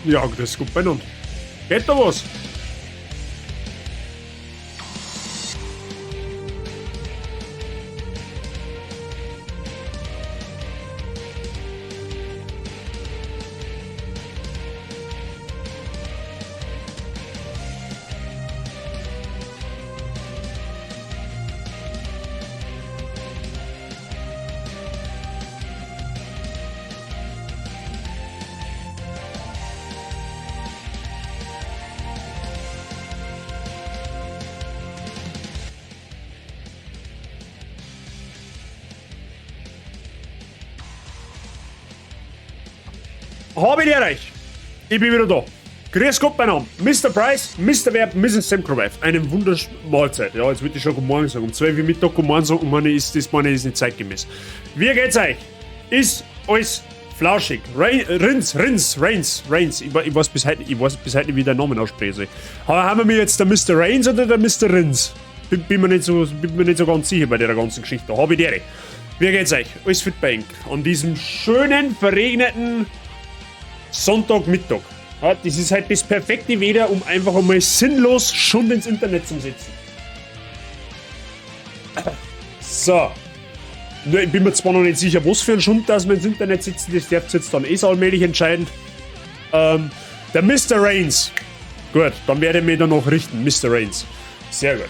Ja, grüß Gott beieinander. Geht da was? Habe ich euch. Ich bin wieder da. Grüß Gott beieinander. Mr. Price, Mr. Werb, Mrs. Semkrowife. Eine wunderschöne Mahlzeit. Ja, jetzt würde ich schon guten Morgen sagen. Um 12 Uhr Mittag guten Morgen sagen, meine ist das meine ist nicht zeitgemäß. Wie geht's euch? Ist alles flauschig? Rins, Rins, Reigns, Reigns. Ich weiß bis heute, ich weiß bis heute nicht, wie der Namen aussprechen soll. Aber haben wir jetzt der Mr. Reigns oder der Mr. Rins? Bin mir nicht so ganz sicher bei der ganzen Geschichte. Habe ich die. Wie geht's euch? Alles fit bei Ihnen? An diesem schönen, verregneten Sonntagmittag. Ja, das ist halt das perfekte Wetter, um einfach einmal sinnlos schon ins Internet zu setzen. So. Nur, ich bin mir zwar noch nicht sicher, was für ein Schund, dass wir ins Internet sitzen, das darfst du jetzt dann eh allmählich entscheiden. Der Mr. Reigns. Gut, dann werde ich mich da noch richten, Mr. Reigns. Sehr gut.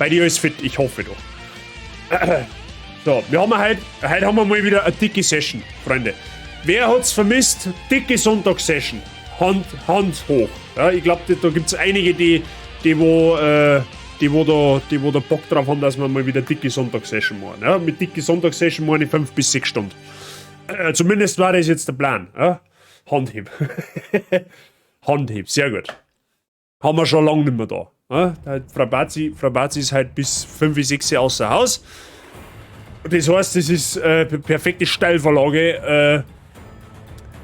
Bei dir ist fit, ich hoffe doch. So, wir haben heute haben wir mal wieder eine dicke Session, Freunde. Wer hat's vermisst? Dicke Sonntagssession. Hand hoch. Ja, ich glaub, da gibt's einige, die wo da Bock drauf haben, dass wir mal wieder dicke Sonntagssession machen. Ja, mit dicke Sonntagssession meine ich 5 bis 6 Stunden. Zumindest war das jetzt der Plan. Ja? Handheb. Handheb, sehr gut. Haben wir schon lange nicht mehr da. Ja? Frau Bazi ist halt bis 5, 6 Uhr außer Haus. Das heißt, das ist perfekte Steilvorlage,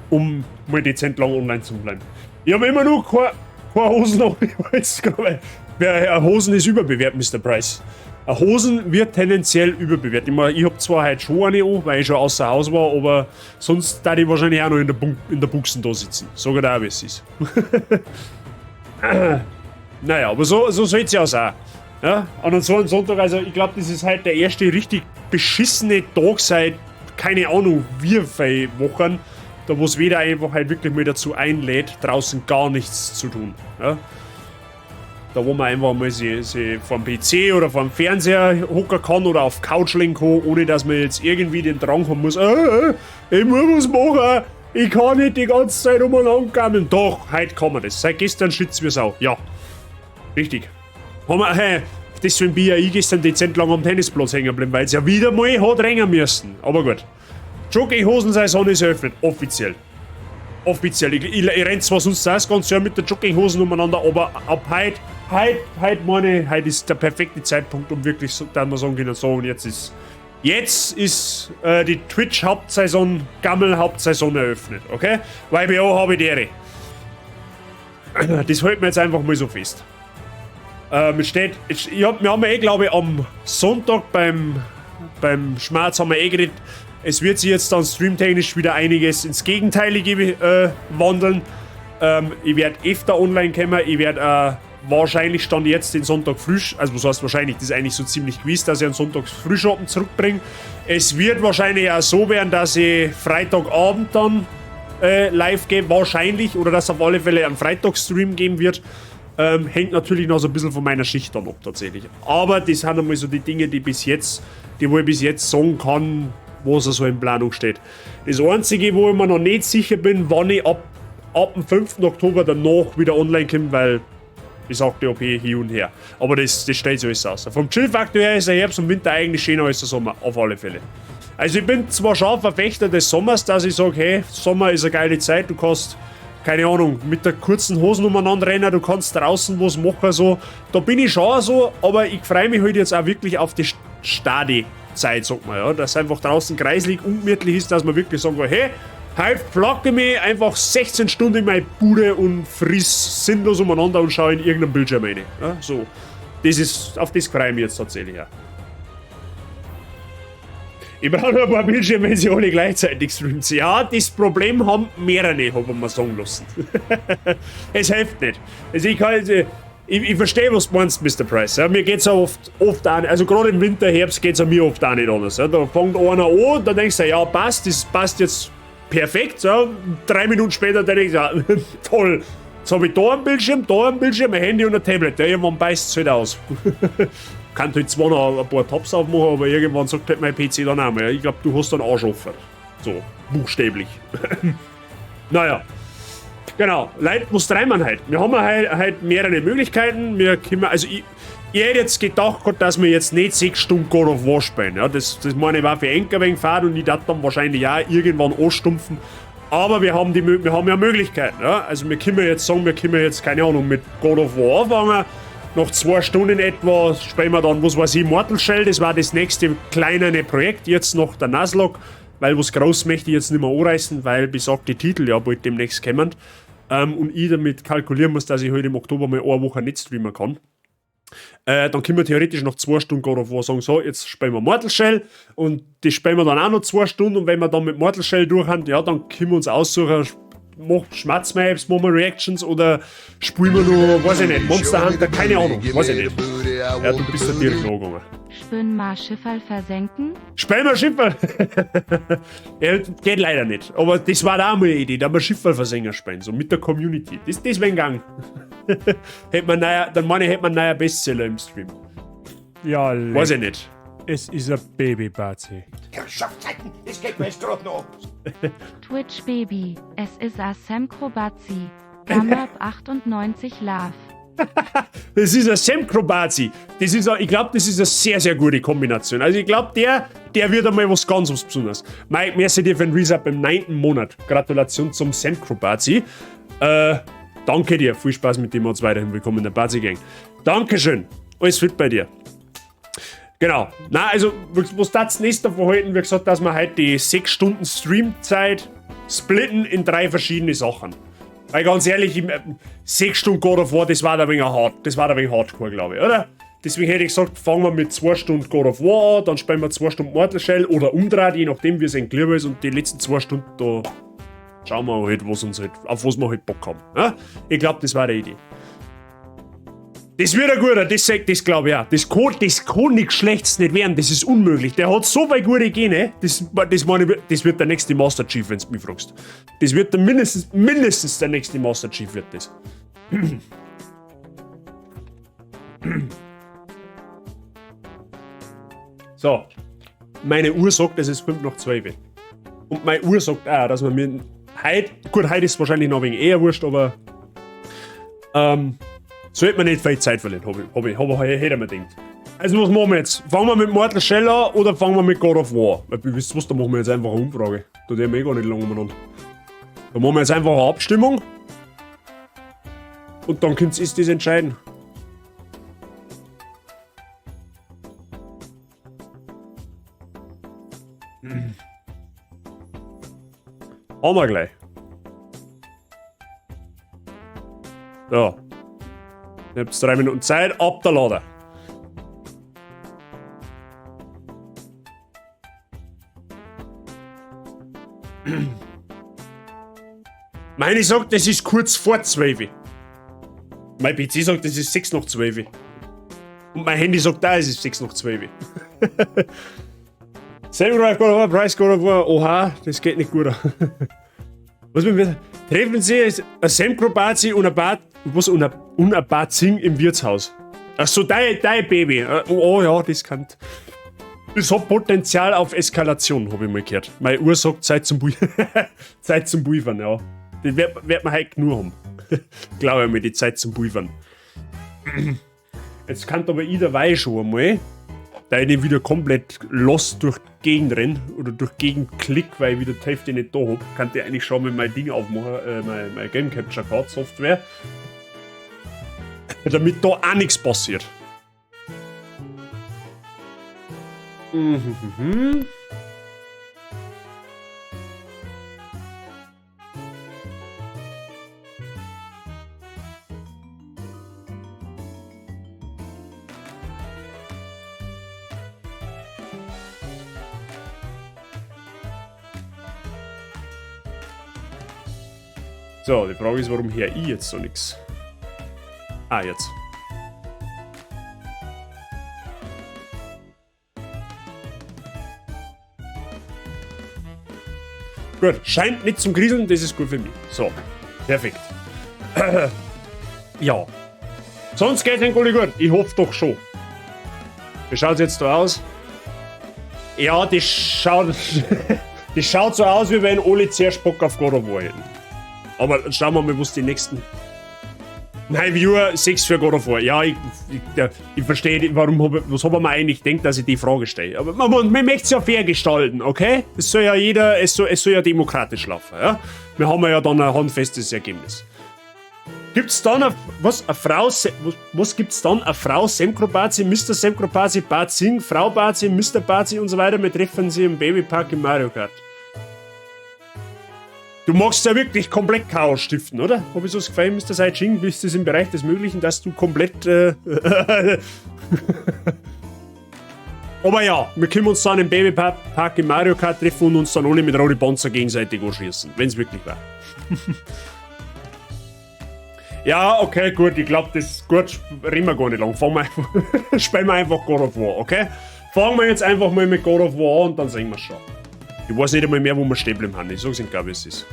um mal dezent lang online zu bleiben. Ich habe immer noch keine Hosen noch. Ich weiß gar nicht, wer, Hosen ist überbewertet, Mr. Price. Eine Hosen wird tendenziell überbewertet. Ich mein, ich hab zwar heute schon eine an, weil ich schon außer Haus war, aber sonst da ich wahrscheinlich auch noch in der Buchsen da sitzen. Sag ich dir auch, wie es ist. Naja, aber so soll's ja auch sein. Ja? Und an so einem Sonntag, also ich glaub, das ist halt der erste richtig beschissene Tag seit, keine Ahnung, wie viele Wochen, da wo's wieder einfach halt wirklich mal dazu einlädt, draußen gar nichts zu tun. Ja? Da wo man einfach mal sich vorm PC oder vorm Fernseher hocken kann oder auf Couch legen kann, ohne dass man jetzt irgendwie den Drang haben muss, ich muss was machen, ich kann nicht die ganze Zeit umeinander gammeln. Doch, heute kann man das. Seit gestern schützen wir's auch. Ja, richtig. Haben wir, hey, deswegen bin ja ich gestern dezent lang am Tennisplatz hängen geblieben, weil's ja wieder mal hat rennen müssen. Aber gut. Jogginghosen-Saison ist eröffnet, offiziell. Offiziell. Ich renn zwar sonst auch das ganze Jahr mit der Jogginghosen umeinander, aber ab heute ist der perfekte Zeitpunkt, um wirklich so, dass wir sagen können, so und jetzt ist die Twitch-Hauptsaison, Gammel-Hauptsaison eröffnet, okay? Weil bei auch habe ich die. Das halten wir jetzt einfach mal so fest. Es steht, es, ich hab, wir haben ja eh, glaub ich, am Sonntag beim Schmerz haben wir eh geredet, es wird sich jetzt dann streamtechnisch wieder einiges ins Gegenteilige wandeln. Ich werd öfter online kommen, ich werd wahrscheinlich Stand jetzt den Sonntag früh, also was heißt wahrscheinlich, das ist eigentlich so ziemlich gewiss, dass ich einen Sonntag Frühschoppen zurückbringe. Es wird wahrscheinlich auch so werden, dass ich Freitagabend dann live gehe, wahrscheinlich, oder dass es auf alle Fälle einen Freitagsstream geben wird. Hängt natürlich noch so ein bisschen von meiner Schicht dann ab, tatsächlich. Aber das sind einmal so die Dinge, die wo ich bis jetzt sagen kann, was so in Planung steht. Das Einzige, wo ich mir noch nicht sicher bin, wann ich ab dem 5. Oktober danach wieder online komme, weil ich sag die OP hier und her. Aber das stellt sich alles aus. Vom Chill-Faktor her ist der Herbst und Winter eigentlich schöner als der Sommer, auf alle Fälle. Also ich bin zwar schon Verfechter des Sommers, dass ich sag, hey, Sommer ist eine geile Zeit, du kannst, keine Ahnung, mit der kurzen Hosen umeinander rennen, du kannst draußen was machen, so. Da bin ich schon so, aber ich freu mich halt jetzt auch wirklich auf die Stadi-Zeit, sagt man, ja. Dass einfach draußen kreislig, ungemütlich ist, dass man wirklich sagen kann, hey, heute flacke mich einfach 16 Stunden in meine Bude und friss sinnlos umeinander und schau in irgendeinen Bildschirm rein. Ja, so. Auf das freu ich mich jetzt tatsächlich auch. Ich brauche nur ein paar Bildschirme, wenn sie alle gleichzeitig streamt. Ja, das Problem haben mehrere, hab ich mir sagen lassen. Es hilft nicht. Also ich kann, ich verstehe, was du meinst, Mr. Price. Ja, mir geht's auch oft auch nicht, also gerade im Winter, Herbst geht's auch mir oft auch nicht anders. Ja, da fängt einer an, dann denkst du, ja, passt, das passt jetzt perfekt. Ja, 3 Minuten später denkst du, ja, toll. Jetzt hab ich da einen Bildschirm, da einen Bildschirm, ein Handy und ein Tablet. Ja, irgendwann beißt's halt aus. Kann halt zwar noch ein paar Tabs aufmachen, aber irgendwann sagt halt mein PC dann auch mal, ja, ich glaub, du hast einen Arsch offen. So, buchstäblich. Naja. Genau, Leute, was treiben wir heute? Wir haben halt mehrere Möglichkeiten. Wir können, also ich hätte jetzt gedacht, dass wir jetzt nicht 6 Stunden God of War spielen. Ja, das meine ich war für Enker wegen Fahrt und ich darf dann wahrscheinlich auch irgendwann anstumpfen. Aber wir haben ja Möglichkeiten. Ja? Also wir können jetzt sagen, wir können jetzt, keine Ahnung, mit God of War anfangen. Nach 2 Stunden etwa spielen wir dann, was weiß ich, Mortal Shell. Das war das nächste kleinere Projekt. Jetzt noch der Nuzlocke, weil was groß möchte ich jetzt nicht mehr anreißen, weil besagte Titel ja bald demnächst kommen. Und ich damit kalkulieren muss, dass ich halt im Oktober mal eine Woche nicht streamen kann. Dann können wir theoretisch noch 2 Stunden God of War sagen, so, jetzt spielen wir Mortal Shell und das spielen wir dann auch noch 2 Stunden und wenn wir dann mit Mortal Shell durch haben, ja, dann können wir uns aussuchen, schmatzen wir Apps, machen wir Reactions oder spielen wir nur, weiß ich nicht, Monster Hunter, keine Ahnung, weiß ich nicht. Ja, du bist da direkt angegangen. Spön mal Schifferl versenken? Spön mal Schifferl! Ja, geht leider nicht. Aber das war da auch mal eine Idee, da wir Schifferl versenken spielen, so mit der Community. Das wär ein Gang. Hätte man neuer, dann meine ich, hätte man neuer Bestseller im Stream. Ja, weiß ich nicht. Es ist ein Baby-Bazi. Herrschaftszeiten, das geht mir jetzt grad noch ab. Twitch Baby, es ist a Semkrobazi. Gamma 98 Love. Das ist ein Semkrobazi. Das ist a, ich glaub, das ist eine sehr, sehr gute Kombination. Also ich glaub, der wird einmal was ganz was Besonderes. Mike, merci dir für den Resub im 9. Monat. Gratulation zum Semkrobazi. Danke dir. Viel Spaß mit dem uns weiterhin. Willkommen in der Bazi Gang. Dankeschön. Alles fit bei dir. Genau. Na, also, was das nächste verhalten, wie gesagt, dass wir heute die 6 Stunden Streamzeit splitten in 3 verschiedene Sachen. Weil ganz ehrlich, 6 Stunden God of War, das war da ein wenig hart. Das war da ein wenig hardcore, glaube ich, oder? Deswegen hätte ich gesagt, fangen wir mit 2 Stunden God of War an, dann spielen wir 2 Stunden Mortal Shell oder umdreht, je nachdem, wie es einem lieber ist. Und die letzten 2 Stunden, da schauen wir halt, was uns halt, auf was wir halt Bock haben. Ja? Ich glaub, das war die Idee. Das wird ein guter, das glaub ich auch. Das kann nichts Schlechtes nicht werden, das ist unmöglich. Der hat so viele gute Gene, das wird der nächste Master Chief, wenn du mich fragst. Das wird der mindestens der nächste Master Chief wird das. So. Meine Uhr sagt, es ist 5 nach 12. Und meine Uhr sagt auch, dass man mir heute, gut, heute ist es wahrscheinlich noch ein wenig eher wurscht, aber sollte man nicht viel Zeit verlieren, hätte ich mir gedacht. Also was machen wir jetzt? Fangen wir mit Mortal Shell an oder fangen wir mit God of War? Weil, wisst ihr was, da machen wir jetzt einfach eine Umfrage. Da tun wir eh gar nicht lange umeinander. Da machen wir jetzt einfach eine Abstimmung. Und dann könnt ihr das entscheiden. Haben wir gleich. So. Ihr habt 3 Minuten Zeit, ab der Lade. Meine sagt, es ist kurz vor 12. Mein PC sagt, es ist 6 nach 12. Und mein Handy sagt auch, es ist 6 nach 12. Same God of War, Price God of War, oha, das geht nicht gut. Was mit mir? Treffen Sie ein Semkrobazi und ein Bad, was, und ein, und ein Bad Sing im Wirtshaus. Ach so, dein Baby. Oh, oh ja, das kann. Das hat Potenzial auf Eskalation, hab ich mal gehört. Meine Uhr sagt Zeit zum Zeit zum Pulvern, ja. Das wird man heute genug haben. Glaube ich mir, die Zeit zum Pulvern. Jetzt kann aber ich dabei schon einmal, da ich nicht wieder komplett lost durch die Gegend renn oder durch die Gegend klick, weil ich wieder die Hälfte nicht da hab, kann ich eigentlich schon mal mein Ding aufmachen, meine Game Capture Card Software, damit da auch nichts passiert. So, die Frage ist, warum hör ich jetzt so nix? Ah, jetzt. Gut, scheint nicht zum Grieseln, das ist gut für mich. So, perfekt. Ja. Sonst geht's Ihnen alle gut. Ich hoffe doch schon. Wie schaut's jetzt da aus? Ja, das schaut, das schaut so aus, wie wenn alle zuerst Bock auf God of War hätten. Aber schauen wir mal, was die nächsten... Nein, Viewer, 6 für God of War. Ja, ich verstehe nicht, warum hab ich, was hab ich mir eigentlich gedacht, dass ich die Frage stelle. Aber man möchte es ja fair gestalten, okay? Es soll ja jeder, es soll ja demokratisch laufen, ja? Wir haben ja dann ein handfestes Ergebnis. Gibt's dann eine, was, eine Frau, was, was gibt's dann? Eine Frau Semkrobazi, Mister Semkrobazi, Bart Singh, Frau Bazi, Mister Bazi und so weiter. Wir treffen sie im Babypark im Mario Kart. Du magst ja wirklich komplett Chaos stiften, oder? Hab ich so das Gefühl, Mister Sai Ching, bist du im Bereich des Möglichen, dass du komplett... Aber ja, wir können uns dann im Babypark im Mario Kart treffen und uns dann alle mit Rodi Bonzer gegenseitig anschießen, wenn's wirklich war. Ja, okay, gut, ich glaub, das gut, reden wir gar nicht lang. Fangen wir einfach, spielen wir einfach God of War, okay? Fangen wir jetzt einfach mal mit God of War an und dann sehen wir schon. Ich weiß nicht einmal mehr, wo wir stehen bleiben haben. Ich sag's Ihnen, glaub ich, es ist.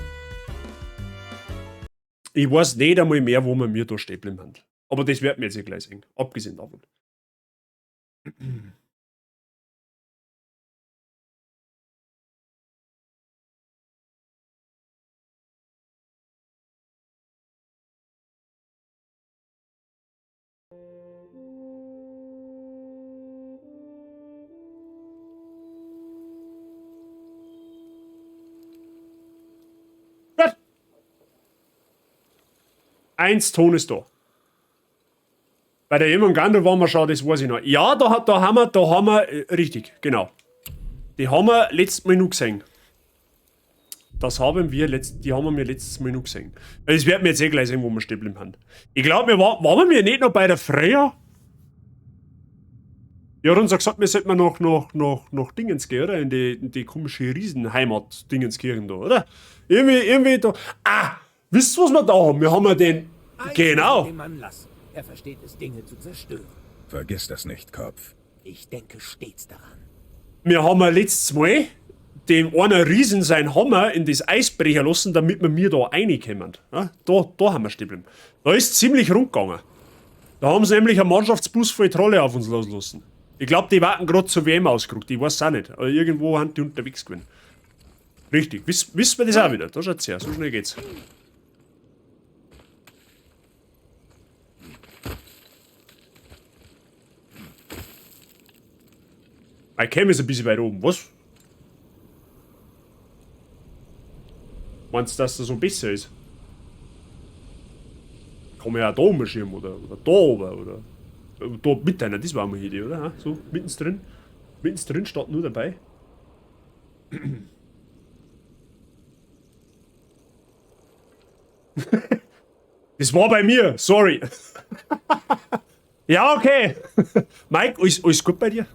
Ich weiß nicht einmal mehr, wo wir mir da stehen bleiben haben. Aber das werden wir jetzt ja gleich sehen. Abgesehen davon. Eins Ton ist da. Bei der Jörmungandr waren wir schon, das weiß ich noch. Ja, da haben wir, richtig, genau. Die haben wir letztes Mal noch gesehen. Das haben wir letzt, die haben wir letztes Mal noch gesehen. Das werden wir jetzt eh gleich sehen, wo wir stehen bleiben haben. Ich glaub, wir waren wir nicht noch bei der Freya? Die hat uns ja gesagt, wir sollten noch Dingens gehen, oder? In die komische Riesenheimat-Dingenskirchen da, oder? Irgendwie da. Ah! Wisst ihr, was wir da haben? Wir haben ja den. Eins Genau. Den Mann lassen. Er versteht es, Dinge zu zerstören. Vergiss das nicht, Kopf. Ich denke stets daran. Wir haben ja letztes Mal dem einen Riesen seinen Hammer in das Eis brechen lassen, damit wir mir da reinkommen. Ja, da haben wir stehen geblieben. Da ist ziemlich rund gegangen. Da haben sie nämlich einen Mannschaftsbus voll Trolle auf uns loslassen. Ich glaub, die warten grad zur WM ausgerückt. Ich weiß auch nicht. Aber irgendwo haben die unterwegs gewesen. Richtig. Wissen wir das auch wieder? Da schaut's her. So schnell geht's. Mein Cam ist ein bisschen weit oben, was? Meinst du, dass das so besser ist? Kann man ja auch da oben schirmen oder da oben oder da mit einer, das war mal die Idee, oder? So, mittendrin. Mittendrin statt nur dabei. Das war bei mir, sorry. Ja, okay. Mike, alles gut bei dir?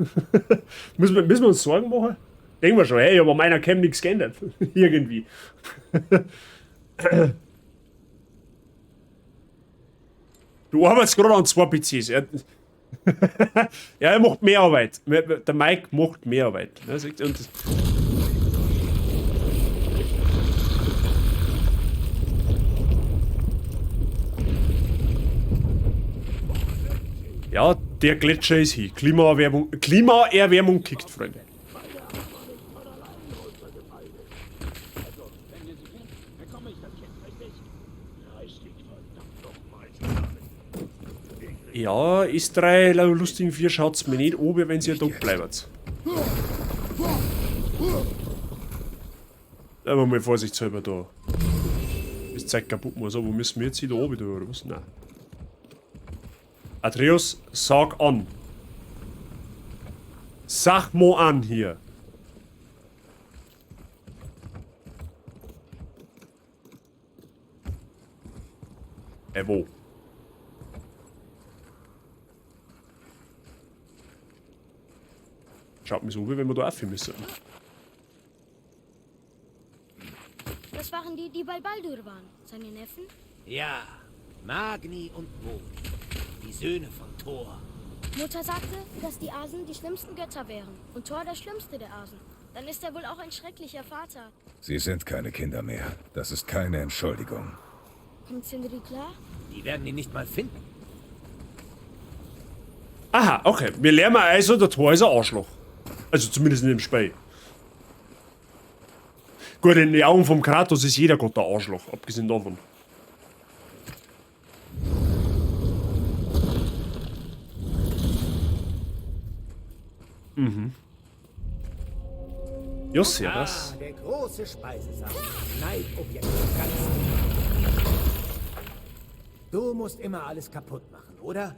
Müssen wir uns Sorgen machen? Denken wir schon, hey, aber meiner Cam nichts geändert. Irgendwie. Du arbeitest gerade an 2 PCs. Er, ja, er macht mehr Arbeit. Der Mike macht mehr Arbeit. Und ja, der Gletscher ist hier. Klimaerwärmung kickt, Freunde. Ja, ist 3 lustigen 4 schaut's mir nicht an, wenn sie da bleibt. Aber mal vorsichtshalber da. Das Zeug kaputt muss. Aber wo müssen wir jetzt hier da oben da, oder was? Nein. Atreus, sag an. Sag mo an hier. Wo? Schaut mir so, wie wenn wir da aufhören müssen. Das waren die, die bei Baldur waren. Seine Neffen? Ja, Magni und Modi. Die Söhne von Thor. Mutter sagte, dass die Asen die schlimmsten Götter wären und Thor der schlimmste der Asen. Dann ist er wohl auch ein schrecklicher Vater. Sie sind keine Kinder mehr. Das ist keine Entschuldigung. Kommt Sindri klar? Die werden ihn nicht mal finden. Aha, okay. Wir lernen also, der Thor ist ein Arschloch. Also zumindest in dem Spiel. Gut, in den Augen vom Kratos ist jeder Gott der Arschloch, abgesehen davon. Mhm. Ja, servus. Ah, der große Speisesaal. Neidobjekt des Ganzen. Du musst immer alles kaputt machen, oder?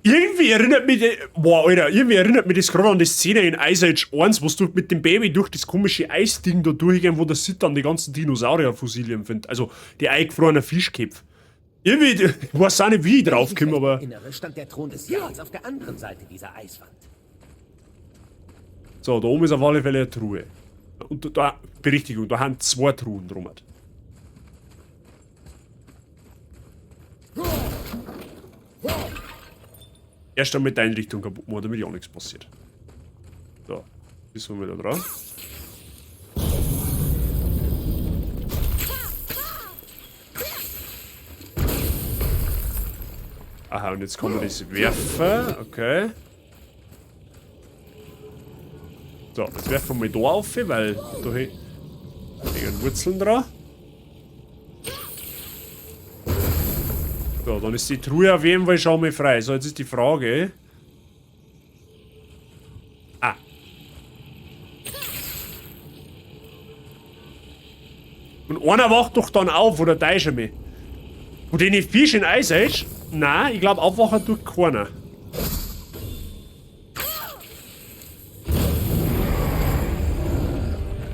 Irgendwie erinnert mich, boah, Alter, irgendwie erinnert mich das gerade an die Szene in Ice Age 1, wo du mit dem Baby durch das komische Eisding da durchgehen, wo der Sid dann die ganzen Dinosaurierfossilien findet. Also die eingefrorenen Fischköpfe. Irgendwie, ich weiß auch nicht, wie ich drauf komme, aber. Innere stand der Thron des Jarls auf der anderen Seite dieser Eiswand. So, da oben ist auf alle Fälle eine Truhe. Und da, Berichtigung, da haben zwei Truhen drum. Erst einmal die Einrichtung kaputt machen, damit ja nichts passiert. So, ist wir wieder dran. Aha, und jetzt kann man das werfen. Okay. So, jetzt werfen wir mal da auf, weil da hängen Wurzeln dran. So, dann ist die Truhe auf jeden Fall schon mal frei. So, jetzt ist die Frage. Ah. Und einer wacht doch dann auf, oder täusche ich mich? Und den Fisch in Eis ist? Nein, ich glaube, aufwachen tut keiner.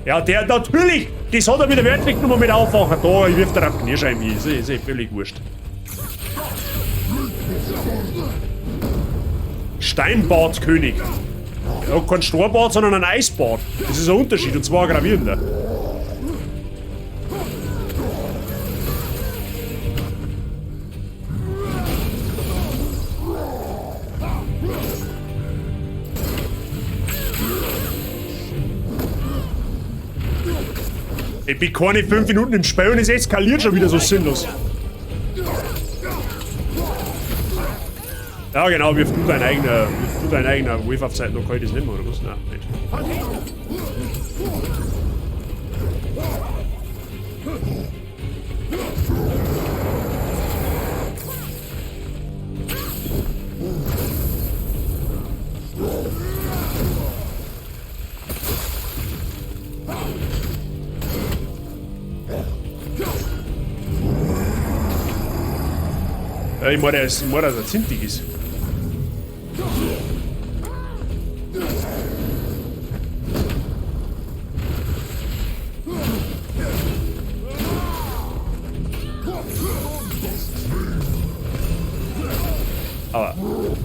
Ja, der natürlich! Das hat er wieder wörtlich genommen mit Aufwachen. Da, ich wirf dir auf die Kniescheibe hin. Ist eh völlig wurscht. Steinbartkönig. Ja, kein Steinbart, sondern ein Eisbart. Das ist ein Unterschied, und zwar ein gravierender. Ich bin keine 5 Minuten im Spiel und es eskaliert schon wieder so sinnlos. Ja genau, wirf du dein eigener, wirf du dein eigener Wave auf Zeit, noch kann ich das nicht mehr, oder was? Nein, nicht. Ja, ich meine, dass er zintig ist. Aber. Oh.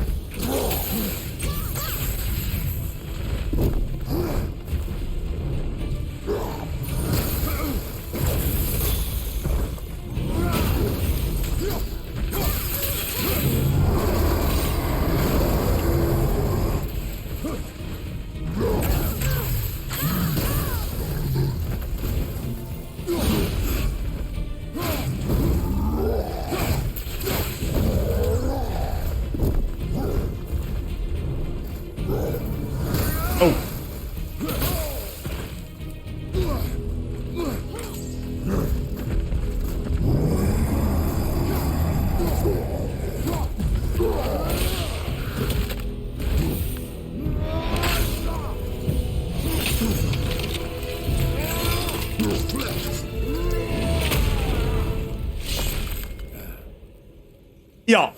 Ja.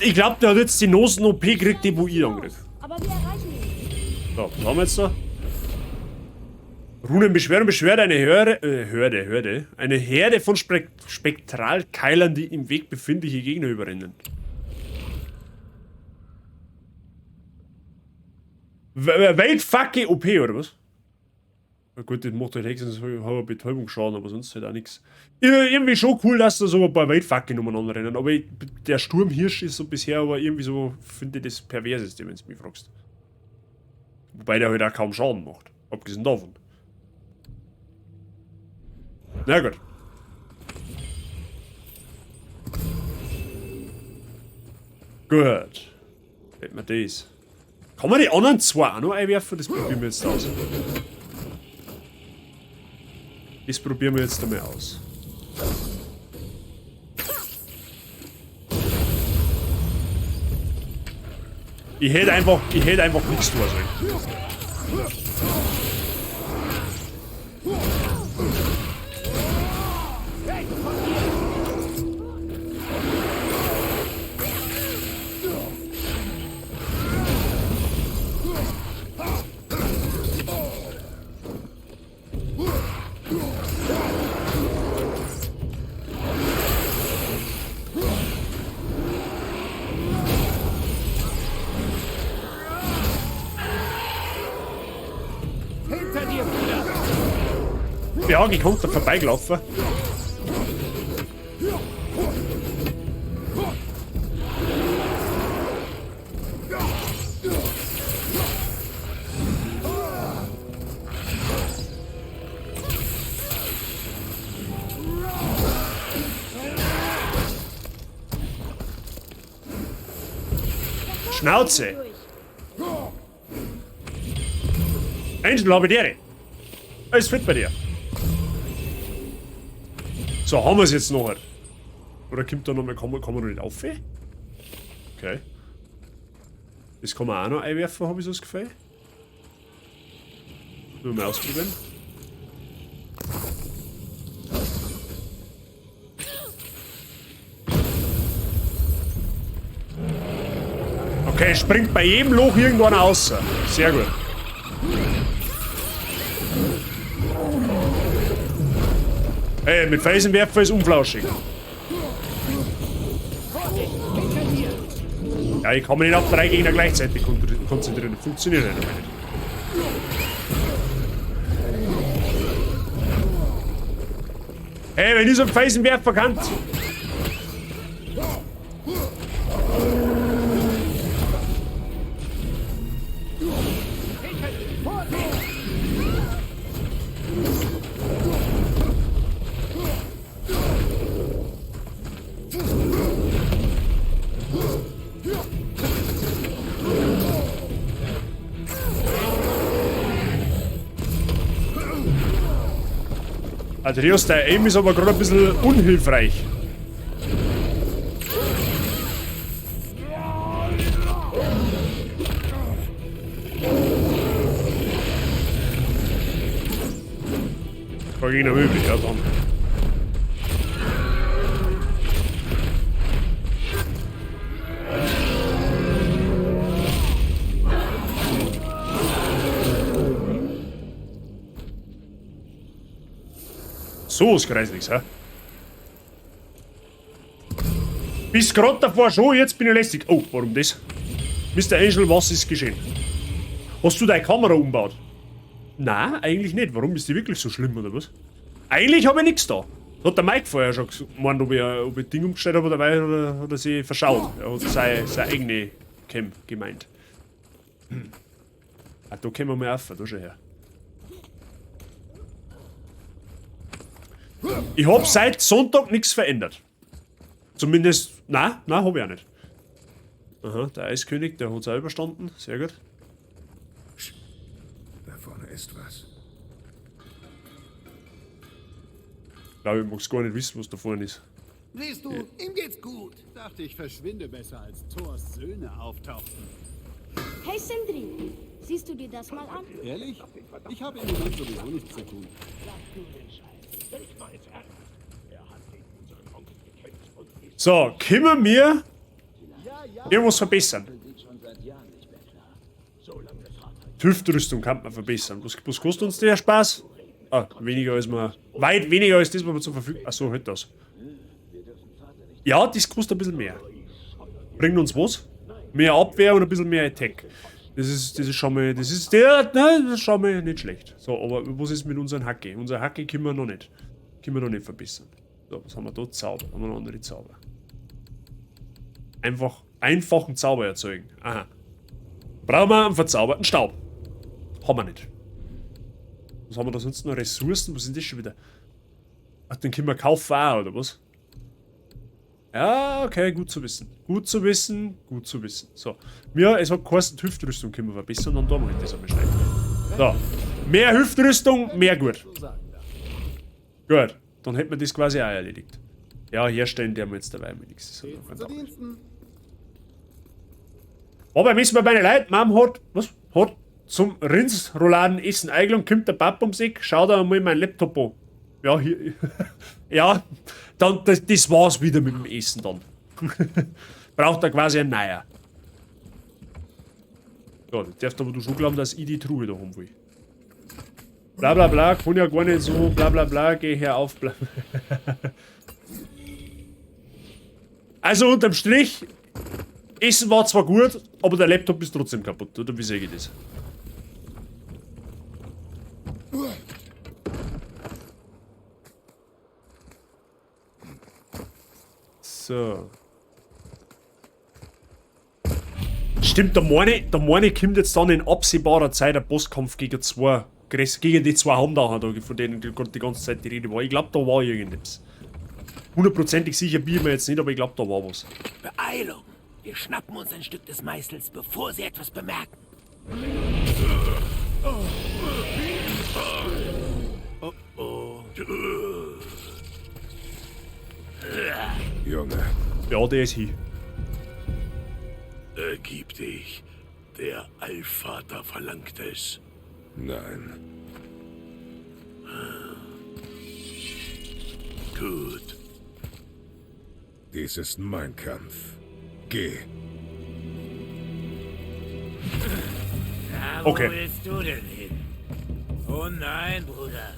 Ich glaube, der hat jetzt die Nosen-OP gekriegt, die wo ich angriff. Aber wir erreichen ihn. So, was haben wir jetzt da? Runenbeschwörung beschwert eine Herde. Eine Herde von Spektralkeilern, die im Weg befindliche Gegner überrennen. Weltfucking OP, oder was? Na gut, das macht halt höchstens halber Betäubungsschaden, aber sonst halt auch nichts. Irgendwie schon cool, dass da so ein paar Wildfackeln umeinander rennen, aber ich, der Sturmhirsch ist so bisher aber irgendwie so, finde ich das perverseste, wenn du mich fragst. Wobei der halt auch kaum Schaden macht, abgesehen davon. Na gut. Gut. Hätten wir das. Kann man die anderen zwei auch noch einwerfen? Das probieren wir jetzt aus. Das probieren wir jetzt einmal aus. Ich hätte einfach nichts tun sollen. Ja, ich konnte da vorbeigelaufen. Schnauze! Angel, habe ich. Alles fit bei dir. So, haben wir es jetzt noch. Oder kommt da noch mal, kann man noch nicht auf? Okay. Das kann man auch noch einwerfen, habe ich so das Gefühl. Nur mal ausprobieren. Okay, springt bei jedem Loch irgendwann raus. Sehr gut. Ey, mit Felsenwerfer ist unflauschig. Ja, ich kann mich nicht auf 3 Gegner gleichzeitig konzentrieren. Funktioniert nicht. Hey, wenn ich so einen Felsenwerfer kann. Atreus, der Aim ist aber gerade ein bisschen unhilfreich. Kein Gegner möglich, ja dann. So ist kreislich, hä? Bis gerade davor schon, jetzt bin ich lästig. Oh, warum das? Mr. Angel, was ist geschehen? Hast du deine Kamera umgebaut? Nein, eigentlich nicht. Warum ist die wirklich so schlimm, oder was? Eigentlich habe ich nichts da. Hat der Mike vorher schon gemeint, ob ich Ding umgestellt habe dabei oder hat er sich verschaut. Er hat seine eigene Cam gemeint. Ah, da kommen wir mal auf, da schon her. Ich hab seit Sonntag nichts verändert. Zumindest, nein, hab ich auch nicht. Aha, der Eiskönig, der hat's auch überstanden. Sehr gut. Da vorne ist was. Ich glaube, ich mag's gar nicht wissen, was da vorne ist. Siehst du, ihm geht's gut. Dachte, ich verschwinde besser, als Thors Söhne auftauchten. Hey Sindri, siehst du dir das mal an? Ehrlich? Ich habe im Moment sowieso nichts zu tun. So, können wir irgendwas verbessern? Hüftrüstung kann man verbessern. Was kostet uns der Spaß? Ah, weniger als man. Weit weniger als das, was wir zur Verfügung. Achso, halt das. Ja, das kostet ein bisschen mehr. Bringt uns was? Mehr Abwehr und ein bisschen mehr Attack. Das ist schon mal, das ist der, ne, das ist schon mal nicht schlecht. So, aber was ist mit unseren Hacke? Unser Hacke können wir noch nicht. Können wir noch nicht verbessern. So, was haben wir da? Zauber. Haben wir noch andere Zauber? Einfach, einfachen Zauber erzeugen. Aha. Brauchen wir einen verzauberten Staub. Haben wir nicht. Was haben wir da sonst noch? Ressourcen? Was sind das schon wieder? Ach, den können wir kaufen auch, oder was? Ja, okay, gut zu wissen. Gut zu wissen, gut zu wissen. So. Mir, es hat geheißen, die Hüftrüstung können wir verbessern, dann tun wir halt das einmal schnell. So. Mehr Hüftrüstung, mehr gut. Gut. Dann hätten wir das quasi auch erledigt. Ja, herstellen der wir jetzt dabei mit nichts. Aber müssen wir meine Leute, Mom hat, was? Hat zum Rindsrouladen essen eingeladen, kommt der Papa ums Eck, schaut einmal meinen Laptop an. Ja, hier. Ja, dann, das war's wieder mit dem Essen dann. Braucht er quasi einen neuer. Ja, das darfst aber du schon glauben, dass ich die Truhe da haben will. Bla bla bla, kann ja gar nicht so, bla bla bla, geh her auf, bla. Also unterm Strich, Essen war zwar gut, aber der Laptop ist trotzdem kaputt, oder wie sehe ich das? So. Stimmt, der meine kommt jetzt dann in absehbarer Zeit ein Bosskampf gegen zwei, gegen die zwei Hamdacher da, von denen die ganze Zeit die Rede war. Ich glaube, da war irgendetwas. Hundertprozentig sicher bin ich mir jetzt nicht, aber ich glaube, da war was. Beeilung! Wir schnappen uns ein Stück des Meißels, bevor sie etwas bemerken. Oh oh. Junge. Ja, der ist hier. Ergib dich. Der Allvater verlangt es. Nein. Gut. Dies ist mein Kampf. Geh. Na, wo Okay. willst du denn hin? Oh nein, Bruder.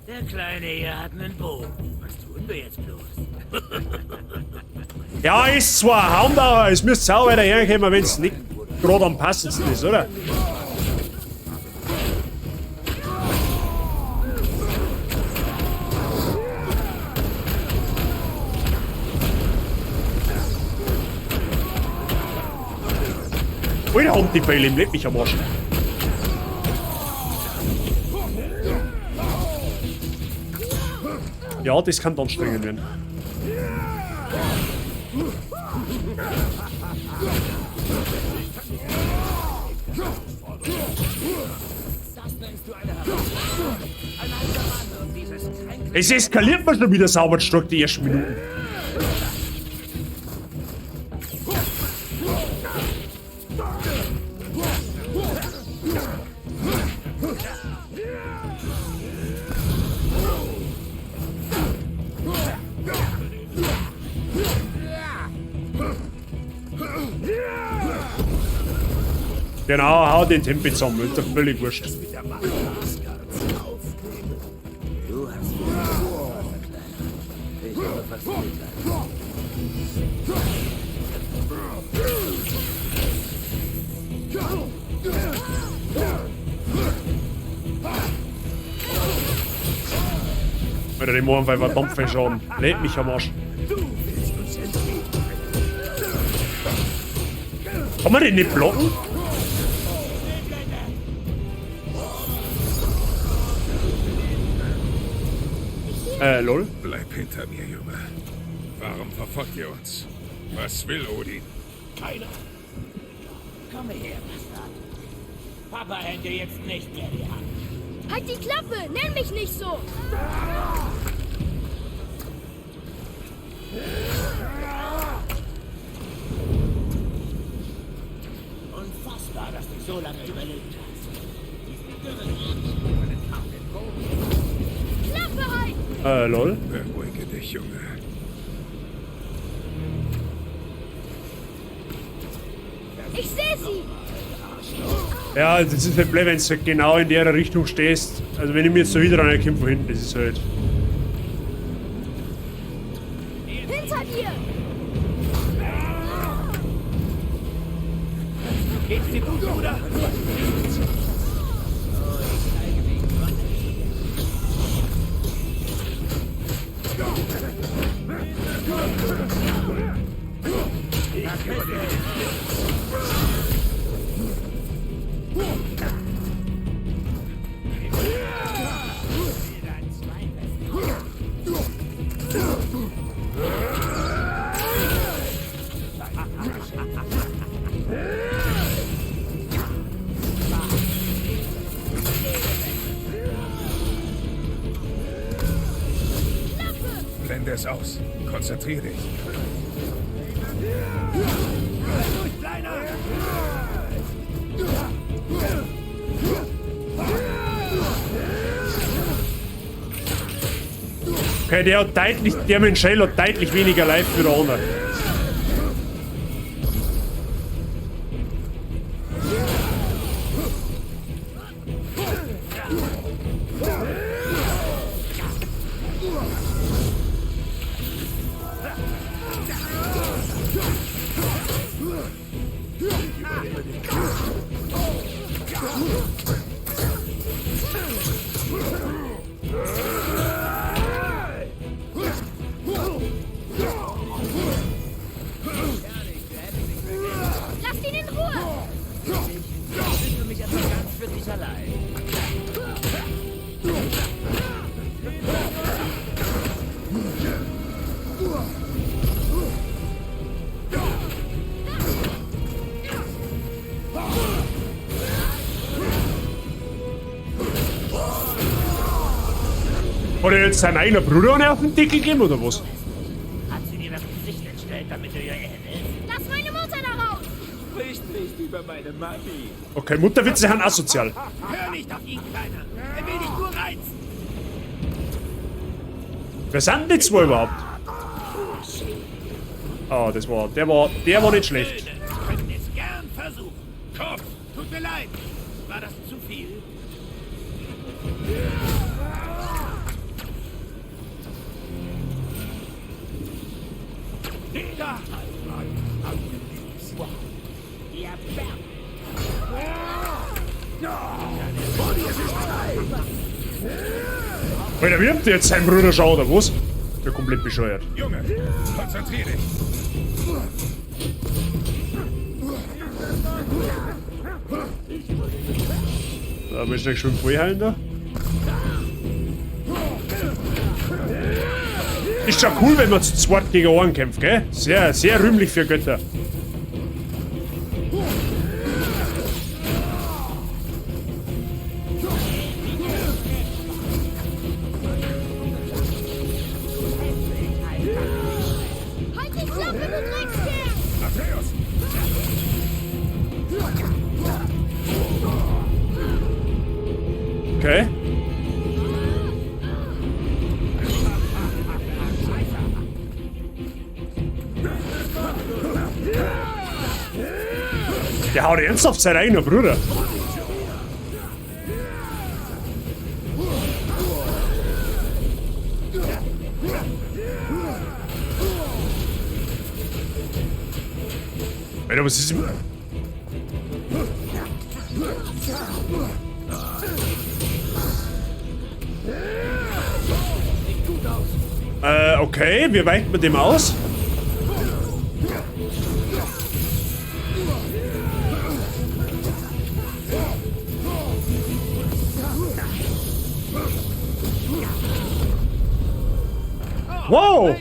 Der Kleine hier hat einen Bogen. Was tun wir jetzt bloß? Ja, ist zwar ein Hound, es müsste auch weiter herkommen, wenn es nicht gerade am passendsten ist, oder? Alter, haben die Pfeile im Leck mich am Arsch. Ja, das kann dann anstrengend werden. Es eskaliert mir schon wieder sauber stark die ersten Minuten. Genau, hau den Tempi zusammen, ist doch völlig wurscht. Du hast Kleiner. Ich habe fast Mitleid. Alter, die machen einfach verdammt viel Schaden. Leck mich am Arsch. Kann man den nicht blocken? Lol. Bleib hinter mir, Junge. Warum verfolgt ihr uns? Was will Odin? Keiner. Komm her, Bastard. Papa hält dir jetzt nicht mehr die Hand. Halt die Klappe! Nenn mich nicht so! Unfassbar, dass du so lange überlebt hast. Klappe halten! Lol. Beruhige dich, Junge. Ich sehe sie! Ja, das ist halt blöd, wenn du halt genau in der Richtung stehst. Also wenn ich mir jetzt so wieder reinkomme von hinten, das ist halt... Hinter dir! Geht's dir gut, Bruder? Blende es aus. Konzentrier dich. Okay, der hat deutlich, der mit dem Shell hat deutlich weniger Life für der andere. Lasst ihn in Ruhe! Bist du mich also ganz für dich allein? Hat er jetzt seinen eigenen Bruder einen auf den Deckel gegeben oder was? Hat sie dir das Gesicht entstellt, damit du ihr ähnelst? Lass meine Mutter da raus! Sprich nicht über meine Mami. Okay, Mutterwitze sind asozial. Hör nicht auf ihn, Kleiner! Er will dich nur reizen! Wer sind die zwei überhaupt? Ah, das war, der war nicht schlecht. Söhne könnten es gern versuchen. Kopf! Tut mir leid! War das zu viel? Alter, wie habt ihr jetzt seinen Bruder schon, oder was? Der komplett bescheuert. Junge, konzentrier dich. Da muss ich schön vollheilen da. Ist schon cool, wenn man zu zweit gegen einen kämpft, gell? Sehr, sehr rühmlich für Götter. Halt die Klappe, du Dreckskerl! Atreus! Okay. Der haut ernsthaft seinen eigenen Bruder. Alter, was ist denn? Okay, wie weicht man dem aus? Wow!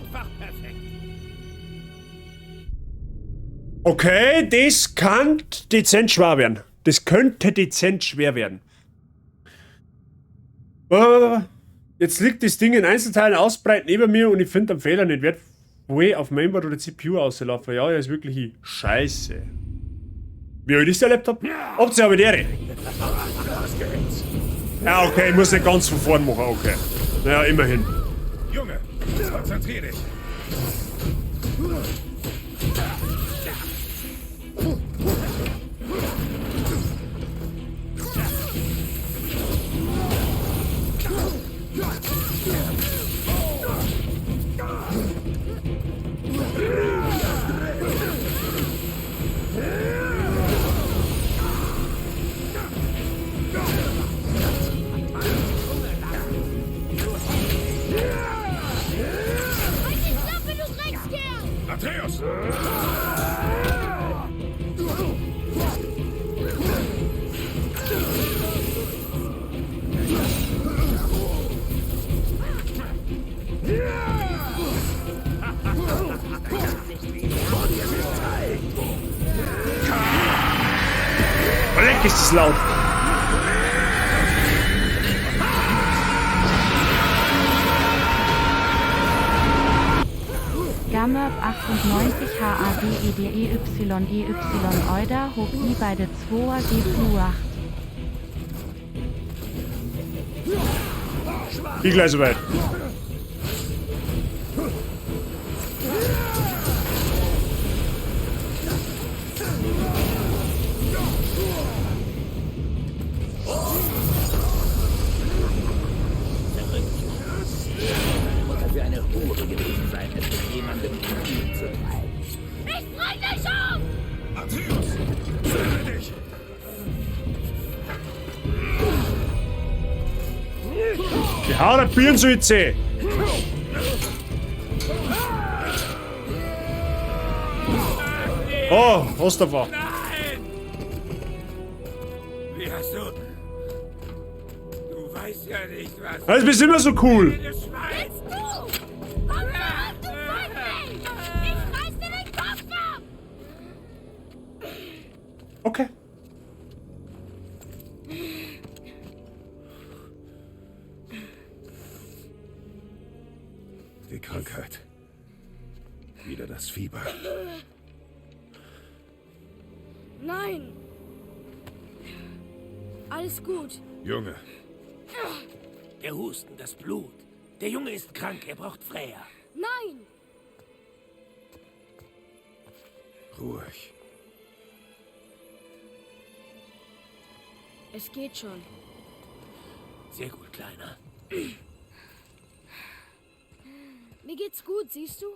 Okay, das kann dezent schwer werden. Das könnte dezent schwer werden. Jetzt liegt das Ding in Einzelteilen ausbreit neben mir und ich finde am Fehler nicht. Wird wohl auf Mainboard oder CPU auslaufen. Ja, er ist wirklich scheiße. Wie alt ist der Laptop? Option habe ich die. Ja, okay, ich muss nicht ganz von vorn machen, okay. Naja, immerhin. Junge, konzentrier dich. Atreus! Leck, ist das laut. Gammerb 98 H A D E D E Y E Y Euda hob I bei de 2 G Fluacht. Ich gleich soweit. Mutter für eine Hure gewesen sein, es mit jemandem zu treiben. Ich bring dich um! Atreus! Zünde dich! Die haut ein Birnensulze! Oh, was da war. Nein! Wie hast du... Du weißt ja nicht, was... Das bist immer so cool. Du Schwein! Willst du? Komm zurück, du Feigling! Ich reiß dir den Kopf ab! Okay. Die Krankheit. Wieder das Fieber. Nein! Alles gut. Junge, Der Husten, das Blut. Der Junge ist krank, er braucht Freya. Nein! ruhig. Es geht schon. Sehr gut, Kleiner. Mir geht's gut, siehst du?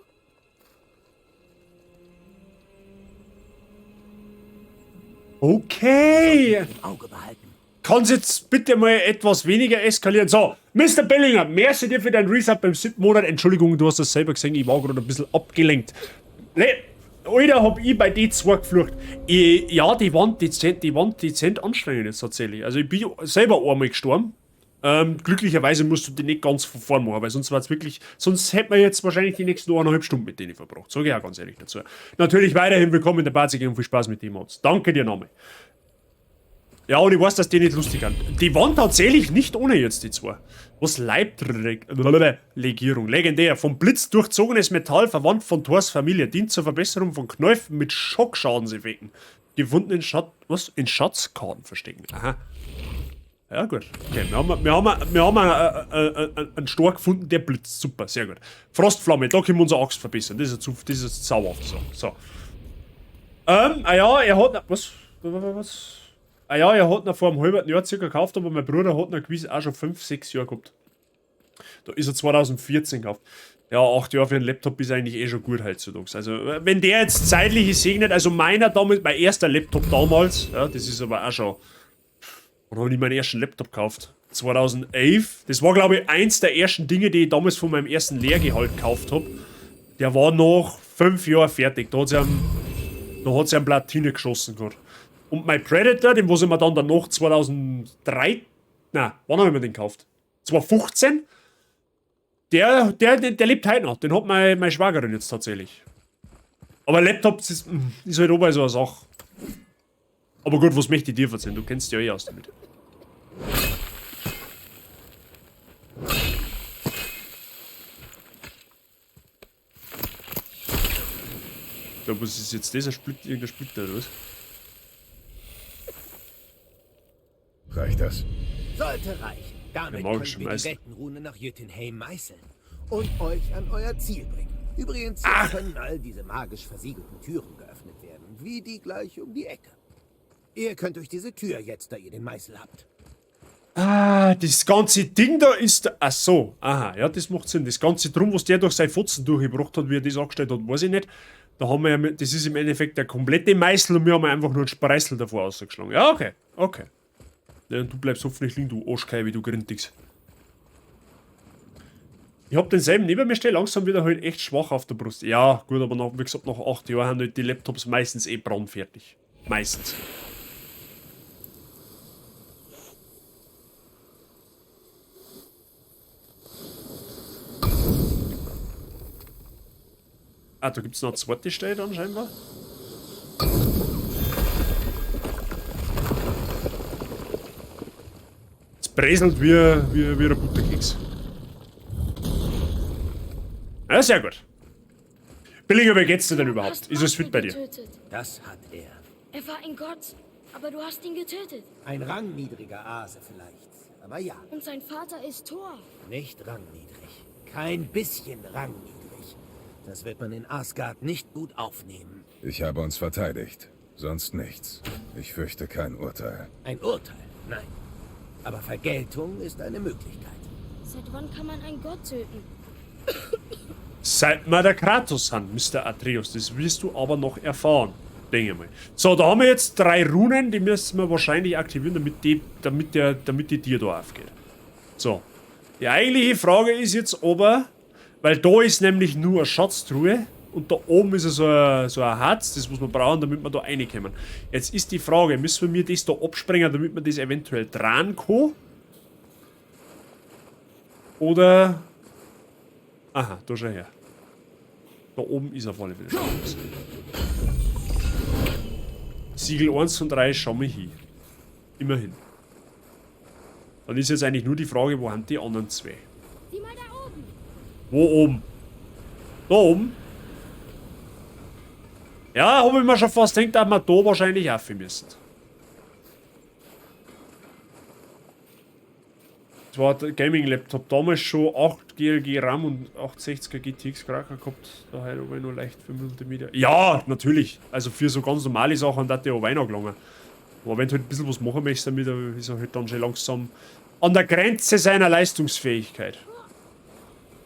Okay. Im Auge behalten. Kann's jetzt bitte mal etwas weniger eskalieren? So, Mr. Bellinger, merci dir für deinen Resub beim 7. Monat. Entschuldigung, du hast das selber gesehen, ich war gerade ein bisschen abgelenkt. Ne, Alter, hab ich bei die zwei geflucht. Ich, ja, die waren dezent anstrengend jetzt tatsächlich. Also ich bin selber einmal gestorben. Glücklicherweise musst du die nicht ganz von vorn machen, weil sonst war's wirklich, sonst hätten wir jetzt wahrscheinlich die nächsten 1,5 Stunden mit denen verbracht. Sag ich auch ganz ehrlich dazu. Natürlich weiterhin willkommen in der Party und viel Spaß mit den Mods. Danke dir nochmal. Ja, und ich weiß, dass die nicht lustig sind. Die waren tatsächlich nicht ohne jetzt, die zwei. Was Leiblegierung? Legendär. Vom Blitz durchzogenes Metall, verwandt von Thors Familie. Dient zur Verbesserung von Knäufen mit Schockschadenseffekten. Gefunden in Schatz, was? In Schatzkarten verstecken. Aha. Ja, gut. Okay, wir haben einen Stor gefunden, der blitzt. Super, sehr gut. Frostflamme, da können wir unsere Axt verbessern. Das ist eine zauberhafte Sache. So. Ah ja, er hat... Was? Was? Ah ja, er hat ihn vor einem halben Jahr circa gekauft, aber mein Bruder hat ihn gewiss auch schon 5, 6 Jahre gehabt. Da ist er 2014 gekauft. Ja, 8 Jahre für einen Laptop ist eigentlich eh schon gut heutzutage. Also, wenn der jetzt zeitlich gesegnet, also meiner damals, mein erster Laptop damals, ja, das ist aber auch schon... Wann habe ich meinen ersten Laptop gekauft? 2011. Das war, glaube ich, eins der ersten Dinge, die ich damals von meinem ersten Lehrgehalt gekauft habe. Der war nach 5 Jahren fertig. Da hat sie einen Platine geschossen gehabt. Und mein Predator, den was ich mir dann danach 2003... Nein, wann habe ich mir den gekauft? 2015? Der lebt heute noch. Den hat meine Schwagerin jetzt tatsächlich. Aber Laptops ist halt auch so eine Sache. Aber gut, was möchte ich dir erzählen? Du kennst dich ja eh aus damit. Ja, was ist jetzt das? Irgendein Splitter oder was? Reicht das? Sollte reichen. Damit Der magische können wir die Meißel. Weltenrune nach Jötunheim meißeln und euch an euer Ziel bringen. Übrigens können all diese magisch versiegelten Türen geöffnet werden, wie die gleich um die Ecke. Ihr könnt durch diese Tür jetzt, da ihr den Meißel habt. Ah, das ganze Ding da ist... Ach so, aha, ja, das macht Sinn. Das ganze Drum, was der durch seine Fotzen durchgebracht hat, wie er das angestellt hat, weiß ich nicht. Da haben wir ja, das ist im Endeffekt der komplette Meißel und wir haben einfach nur einen Spreißel davor ausgeschlagen. Ja, okay, okay. Ja, und du bleibst hoffentlich liegen, du Arschkeibe, du Grintigs. Ich hab denselben neben mir stehen, langsam wieder halt echt schwach auf der Brust. Ja, gut, aber nach, wie gesagt, nach 8 Jahren haben halt die Laptops meistens eh brandfertig. Meistens. Ah, da gibt's noch eine zweite Stelle dann scheinbar. Es breselt wie ein Butterkeks. Ja, sehr gut. Billinger, wie geht's dir denn überhaupt? Hast Ist es fit bei dir? Getötet. Das hat er. Er war ein Gott, aber du hast ihn getötet. Ein rangniedriger Ase vielleicht. Aber ja, Und sein Vater ist Thor. nicht rangniedrig. Kein bisschen rangniedrig. Das wird man in Asgard nicht gut aufnehmen. Ich habe uns verteidigt. Sonst nichts. Ich fürchte kein Urteil. Ein Urteil, nein. Aber Vergeltung ist eine Möglichkeit. Seit wann kann man einen Gott töten? Seit wir der Kratos sind, Mr. Atreus. Das wirst du aber noch erfahren. Denke ich mal. So, da haben wir jetzt 3 Runen, die müssen wir wahrscheinlich aktivieren, damit die Tür da aufgeht. So. Die eigentliche Frage ist jetzt aber, weil da ist nämlich nur eine Schatztruhe und da oben ist so ein Harz, das muss man brauchen, damit wir da reinkommen. Jetzt ist die Frage, müssen wir das da absprengen, damit man das eventuell dran kann? Oder... Aha, da schau her. Da oben ist auf alle Fälle schon was. Siegel 1 und 3, schau mal hin. Immerhin. Dann ist jetzt eigentlich nur die Frage, wo haben die anderen 2? Sieh mal da oben. Wo oben? Da oben? Ja, hab ich mir schon fast gedacht, dass wir da wahrscheinlich auf müssen. Das war der Gaming-Laptop, damals schon 8 GLG RAM und 860er GTX Cracker gehabt. Da halt aber nur leicht für Multimedia. Ja, natürlich. Also für so ganz normale Sachen hat der auch noch gelangen. Aber wenn du halt ein bisschen was machen möchtest damit, dann ist er halt dann schon langsam an der Grenze seiner Leistungsfähigkeit.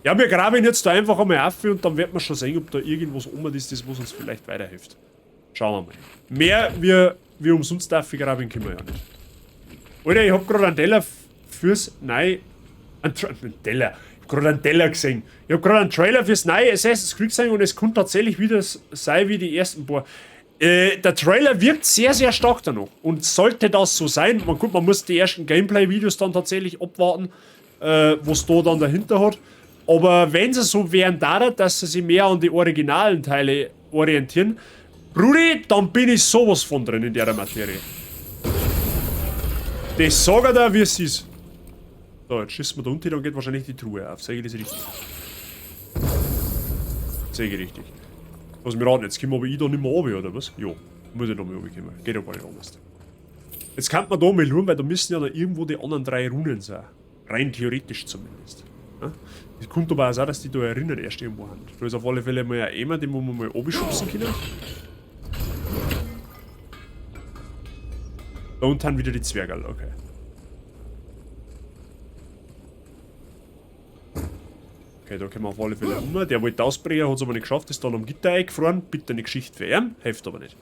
Ja, wir graben jetzt da einfach einmal auf und dann wird man schon sehen, ob da irgendwas oben ist, das was uns vielleicht weiterhilft. Schauen wir mal. Mehr wie umsonst darf ich graben können wir ja nicht. Alter, ich hab grad einen Teller fürs neue... Einen Teller. Ich hab grad einen Teller gesehen. Ich hab grad einen Trailer fürs neue Assassin's Creed gesehen und es kommt tatsächlich wieder sein wie die ersten paar. Der Trailer wirkt sehr, sehr stark danach. Und sollte das so sein, man, gut, man muss die ersten Gameplay-Videos dann tatsächlich abwarten, was da dann dahinter hat. Aber wenn sie so wären, da, dass sie sich mehr an die originalen Teile orientieren, Brudi, dann bin ich sowas von drin in der Materie. Das sag ich dir, wie es ist. So, jetzt schießen wir da unten, dann geht wahrscheinlich die Truhe auf. Sag ich das richtig? Sag ich richtig. Was mir raten, jetzt kommen aber ich da nicht mehr runter, oder was? Jo, muss ich da mal runterkommen. Geht ja gar nicht anders. Jetzt kann man da mal schauen, weil da müssen ja da irgendwo die anderen 3 Runen sein. Rein theoretisch zumindest. Ja? Es kommt aber auch sein, dass die da erinnern erst irgendwo haben. Da ist auf alle Fälle mal ein Eimer, den wir mal runterschubsen können. Da unten haben wieder die Zwergerl, okay. Okay, da können wir auf alle Fälle um. Der wollte ausbrechen, hat's aber nicht geschafft, ist dann am Gitter eingefroren. Bitte eine Geschichte für ihn, hilft aber nicht.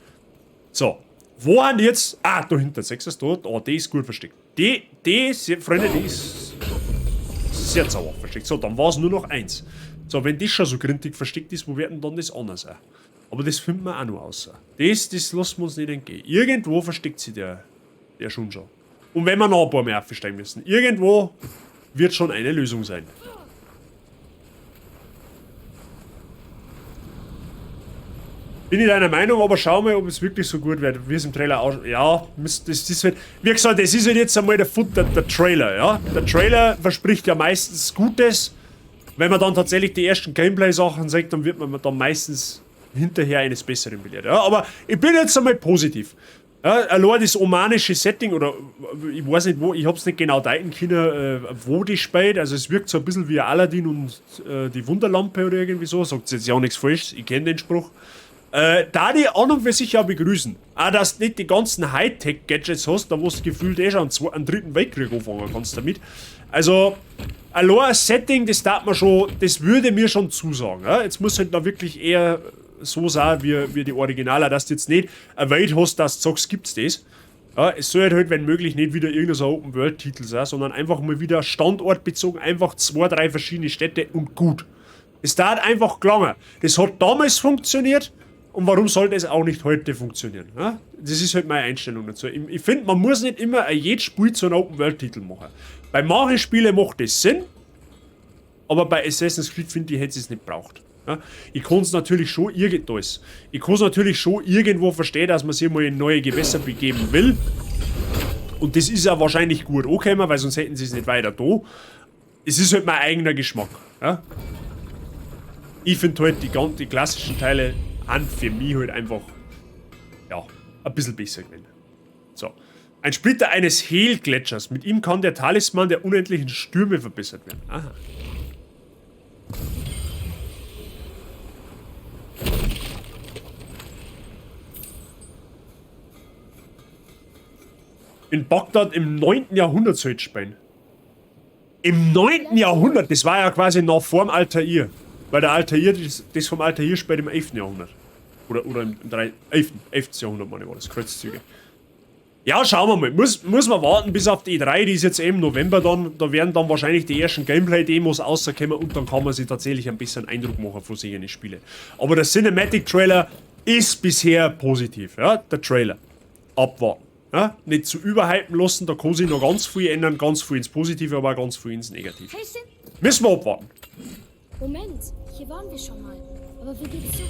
So, wo haben jetzt... Ah, da hinten, siehst du das dort? Oh, die ist gut versteckt. Die ist, Freunde, die ist sehr sauber versteckt. So, dann war's nur noch eins. So, wenn das schon so grindig versteckt ist, wo werden dann das anders sein? Aber das finden wir auch noch außer. Das lassen wir uns nicht entgehen. Irgendwo versteckt sich der schon schon. Und wenn wir noch ein paar mehr aufsteigen müssen, irgendwo wird schon eine Lösung sein. Bin ich deiner Meinung, aber schau mal, ob es wirklich so gut wird, wie es im Trailer ausschaut. Ja, das ist halt, wie gesagt, das ist halt jetzt einmal der Futter, der Trailer, ja. Der Trailer verspricht ja meistens Gutes. Wenn man dann tatsächlich die ersten Gameplay-Sachen sieht, dann wird man dann meistens hinterher eines Besseren belehrt. Ja, aber ich bin jetzt einmal positiv. Ja, allein das omanische Setting, oder ich weiß nicht wo, ich hab's nicht genau deuten können, wo die spielt. Also es wirkt so ein bisschen wie Aladdin und die Wunderlampe oder irgendwie so. Sagt jetzt ja auch nichts falsch, ich kenn den Spruch. Da die an und für sich ja begrüßen. Auch dass du nicht die ganzen Hightech-Gadgets hast, da wo du gefühlt eh schon einen dritten Weltkrieg anfangen kannst damit. Also, allein ein Setting, das darf man schon, das würde mir schon zusagen. Ja? Jetzt muss halt da wirklich eher so sein, wie die Originale, dass du jetzt nicht eine Welt hast, dass du sagst, gibt's das. Ja, es soll halt, wenn möglich, nicht wieder irgendein so Open-World-Titel sein, sondern einfach mal wieder standortbezogen, einfach 2, 3 verschiedene Städte und gut. Es dauert einfach gelangen. Das hat damals funktioniert und warum sollte es auch nicht heute funktionieren? Ja? Das ist halt meine Einstellung dazu. Ich finde, man muss nicht immer jedes Spiel zu einem Open-World-Titel machen. Bei manchen Spielen macht das Sinn, aber bei Assassin's Creed, finde ich, hätte es nicht braucht. Ja? Ich kann es natürlich schon irgendwo Ich kann es natürlich schon irgendwo verstehen, dass man sich mal in neue Gewässer begeben will. Und das ist ja wahrscheinlich gut angekommen, weil sonst hätten sie es nicht weiter da. Es ist halt mein eigener Geschmack. Ja? Ich finde halt die klassischen Teile an für mich halt einfach, ja, ein bisschen besser gewesen. So. Ein Splitter eines Hel-Gletschers. Mit ihm kann der Talisman der unendlichen Stürme verbessert werden. Aha. In Bagdad im 9. Jahrhundert soll es spielen. Im 9. Jahrhundert? Das war ja quasi noch vorm Altair. Weil der Altair, das vom Altair spielt im 11. Jahrhundert. Oder im 11. Jahrhundert, meine ich, war das. Kreuzzüge. Ja, schauen wir mal. Muss man warten bis auf die E3, die ist jetzt eben im November dann. Da werden dann wahrscheinlich die ersten Gameplay-Demos rauskommen und dann kann man sich tatsächlich ein bisschen Eindruck machen von solchen Spielen. Aber der Cinematic-Trailer ist bisher positiv. Ja, der Trailer. Abwarten. Ja, nicht zu überhypen lassen, da kann sich noch ganz viel ändern, ganz viel ins Positive, aber auch ganz viel ins Negative. Hey, Sin. Müssen wir abwarten. Moment, hier waren wir schon mal. Aber wie geht's zurück?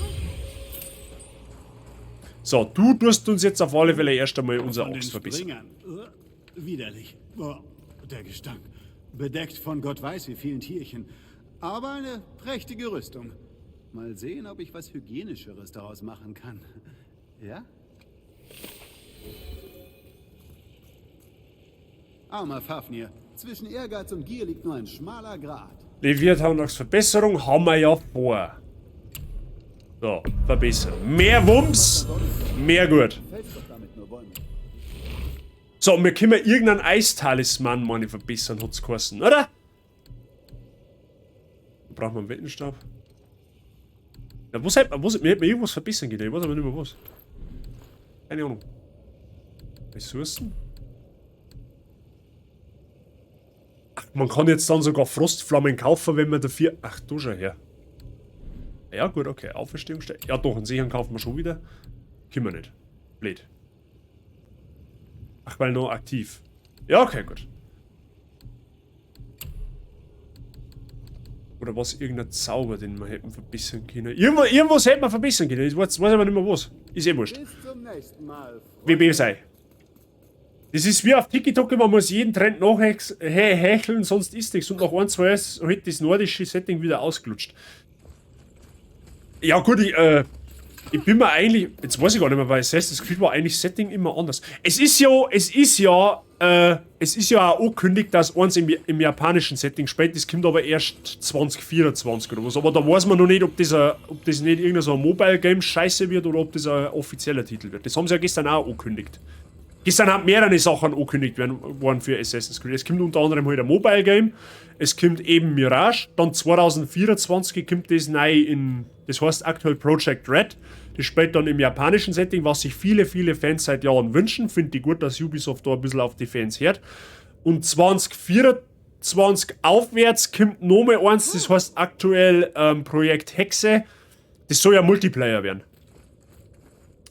So, du tust uns jetzt auf alle Fälle erst einmal unser Axt verbessern. Widerlich. Oh, der Gestank. Bedeckt von Gott weiß wie vielen Tierchen. Aber eine prächtige Rüstung. Mal sehen, ob ich was Hygienischeres daraus machen kann. Ja? Armer Fafnir. Zwischen Ehrgeiz und Gier liegt nur ein schmaler Grat. Leviathan Verbesserung haben wir ja vor. So, Verbesserung. Mehr Wumms, mehr gut. So, wir können irgendeinen Eistalisman mal verbessern, hat's geheißen, oder? Da brauchen wir einen Wettenstab. Ja, was hätte man, wir hätten irgendwas verbessern können, ich weiß aber nicht mehr was. Keine Ahnung. Ressourcen? Ach, man kann jetzt dann sogar Frostflammen kaufen, wenn man dafür... Ach, du schau her. Ja gut, okay. Auferstehung. Ja doch, einen Seehahn kaufen wir schon wieder. Können wir nicht. Blöd. Ach, weil noch aktiv. Ja, okay, gut. Oder was irgendein Zauber, den wir hätten verbessern können. Irgendwas hätten wir verbessern können. Ich weiß aber nicht mehr was. Ist eh wurscht. WB sei. Das ist wie auf TikTok, man muss jeden Trend nachhecheln, sonst ist nichts. Und nach 1, 2 ist halt das nordische Setting wieder ausgelutscht. Ja gut, ich bin mir eigentlich, jetzt weiß ich gar nicht mehr, bei Assassin's Creed war eigentlich Setting immer anders. Es ist ja auch angekündigt, dass eins im japanischen Setting spielt, das kommt aber erst 2024 oder was. Aber da weiß man noch nicht, ob das nicht irgendein so ein Mobile Game Scheiße wird oder ob das ein offizieller Titel wird. Das haben sie ja gestern auch angekündigt. Gestern haben mehrere Sachen angekündigt worden für Assassin's Creed. Es kommt unter anderem halt ein Mobile Game, es kommt eben Mirage, dann 2024 kommt das neu in, das heißt aktuell Project Red. Das spielt dann im japanischen Setting, was sich viele, viele Fans seit Jahren wünschen. Finde ich gut, dass Ubisoft da ein bisschen auf die Fans hört. Und 2024 aufwärts kommt nochmal eins, das heißt aktuell Projekt Hexe. Das soll ja Multiplayer werden.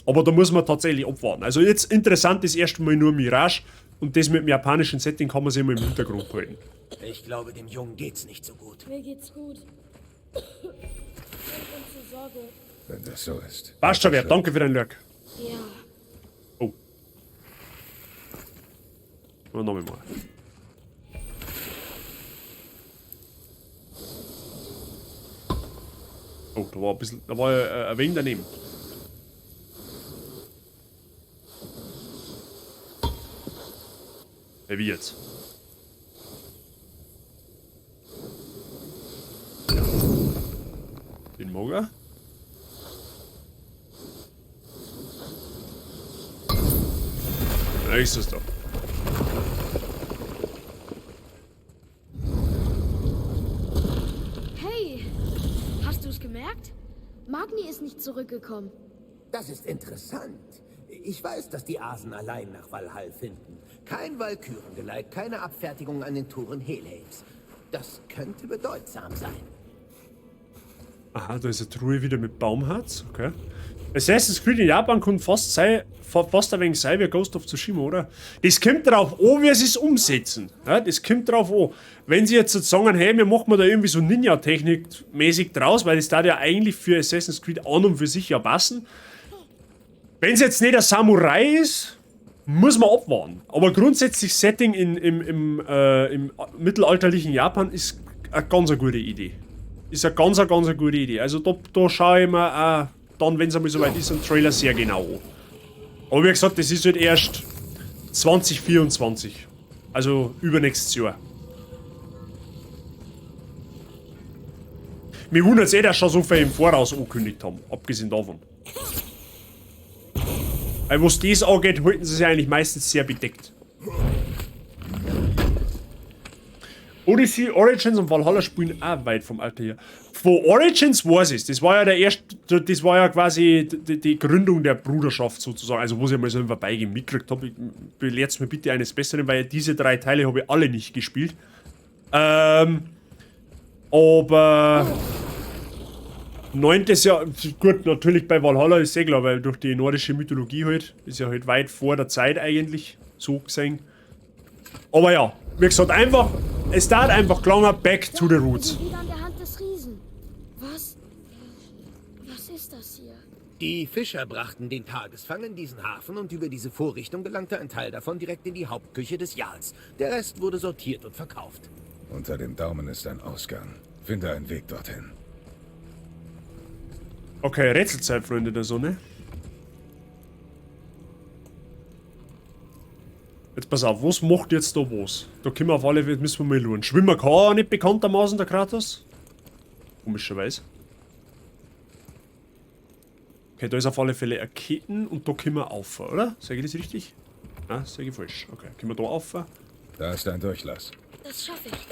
Aber da muss man tatsächlich abwarten. Also jetzt interessant ist erstmal nur Mirage und das mit dem japanischen Setting kann man sich immer im Hintergrund halten. Ich glaube, dem Jungen geht's nicht so gut. Mir geht's gut. Sorge. Wenn das so ist. Passt schon, wer. Danke für deinen Lurk. Ja. Oh. Und noch einmal. Oh, da war ein bisschen, da war ein wenig daneben. Ja, wie jetzt? Den Moger? Da ist es doch. Hey, hast du es gemerkt? Magni ist nicht zurückgekommen. Das ist interessant. Ich weiß, dass die Asen allein nach Valhall finden. Kein Walkürengeleit, keine Abfertigung an den Toren Helheims. Das könnte bedeutsam sein. Aha, da ist eine Truhe wieder mit Baumharz, okay. Assassin's Creed in Japan kann fast ein wenig sein wie Ghost of Tsushima, oder? Das kommt darauf an, wie sie es umsetzen. Ja, das kommt darauf an. Wenn sie jetzt sagen, hey, wir machen da irgendwie so Ninja-Technik mäßig draus, weil das da ja eigentlich für Assassin's Creed an und für sich ja passen. Wenn es jetzt nicht ein Samurai ist, muss man abwarten. Aber grundsätzlich Setting im mittelalterlichen Japan ist eine ganz eine gute Idee. Ist eine ganz, ganz gute Idee. Also da schaue ich mir auch dann, wenn es einmal soweit ist, einen Trailer sehr genau an. Aber wie gesagt, das ist halt erst 2024. Also übernächstes Jahr. Mir wundert's eh, dass schon so viel im Voraus angekündigt haben. Abgesehen davon. Weil was das angeht, halten sie sich eigentlich meistens sehr bedeckt. Odyssey, Origins und Valhalla spielen auch weit vom Alter her. Von Origins weiß ich's. Das war ja der erste, das war ja quasi die Gründung der Bruderschaft sozusagen. Also wo ich mal so im Vorbeigehen mitgekriegt hab. Belehrt's mir bitte eines Besseren, weil diese drei Teile habe ich alle nicht gespielt. Aber 9. Jahr, gut, natürlich bei Valhalla ist eh klar, weil durch die nordische Mythologie halt, ist ja halt weit vor der Zeit eigentlich, so gesehen. Aber ja, wie gesagt, einfach, es dauert einfach lange, back to the roots. Wir sind wieder an der Hand des Riesen. Was? Was ist das hier? Die Fischer brachten den Tagesfang in diesen Hafen und über diese Vorrichtung gelangte ein Teil davon direkt in die Hauptküche des Jarls. Der Rest wurde sortiert und verkauft. Unter dem Daumen ist ein Ausgang. Finde einen Weg dorthin. Okay, Rätselzeit, Freunde der Sonne. Jetzt pass auf, was macht jetzt da was? Da können wir auf alle Fälle, müssen wir mal schauen. Schwimmen kann er nicht bekanntermaßen, der Kratos. Komischerweise. Okay, da ist auf alle Fälle eine Ketten und da können wir auf, oder? Sag ich das richtig? Ah, sag ich falsch. Okay, können wir da auf? Da ist ein Durchlass. Das schaffe ich.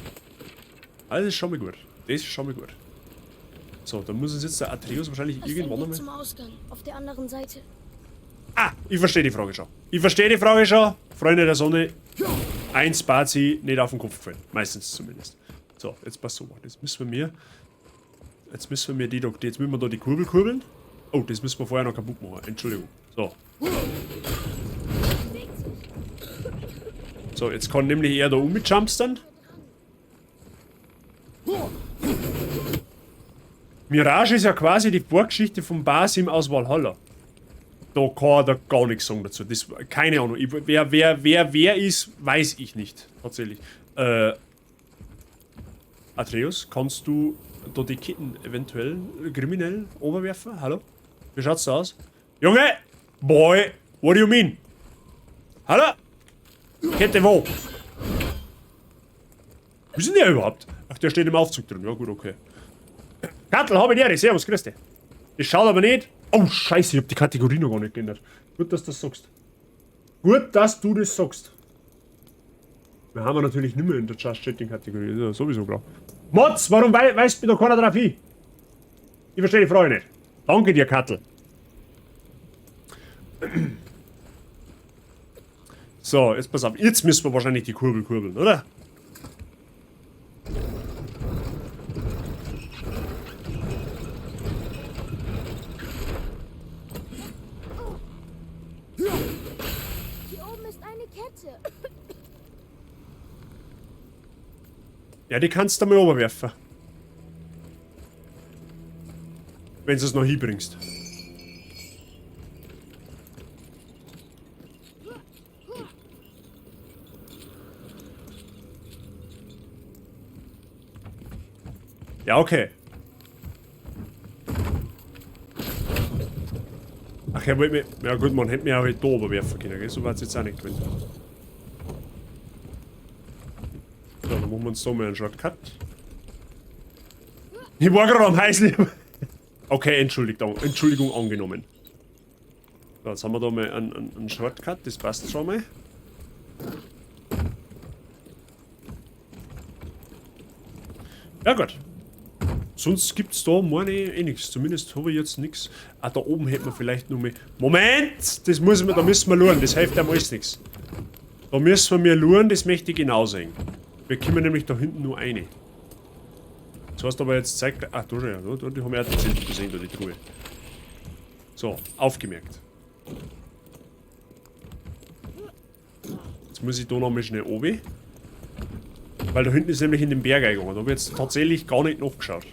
Ah, das ist schon mal gut. Das ist schon mal gut. So, da muss uns jetzt der Atreus wahrscheinlich Das ist irgendwann ein Weg einmal zum Ausgang, auf der anderen Seite. Ah, ich verstehe die Frage schon. Ich verstehe die Frage schon. Freunde der Sonne, eins Bazi nicht auf den Kopf gefallen. Meistens zumindest. So, jetzt pass auf. Jetzt müssen wir mir. Jetzt müssen wir mir die da, jetzt müssen wir da die Kurbel kurbeln. Oh, das müssen wir vorher noch kaputt machen. Entschuldigung. So. So, jetzt kann nämlich er da umjumpstern. Mirage ist ja quasi die Vorgeschichte von Basim aus Valhalla. Da kann er gar nichts sagen dazu. Das, keine Ahnung. Ich, wer ist, weiß ich nicht. Tatsächlich. Atreus, kannst du da die Ketten eventuell kriminell oberwerfen? Hallo? Wie schaut's da aus? Junge! Boy! What do you mean? Hallo? Kette wo? Wo ist denn der überhaupt? Ach, der steht im Aufzug drin. Ja gut, okay. Kattel, hab ich dir. Servus, grüß dich. Das schaut aber nicht. Oh, scheiße, ich hab die Kategorie noch gar nicht geändert. Gut, dass du das sagst. Gut, dass du das sagst. Wir haben natürlich nicht mehr in der Just Chatting Kategorie. Das ist ja sowieso klar. Mods, warum weist mir da keiner drauf hin? Ich verstehe die Frage nicht. Danke dir, Kattel. So, jetzt pass auf. Jetzt müssen wir wahrscheinlich die Kurbel kurbeln, oder? Hier oben ist eine Kette. Ja, die kannst du mal oberwerfen. Wenn du es noch hinbringst. Ja, okay. Ach, er wollte mir... Ja gut, man hätte mir auch halt da oberwerfen können, gell? So war's jetzt auch nicht gewesen. So, dann machen wir uns da mal einen Shortcut. Ich war gerade am Heißen. Okay, Entschuldigung angenommen. So, jetzt haben wir da mal einen Shortcut, das passt schon mal. Ja gut. Sonst gibt's da, meine ich, eh nichts. Zumindest habe ich jetzt nichts. Ah, da oben hätten wir vielleicht noch mehr. Moment! Das muss man, da müssen wir schauen. Das hilft einem alles nichts. Da müssen wir schauen, das möchte ich genau sehen. Wir kommen nämlich da hinten nur eine. Das heißt aber jetzt zeigt. Ach, da schon, ja. Da, die haben wir auch tatsächlich gesehen, da die Truhe. So, aufgemerkt. Jetzt muss ich da noch mal schnell runter. Weil da hinten ist nämlich in den Berg eingegangen. Da habe ich jetzt tatsächlich gar nicht nachgeschaut.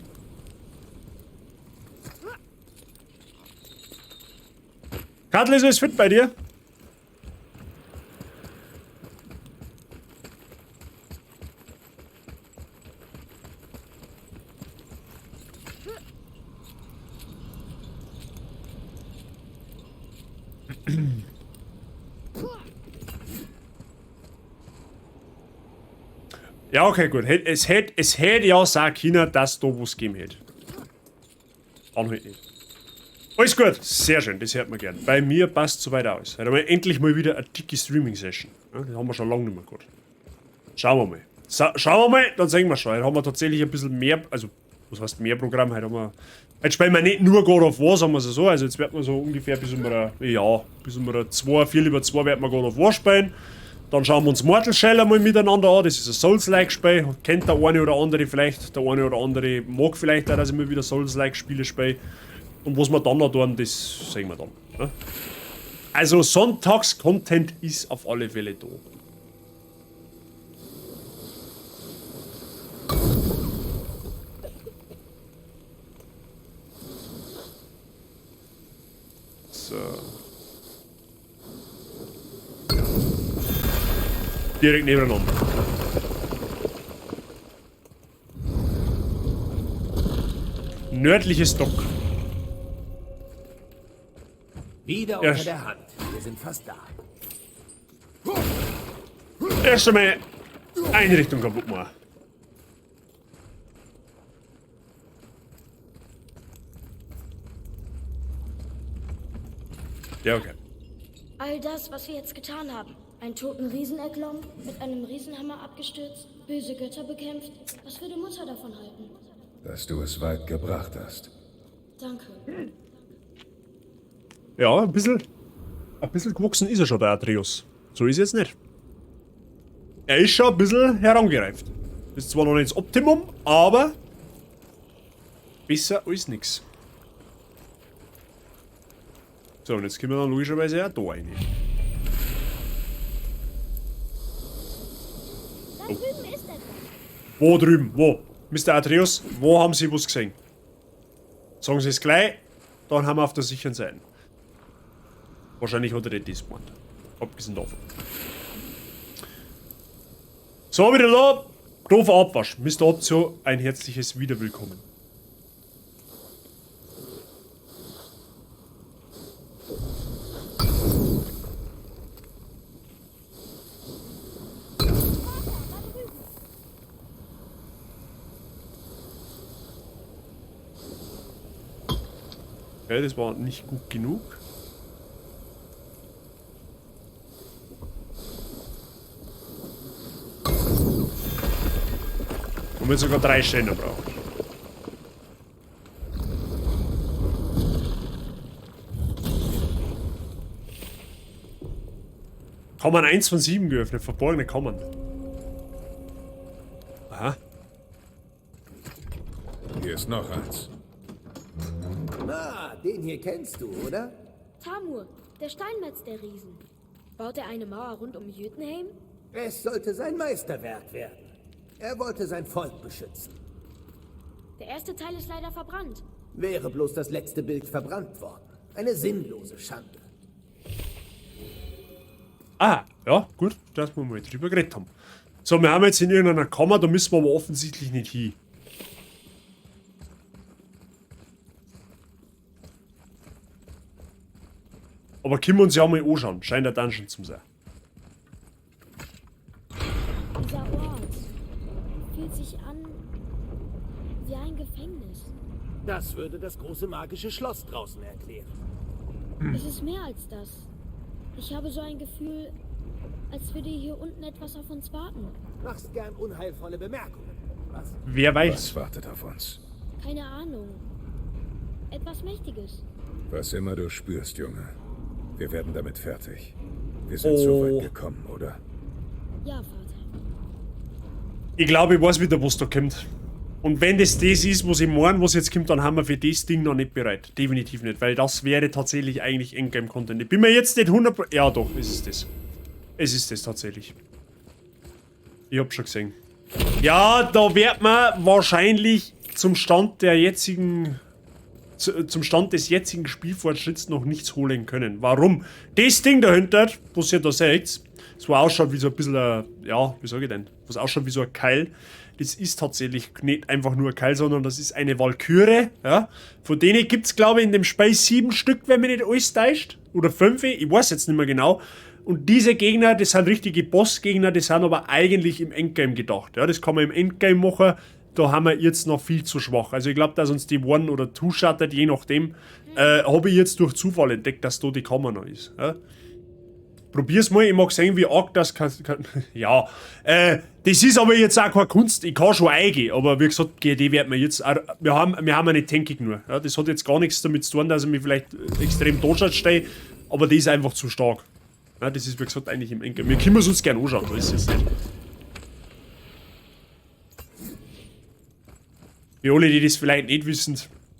Katl, ist alles fit bei dir? Ja, okay, gut. Es hätte ja sagen können, dass da was gegeben hätte. Dann halt nicht. Alles gut, sehr schön, das hört man gern. Bei mir passt soweit aus. Heute haben wir endlich mal wieder eine dicke Streaming-Session. Ja, das haben wir schon lange nicht mehr gehabt. Schauen wir mal. Schauen wir mal, dann sehen wir schon. Heute haben wir tatsächlich ein bisschen mehr, also, was heißt mehr Programm? Heute haben wir. Heute spielen wir nicht nur God of War, sagen wir es so. Also, jetzt werden wir so ungefähr bis um ja, bis um 2, 2:15 werden wir God of War spielen. Dann schauen wir uns Mortal Shell einmal miteinander an. Das ist ein Souls-like-Spiel. Kennt der eine oder andere vielleicht. Der eine oder andere mag vielleicht auch, dass ich mal wieder Souls-like-Spiele spiele. Und was wir dann noch tun, das sehen wir dann. Ne? Also Sonntags-Content ist auf alle Fälle da. So. Direkt nebeneinander. Nördliches Dock. Wieder Ja. unter der Hand. Wir sind fast da. Erst einmal Einrichtung kaputt machen. Ja, okay. All das, was wir jetzt getan haben. Einen toten Riesen erklommen, mit einem Riesenhammer abgestürzt, böse Götter bekämpft. Was würde Mutter davon halten? Dass du es weit gebracht hast. Danke. Ja, ein bisschen gewachsen ist er schon, der Atreus. So ist es jetzt nicht. Er ist schon ein bisschen herangereift. Ist zwar noch nicht das Optimum, aber besser als nix. So, und jetzt kommen wir dann logischerweise auch da rein. Da drüben ist etwas. Wo drüben? Wo? Mr. Atreus, wo haben Sie was gesehen? Sagen Sie es gleich, dann haben wir auf der sicheren Seite. Wahrscheinlich hat er nicht das gemeint. Abgesehen davon. So, wieder da. Doofer Abwasch. Mr. Optio, ein herzliches Wiederwillkommen. Okay, das war nicht gut genug. Und wir sogar 3 Steine brauchen. Kammern 1 von 7 geöffnet, verborgene Kammern. Aha. Hier ist noch eins. Ah, den hier kennst du, oder? Thamur, der Steinmetz der Riesen. Baut er eine Mauer rund um Jötunheim? Es sollte sein Meisterwerk werden. Er wollte sein Volk beschützen. Der erste Teil ist leider verbrannt. Wäre bloß das letzte Bild verbrannt worden. Eine sinnlose Schande. Ah, ja, gut, dass wir mal drüber geredet haben. So, wir haben jetzt in irgendeiner Kammer, da müssen wir aber offensichtlich nicht hin. Aber können wir uns ja mal anschauen. Scheint ein Dungeon zu sein. Dieser Ort fühlt sich an wie ein Gefängnis. Das würde das große magische Schloss draußen erklären. Es ist mehr als das. Ich habe so ein Gefühl, als würde hier unten etwas auf uns warten. Machst gern unheilvolle Bemerkungen. Was? Wer weiß? Was wartet auf uns? Keine Ahnung. Etwas Mächtiges. Was immer du spürst, Junge. Wir werden damit fertig. Wir sind so Oh. weit gekommen, oder? Ja, Vater. Ich glaube, ich weiß wieder, was da kommt. Und wenn das das ist, was ich meine, was jetzt kommt, dann haben wir für das Ding noch nicht bereit. Definitiv nicht, weil das wäre tatsächlich eigentlich Endgame-Content. Ich bin mir jetzt nicht 100%... Ja, doch, es ist das. Es ist das tatsächlich. Ich hab schon gesehen. Ja, da wird man wahrscheinlich zum Stand der jetzigen... Zum Stand des jetzigen Spielfortschritts noch nichts holen können. Warum? Das Ding dahinter, was ihr da seht, so ausschaut wie so ein bisschen, ein, ja, wie sag ich denn? Was ausschaut wie so ein Keil. Das ist tatsächlich nicht einfach nur ein Keil, sondern das ist eine Walküre. Ja? Von denen gibt's, glaube ich, in dem Spiel 7 Stück, wenn mich nicht alles täuscht. Oder 5, ich weiß jetzt nicht mehr genau. Und diese Gegner, das sind richtige Bossgegner, die sind aber eigentlich im Endgame gedacht. Ja, das kann man im Endgame machen, da haben wir jetzt noch viel zu schwach. Also ich glaube, dass uns die One- oder Two-Shottet, je nachdem, habe ich jetzt durch Zufall entdeckt, dass da die Kammer noch ist. Ja? Probier's mal, ich mag sehen, wie arg das kann. Ja, das ist aber jetzt auch keine Kunst, ich kann schon eingehen, aber wie gesagt, GD wird mir jetzt auch, wir haben ja nicht tankig nur. Ja, das hat jetzt gar nichts damit zu tun, dass ich mich vielleicht extrem tot stehe, aber die ist einfach zu stark. Ja, das ist, wie gesagt, eigentlich im Endgame. Wir können es uns gerne anschauen, so ist es nicht. Für alle, die das vielleicht nicht wissen,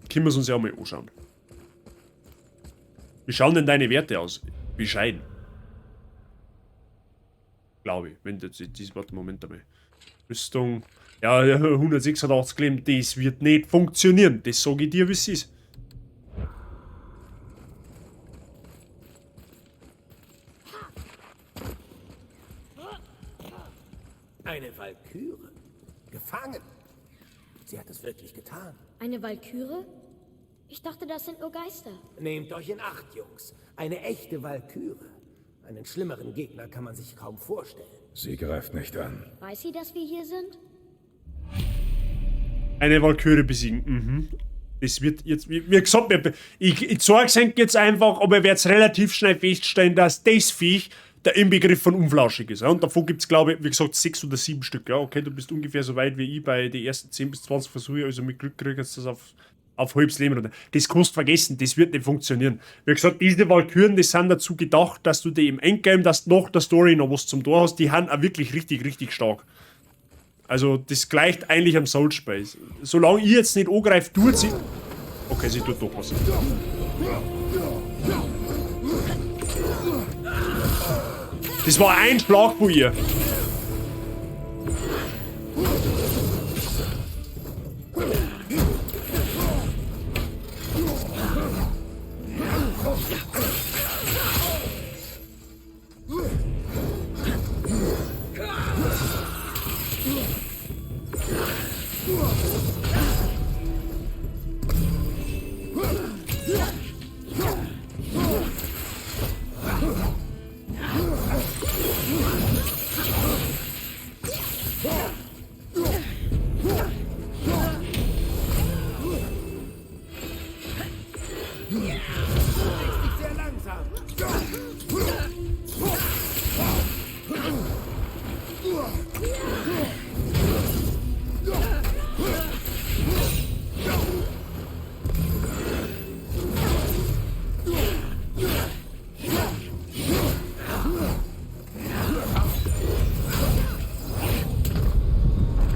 können wir es uns ja mal anschauen. Wie schauen denn deine Werte aus? Bescheiden. Glaube ich. Wenn das, das, warte, Moment einmal. Rüstung. Ja, ja, 186 Leben, das wird nicht funktionieren. Das sag ich dir, wie es ist. Eine Walküre? Gefangen? Sie hat es wirklich getan. Eine Walküre? Ich dachte, das sind nur Geister. Nehmt euch in Acht, Jungs. Eine echte Walküre. Einen schlimmeren Gegner kann man sich kaum vorstellen. Sie greift nicht an. Weiß sie, dass wir hier sind? Eine Walküre besiegen. Mhm. Das wird jetzt, wie gesagt, ich zeig's euch jetzt einfach, aber ihr werdet's relativ schnell feststellen, dass das Viech der Inbegriff von unflauschig ist. Ja? Und davon gibt's, glaube ich, wie gesagt, 6 oder 7 Stück. Ja? Okay, du bist ungefähr so weit wie ich bei den ersten 10 bis 20 Versuchen, also mit Glück kriegst du das auf halbes Leben runter. Das kannst du vergessen, das wird nicht funktionieren. Wie gesagt, diese Walküren, die sind dazu gedacht, dass du die im Endgame, dass du nach der Story noch was zum Tor hast, die sind auch wirklich richtig, richtig stark. Also, das gleicht eigentlich am Soul Space. Solange ich jetzt nicht angreife, tut sie... Okay, sie tut doch was. Das war ein Schlag von ihr.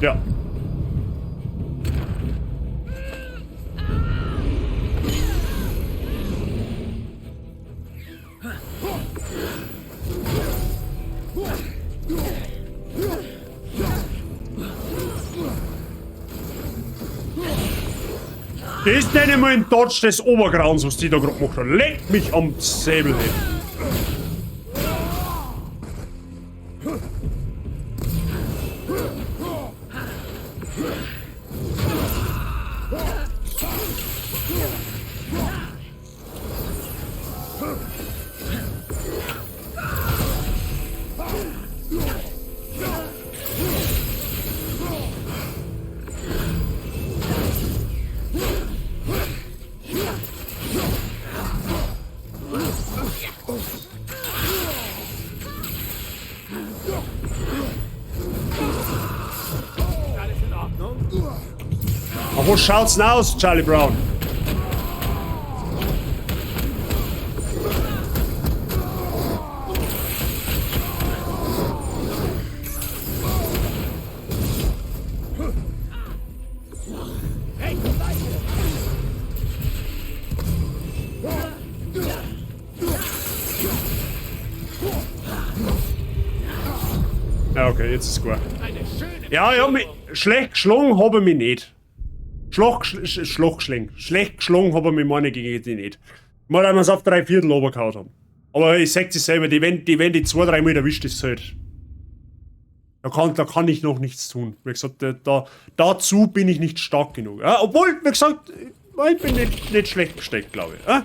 Ja. Das ist nicht einmal ein Dodge des Obergrauens, was die da grad gemacht hat. Leck mich am Säbel hin. Nach was schaut's denn aus, Charlie Brown? Ja, okay, jetzt ist gut. Ja, ja, schlecht geschlagen habe ich mich nicht. Schlecht geschlagen habe ich mich meine gegen die nicht. Mal, dass wir es auf 3/4 runtergehauen haben. Aber ich sag es selber, die wenn die 2-3 Mal erwischt, ist halt. Da kann ich noch nichts tun. Wie gesagt, dazu bin ich nicht stark genug. Ja, obwohl, wie gesagt, ich bin nicht schlecht gesteckt, glaube ich. Ja?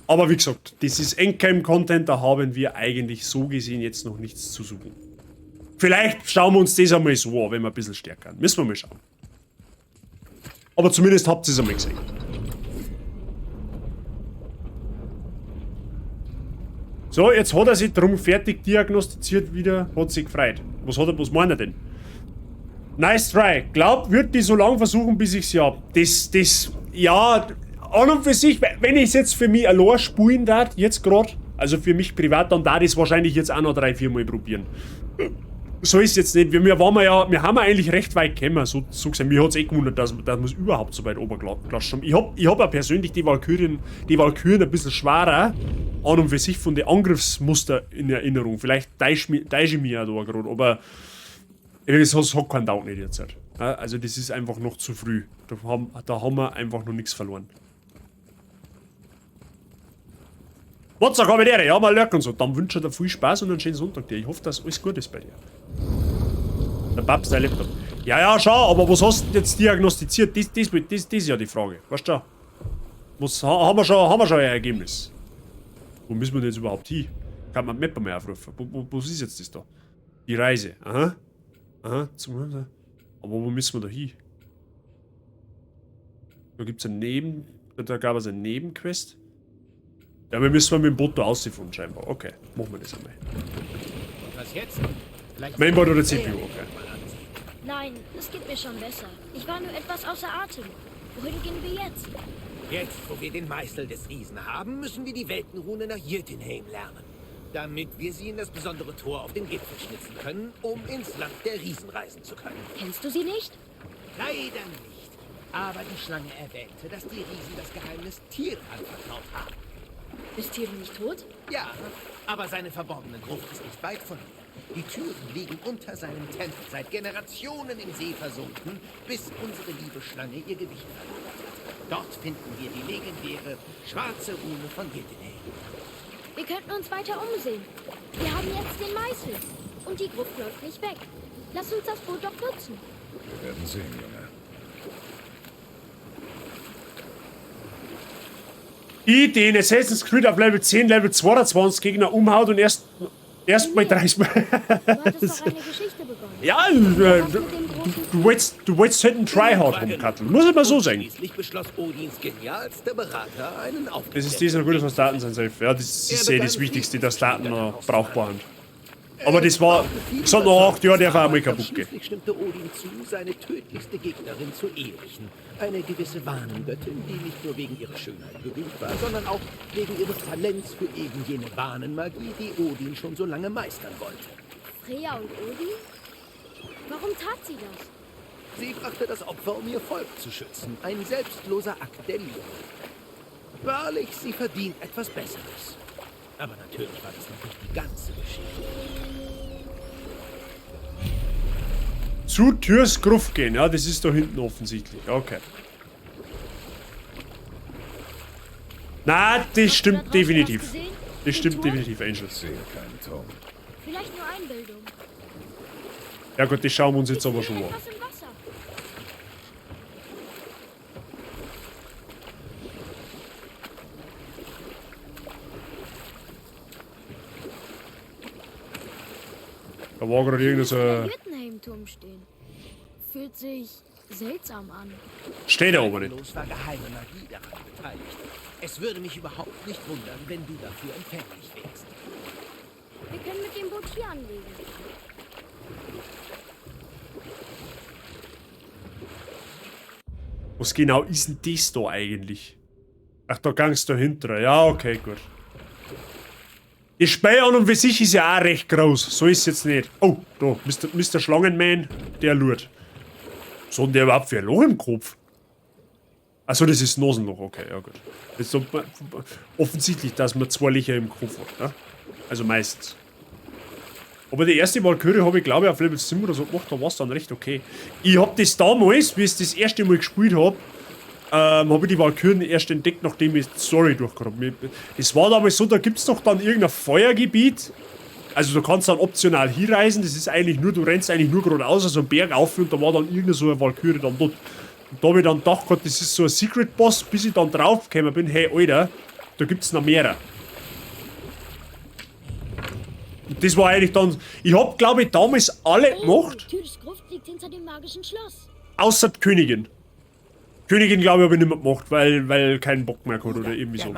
Aber wie gesagt, das ist Endgame-Content, da haben wir eigentlich so gesehen jetzt noch nichts zu suchen. Vielleicht schauen wir uns das einmal so an, wenn wir ein bisschen stärker sind. Müssen wir mal schauen. Aber zumindest habt ihr es einmal gesehen. So, jetzt hat er sich drum fertig diagnostiziert wieder, hat sich gefreut. Was hat er, was meint er denn? Nice try. Glaub, würd die so lange versuchen, bis ich sie hab. Ja, an und für sich, wenn ich es jetzt für mich allein spielen darf, jetzt grad, also für mich privat, dann darf ich es wahrscheinlich jetzt auch noch 3-4 Mal probieren. So ist es jetzt nicht. Wir waren ja, wir haben ja eigentlich recht weit gekommen, so gesehen. Mir hat es eh gewundert, dass wir es überhaupt so weit oben gelassen haben. Ich hab auch persönlich die Walküren ein bisschen schwerer an und für sich von den Angriffsmuster in Erinnerung. Vielleicht täusche ich mich ja da gerade, aber es hat keinen Tag nicht jetzt. Also das ist einfach noch zu früh. Da haben wir einfach noch nichts verloren. What's up, Kabinäre? Ja, mal lurken und so. Dann wünsche ich dir viel Spaß und einen schönen Sonntag dir. Ich hoffe, dass alles gut ist bei dir. Der Papst, der Laptop. Ja, ja, schau, aber was hast du denn jetzt diagnostiziert? Das ist ja die Frage. Weißt du? Was, haben wir schon ein Ergebnis? Wo müssen wir denn jetzt überhaupt hin? Kann man die Map mal aufrufen? Wo ist jetzt das da? Die Reise. Aha. Aha. Aber wo müssen wir da hin? Da gibt es ein Neben... Da gab es eine Nebenquest. Ja, wir müssen mit dem Boot da rausfahren scheinbar. Okay, machen wir das einmal. Was jetzt? Mainboard oder CPU, okay. Nein, es geht mir schon besser. Ich war nur etwas außer Atem. Wohin gehen wir jetzt? Jetzt, wo wir den Meißel des Riesen haben, müssen wir die Weltenrune nach Jötunheim lernen. Damit wir sie in das besondere Tor auf dem Gipfel schnitzen können, um ins Land der Riesen reisen zu können. Kennst du sie nicht? Leider nicht. Aber die Schlange erwähnte, dass die Riesen das Geheimnis Tyr anvertraut haben. Ist Tyr nicht tot? Ja, aber seine verborgene Gruft ist nicht weit von hier. Die Türen liegen unter seinem Tempel, seit Generationen im See versunken, bis unsere liebe Schlange ihr Gewicht verlagert hat. Dort finden wir die legendäre schwarze Rune von Jötunheim. Wir könnten uns weiter umsehen. Wir haben jetzt den Meißel. Und die Gruft läuft nicht weg. Lass uns das Boot doch nutzen. Wir werden sehen, Junge. Ich, den Assassin's Creed auf Level 10, Level 22 Gegner umhaut und erst mal 30 Mal. Du hattest doch eine Geschichte begonnen. Ja, du wolltest halt einen Tryhard rumkatteln. Muss ich mal so sagen. Schließlich beschloss Odins genialster Berater einen Auftrag. Das ist das noch gut, dass Daten sind safe. Ja, das ist eh das Wichtigste, dass Daten noch brauchbar sind. Aber das war, es hat noch 8 Jahre, der war einmal kaputt gehen. Schließlich stimmte Odin zu, seine tödlichste Gegnerin zu ehelichen. Eine gewisse Wahnengöttin, die nicht nur wegen ihrer Schönheit berühmt war, sondern auch wegen ihres Talents für eben jene Wahnenmagie, die Odin schon so lange meistern wollte. Freya und Odin? Warum tat sie das? Sie brachte das Opfer, um ihr Volk zu schützen. Ein selbstloser Akt der Liebe. Wahrlich, sie verdient etwas Besseres. Aber natürlich war das noch nicht die ganze Geschichte. Zu Tyrs Gruft gehen, ja, das ist da hinten offensichtlich. Okay. Na, das stimmt definitiv. Das stimmt definitiv, Angel. Ich sehe keinen Turm. Vielleicht nur Einbildung. Ja gut, das schauen wir uns jetzt aber schon an. Da war gerade irgendein so... Jötunheim-Turm stehen. Fühlt sich seltsam an. Steht er aber nicht. Bloß war geheime Magie daran beteiligt. Es würde mich überhaupt nicht wundern, wenn du dafür empfänglich wärst. Wir können mit dem Boot hier anlegen. Was genau ist denn das da eigentlich? Ach, da gangst du dahinter. Ja, okay, gut. Das Spiel an und für sich ist ja auch recht groß. So ist es jetzt nicht. Oh, da, Mr. Schlangenman, der lurt. Was hat denn der überhaupt für ein Loch im Kopf? Achso, das ist Nasenloch, okay, ja gut. Das ist offensichtlich, dass man zwei Löcher im Kopf hat, ne? Also meistens. Aber die erste Valkyrie habe ich, glaube ich, auf Level 7 oder so gemacht, da war es dann recht okay. Ich hab das damals, wie ich das erste Mal gespielt hab, habe ich die Walküren erst entdeckt, nachdem ich die Story durchgehabt habe. Es war damals so, da gibt's doch dann irgendein Feuergebiet. Also du kannst dann optional hinreisen, das ist eigentlich nur, du rennst eigentlich nur geradeaus, also einen Berg auf und da war dann irgendeine so eine Walküre dann dort. Und da hab ich dann gedacht, Gott, das ist so ein Secret Boss, bis ich dann draufgekommen bin, hey Alter, da gibt's noch mehrere. Und das war eigentlich dann, ich hab, glaube ich, damals alle gemacht. Tyrs Gruft liegt hinter dem magischen Schloss. Außer die Königin. Königin, glaube ich, habe ich nicht mehr gemacht, weil keinen Bock mehr gehabt oder irgendwie so.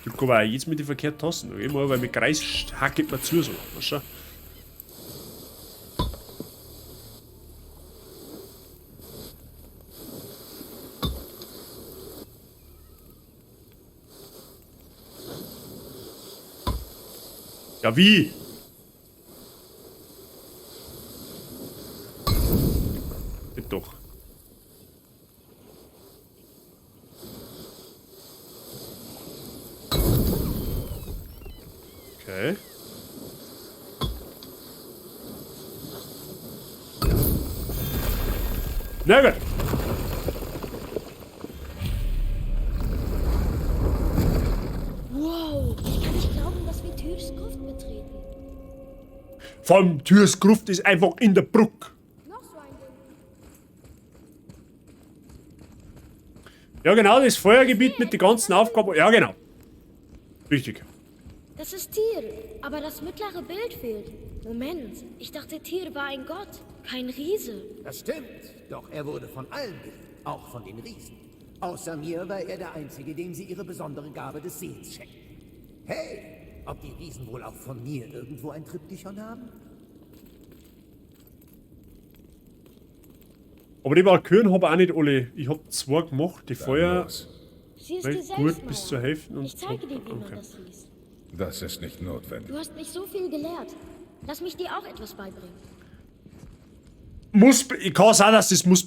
Ich drück aber auch jetzt mit den verkehrten Tasten. Okay? Mal, weil mit Kreis hackelt man zu so. Weißt du? Ja, wie? Geht doch. Okay. Na gut. Wow, ich kann nicht glauben, dass wir Tyrs Gruft betreten. Vor allem Tyrs Gruft ist einfach in der Brücke. Noch so ein Ding. Ja genau, das Feuergebiet mit den ganzen Aufgaben. Ja genau. Richtig. Das ist Tyr, aber das mittlere Bild fehlt. Moment, ich dachte, Tyr war ein Gott, kein Riese. Das stimmt, doch er wurde von allen geliebt, auch von den Riesen. Außer mir war er der Einzige, dem sie ihre besondere Gabe des Sehens schenkten. Hey, ob die Riesen wohl auch von mir irgendwo ein Triptychon haben? Aber die Walküren habe auch nicht alle. Ich hab zwei gemacht, die Feuer. Sie ist die Gut bis zur Hälfte und Ich zeige dir, wie man okay. das liest. Das ist nicht notwendig. Du hast mich so viel gelehrt. Lass mich dir auch etwas beibringen. Muss, ich kann sagen, dass das muss.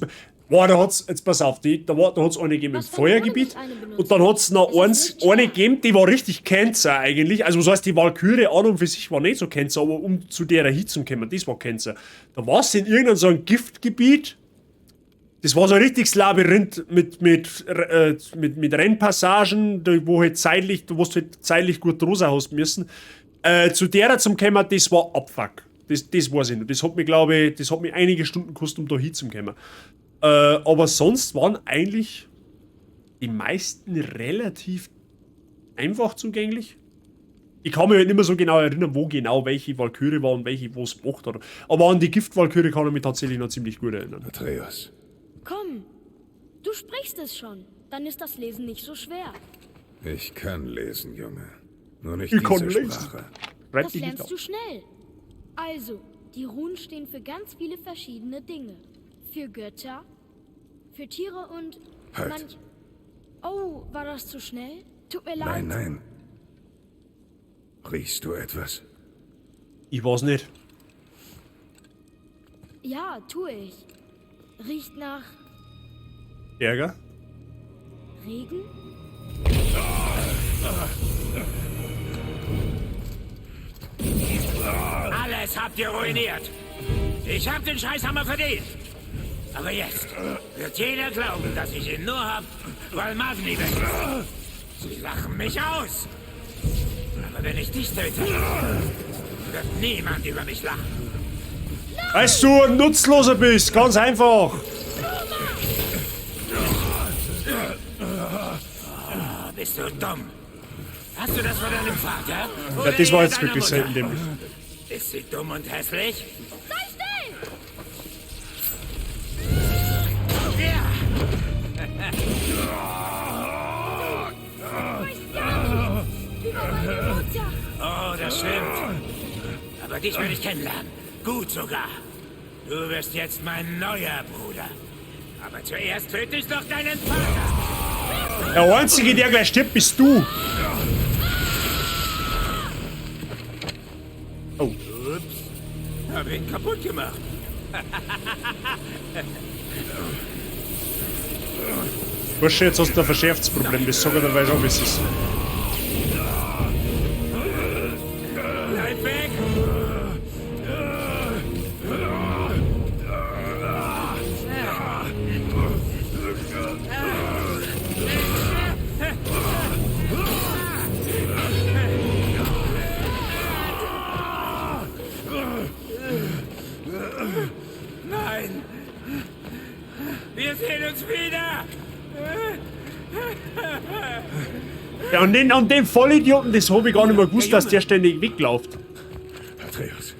Boah, da hat's, jetzt pass auf, da hat's eine gegeben im Feuergebiet und dann hat's noch eine gegeben, die war richtig Cancer eigentlich. Also was heißt, die Walküre an und für sich war nicht so Cancer, aber um zu der hinzukommen, das war Cancer. Da war's in irgendeinem so einem Giftgebiet. Das war so ein richtiges Labyrinth mit Rennpassagen, wo halt zeitlich, wo du halt zeitlich gut drunter hast müssen. Zu der zum kommen, das war Abfuck. Das weiß ich noch. Das hat mich, glaube ich, das hat mich einige Stunden gekostet, um da hinzukommen. Aber sonst waren eigentlich die meisten relativ einfach zugänglich. Ich kann mich halt nicht mehr so genau erinnern, wo genau welche Walküre war und welche wo es gemacht hat. Aber an die Giftwalküre kann ich mich tatsächlich noch ziemlich gut erinnern. Atreus. Komm, du sprichst es schon. Dann ist das Lesen nicht so schwer. Ich kann lesen, Junge. Nur nicht Ich kann diese lesen. Sprache. Schreib Das dich nicht lernst auf. du schnell. Also, die Runen stehen für ganz viele verschiedene Dinge. Für Götter, für Tiere und Halt. Oh, war das zu schnell? Tut mir leid. Nein, nein. Riechst du etwas? Ich weiß nicht. Ja, tue ich. Riecht nach Ärger? Regen? Alles habt ihr ruiniert. Ich hab den Scheißhammer verdient. Aber jetzt wird jeder glauben, dass ich ihn nur hab, weil Magni weg ist. Sie lachen mich aus. Aber wenn ich dich töte, wird niemand über mich lachen. Weißt du, ein Nutzloser bist, ganz einfach. Oh, bist du dumm? Hast du das von deinem Vater? Ja, das war Oder jetzt deiner wirklich Mutter? selten dämlich. Ist sie dumm und hässlich? Sei still! Ja! Du weißt gar nichts über meine Mutter. Oh, das stimmt. Aber dich will ich kennenlernen. Gut sogar. Du wirst jetzt mein neuer Bruder. Aber zuerst töte ich noch deinen Vater. Der Einzige, der gleich stirbt, bist du. Oh. Ups. Hab ihn kaputt gemacht. Bursche, jetzt hast du ein verschärftes Problem. Das sag ich dir, weil schon, wie es ist. Bleib weg! Nein! Wir sehen uns wieder! Ja, und den Vollidioten, das hab ich gar nicht mehr gewusst, dass der ständig wegläuft. Atreus.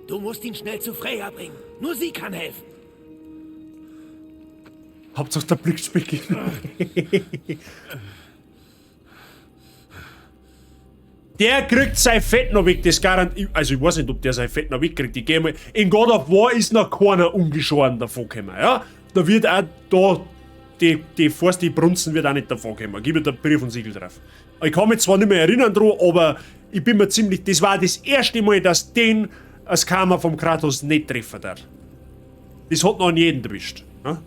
Du musst ihn schnell zu Freya bringen. Nur sie kann helfen. Hauptsache der Blitzspiegel. Der kriegt sein Fett noch weg, das garantiert. Also ich weiß nicht, ob der sein Fett noch wegkriegt. Ich geh mal. In God of War ist noch keiner ungeschoren davon gekommen, ja? Da wird auch da die Forst, die Brunzen wird auch nicht davon kommen. Gib mir den Brief und Siegel drauf. Ich kann mich zwar nicht mehr erinnern dran, aber ich bin mir ziemlich. Das war das erste Mal, dass den als Karma vom Kratos nicht treffen darf. Das hat noch an jeden erwischt. Ja?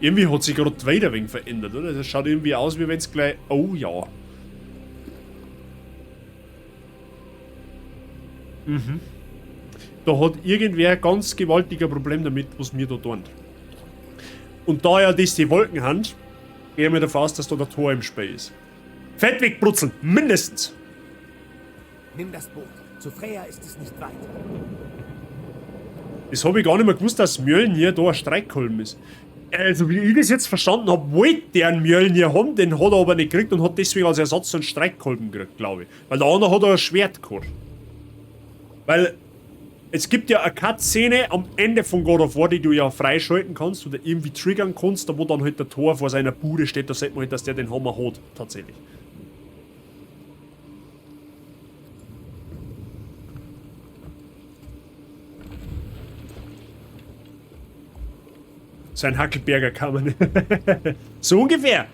Irgendwie hat sich gerade die ein wenig verändert, oder? Das schaut irgendwie aus, wie wenn es gleich. Oh ja. Mhm. Da hat irgendwer ganz gewaltiger Problem damit, was mir da tun. Und da ja das die Wolken haben, gehe ich mir davon aus, dass da der Tor im Spiel ist. Fett wegbrutzeln, mindestens! Nimm das Boot. Zu Freya ist es nicht weit. Das habe ich gar nicht mehr gewusst, dass Mjölnir da ein Streitkolben ist. Also, wie ich das jetzt verstanden habe, wollte der einen Mjölnir haben, den hat er aber nicht gekriegt und hat deswegen als Ersatz einen Streitkolben gekriegt, glaube ich. Weil der andere hat er ein Schwert gehabt. Weil es gibt ja eine Cutscene am Ende von God of War, die du ja freischalten kannst oder irgendwie triggern kannst, da wo dann halt der Tor vor seiner Bude steht, da sieht man halt, dass der den Hammer hat, tatsächlich. Sein Hackelberger kann man nicht. So ungefähr.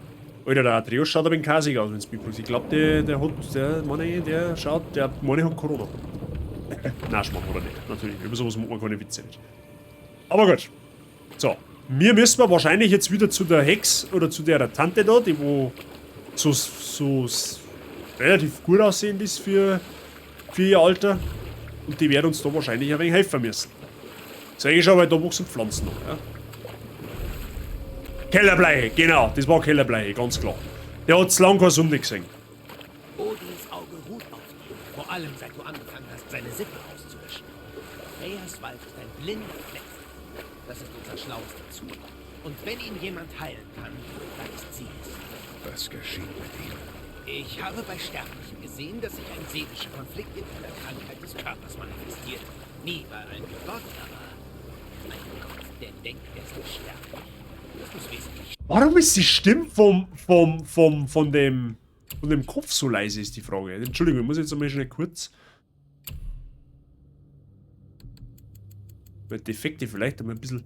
Alter, der Atreus schaut aber in kasig aus, wenn's mich fragst. Ich glaub, der hat, der Mann, der schaut, der Mann hat Corona. Nein, Schmarrn hat er nicht. Natürlich, über sowas macht man keine Witze nicht. Aber gut. So. Wir müssen wir wahrscheinlich jetzt wieder zu der Hex oder zu der Tante da, die wo so relativ gut aussehend ist für ihr Alter. Und die werden uns da wahrscheinlich ein wenig helfen müssen. Sag ich schon, weil da wachsen Pflanzen noch, ja. Kellerbleiche, genau, das war Kellerbleiche, ganz klar. Der hat lang keine Sonne gesehen. Odins Auge ruht auf dir. Vor allem, seit du angefangen hast, seine Sippe auszuwischen. Freyas Wald ist ein blinder Fleck. Das ist unser schlauester Zug. Und wenn ihn jemand heilen kann, dann ist sie es. Was geschieht mit ihm? Ich habe bei Sterblichen gesehen, dass sich ein seelischer Konflikt in einer Krankheit des Körpers manifestiert. Nie bei einem Gott, aber ein Gott, der denkt, er sei sterblich. Das muss wesentlich. Warum ist die Stimme von dem Kopf so leise, ist die Frage. Entschuldigung, ich muss jetzt einmal schnell kurz. Weil Defekte vielleicht einmal ein bisschen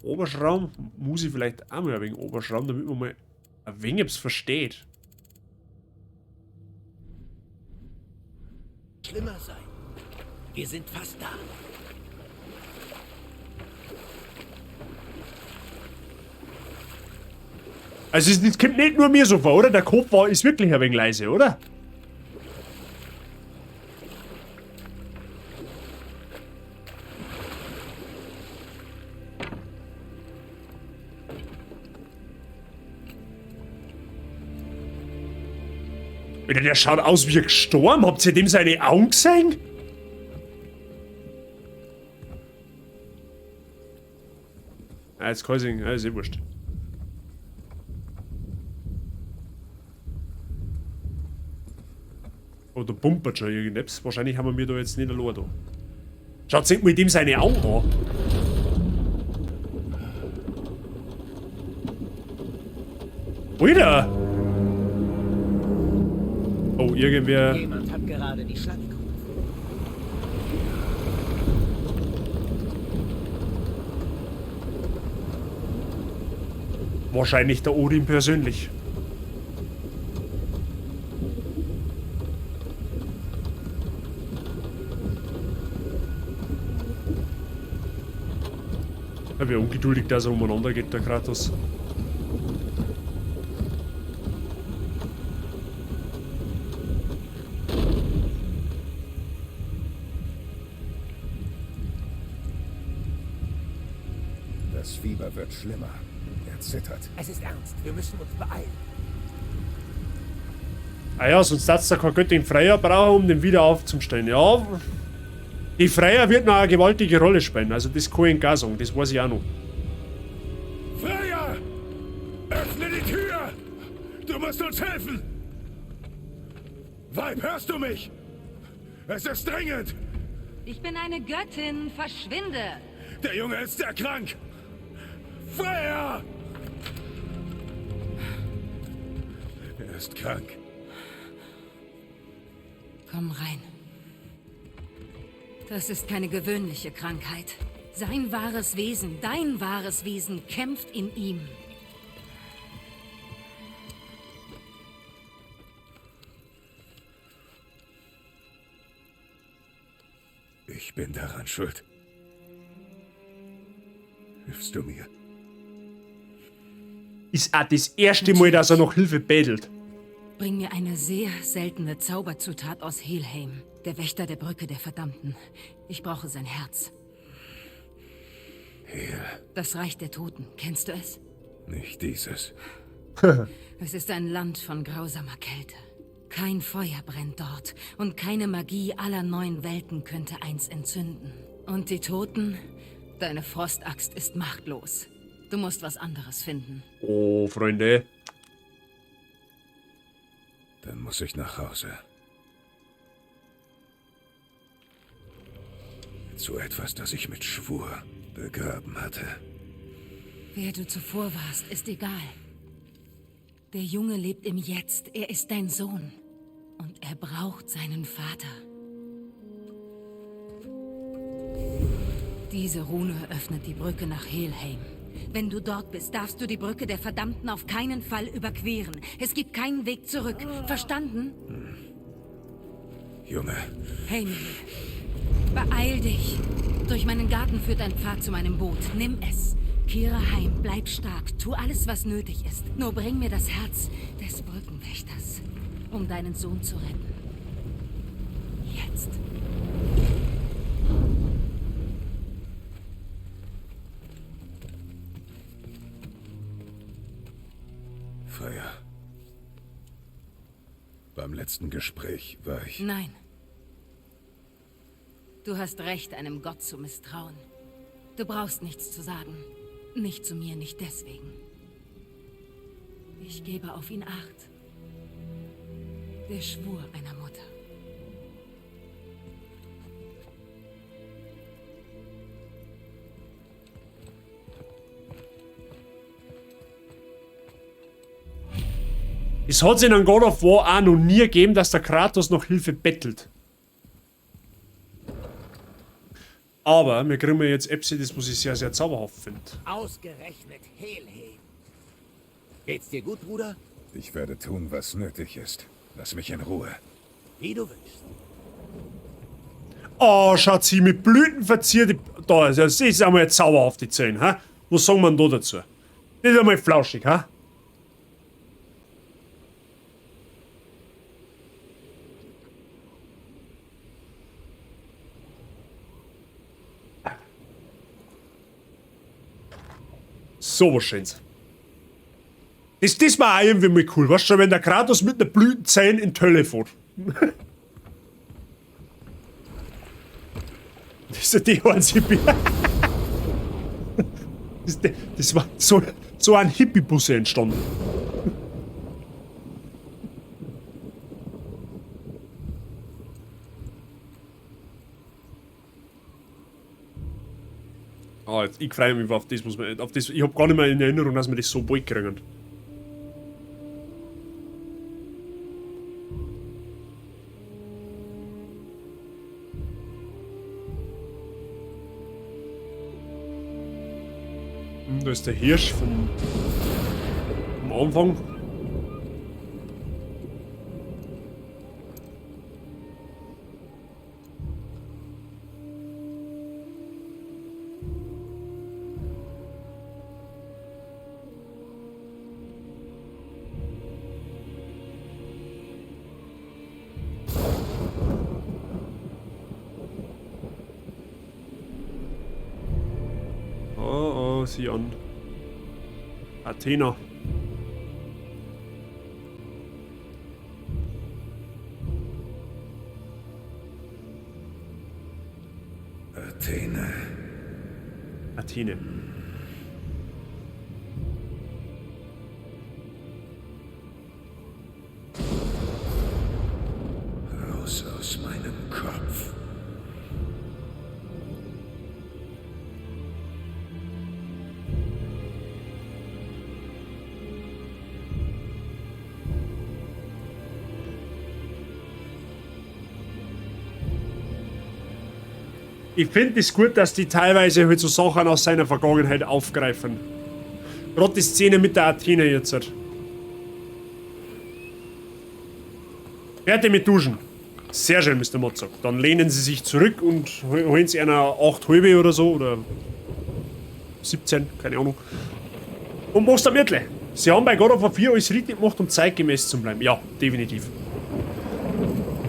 oberschrauben. Muss ich vielleicht auch mal ein wenig oberschrauben, damit man mal ein wenig etwas versteht. Schlimmer sein. Wir sind fast da. Also es kommt nicht nur mir so vor, oder? Der Kopf ist wirklich ein wenig leise, oder? Alter, der schaut aus wie gestorben. Habt ihr dem seine Augen gesehen? Ah, jetzt kann ich sehen. Ah, ist eh wurscht. Oh, da pumpert schon irgendetwas. Wahrscheinlich haben wir da jetzt nicht allein da. Schaut sich mit dem seine Augen an. Alter! Oh, irgendwer. Jemand hat gerade die Schlange gerufen. Wahrscheinlich der Odin persönlich. Ja, wie ungeduldig der so umeinander geht, der Kratos. Das Fieber wird schlimmer. Er zittert. Es ist ernst. Wir müssen uns beeilen. Ah ja, sonst hat's da keine Göttin Freya brauchen, um den wieder aufzustellen. Ja, die Freya wird noch eine gewaltige Rolle spielen. Also das kann ich gar sagen, das weiß ich auch noch. Freya! Öffne die Tür! Du musst uns helfen! Weib, hörst du mich? Es ist dringend! Ich bin eine Göttin, verschwinde! Der Junge ist sehr krank! Freya! Er ist krank. Komm rein. Das ist keine gewöhnliche Krankheit. Sein wahres Wesen, dein wahres Wesen kämpft in ihm. Ich bin daran schuld. Hilfst du mir? Ist auch das erste Mal, dass er noch Hilfe bettelt. Bring mir eine sehr seltene Zauberzutat aus Helheim, der Wächter der Brücke der Verdammten. Ich brauche sein Herz. Hel, Das Reich der Toten, kennst du es? nicht dieses. Es ist ein Land von grausamer Kälte. Kein Feuer brennt dort und keine Magie aller neun Welten könnte eins entzünden. Und die Toten? Deine Frostaxt ist machtlos. Du musst was anderes finden. Oh, Freunde. Dann muss ich nach Hause. Zu etwas, das ich mit Schwur begraben hatte. Wer du zuvor warst, ist egal. Der Junge lebt im Jetzt. Er ist dein Sohn. Und er braucht seinen Vater. Diese Rune öffnet die Brücke nach Helheim. Wenn du dort bist, darfst du die Brücke der Verdammten auf keinen Fall überqueren. Es gibt keinen Weg zurück. Verstanden? Junge, Hey, Mimir. Beeil dich. Durch meinen Garten führt ein Pfad zu meinem Boot. Nimm es. Kehre heim, bleib stark, tu alles, was nötig ist. Nur bring mir das Herz des Brückenwächters, um deinen Sohn zu retten. Jetzt. Freya. Beim letzten Gespräch war ich. Nein. Du hast recht, einem Gott zu misstrauen. Du brauchst nichts zu sagen. Nicht zu mir, nicht deswegen. Ich gebe auf ihn Acht. Der Schwur einer Mutter. Es hat es in einem God of War auch noch nie gegeben, dass der Kratos noch Hilfe bettelt. Aber wir kriegen ja jetzt Epsi, das was ich sehr, sehr zauberhaft finde. Ausgerechnet Helheim. Geht's dir gut, Bruder? Ich werde tun, was nötig ist. Lass mich in Ruhe. Wie du wünschst. Oh, schaut sie mit Blüten verzierte. Da, das ist einmal zauberhaft, die Zähne, hä? Was sagen wir denn da dazu? Das ist einmal flauschig, hä? So was Schönes. Das war auch irgendwie mal cool, weißt du, wenn der Kratos mit einer Blütenzähne in die Hölle fährt. Das ist ja die einzige. Das war so ein Hippie-Bus entstanden. Ah, jetzt, ich freue mich auf das, muss man, auf das. Ich hab gar nicht mehr in Erinnerung, dass wir das so bald kriegen. Da ist der Hirsch vom Anfang. Oh, oh, sieh an. Athena. Athene. Athene. Raus aus meinem Kopf. Ich finde es gut, dass die teilweise halt so Sachen aus seiner Vergangenheit aufgreifen. Gerade die Szene mit der Athene jetzt. Halt. Fertig mit Duschen. Sehr schön, Mr. Mozart. Dann lehnen Sie sich zurück und holen Sie einer 8 halbe oder so. Oder 17, keine Ahnung. Und machst am Mirtle. Sie haben bei God of War 4 alles richtig gemacht, um zeitgemäß zu bleiben. Ja, definitiv.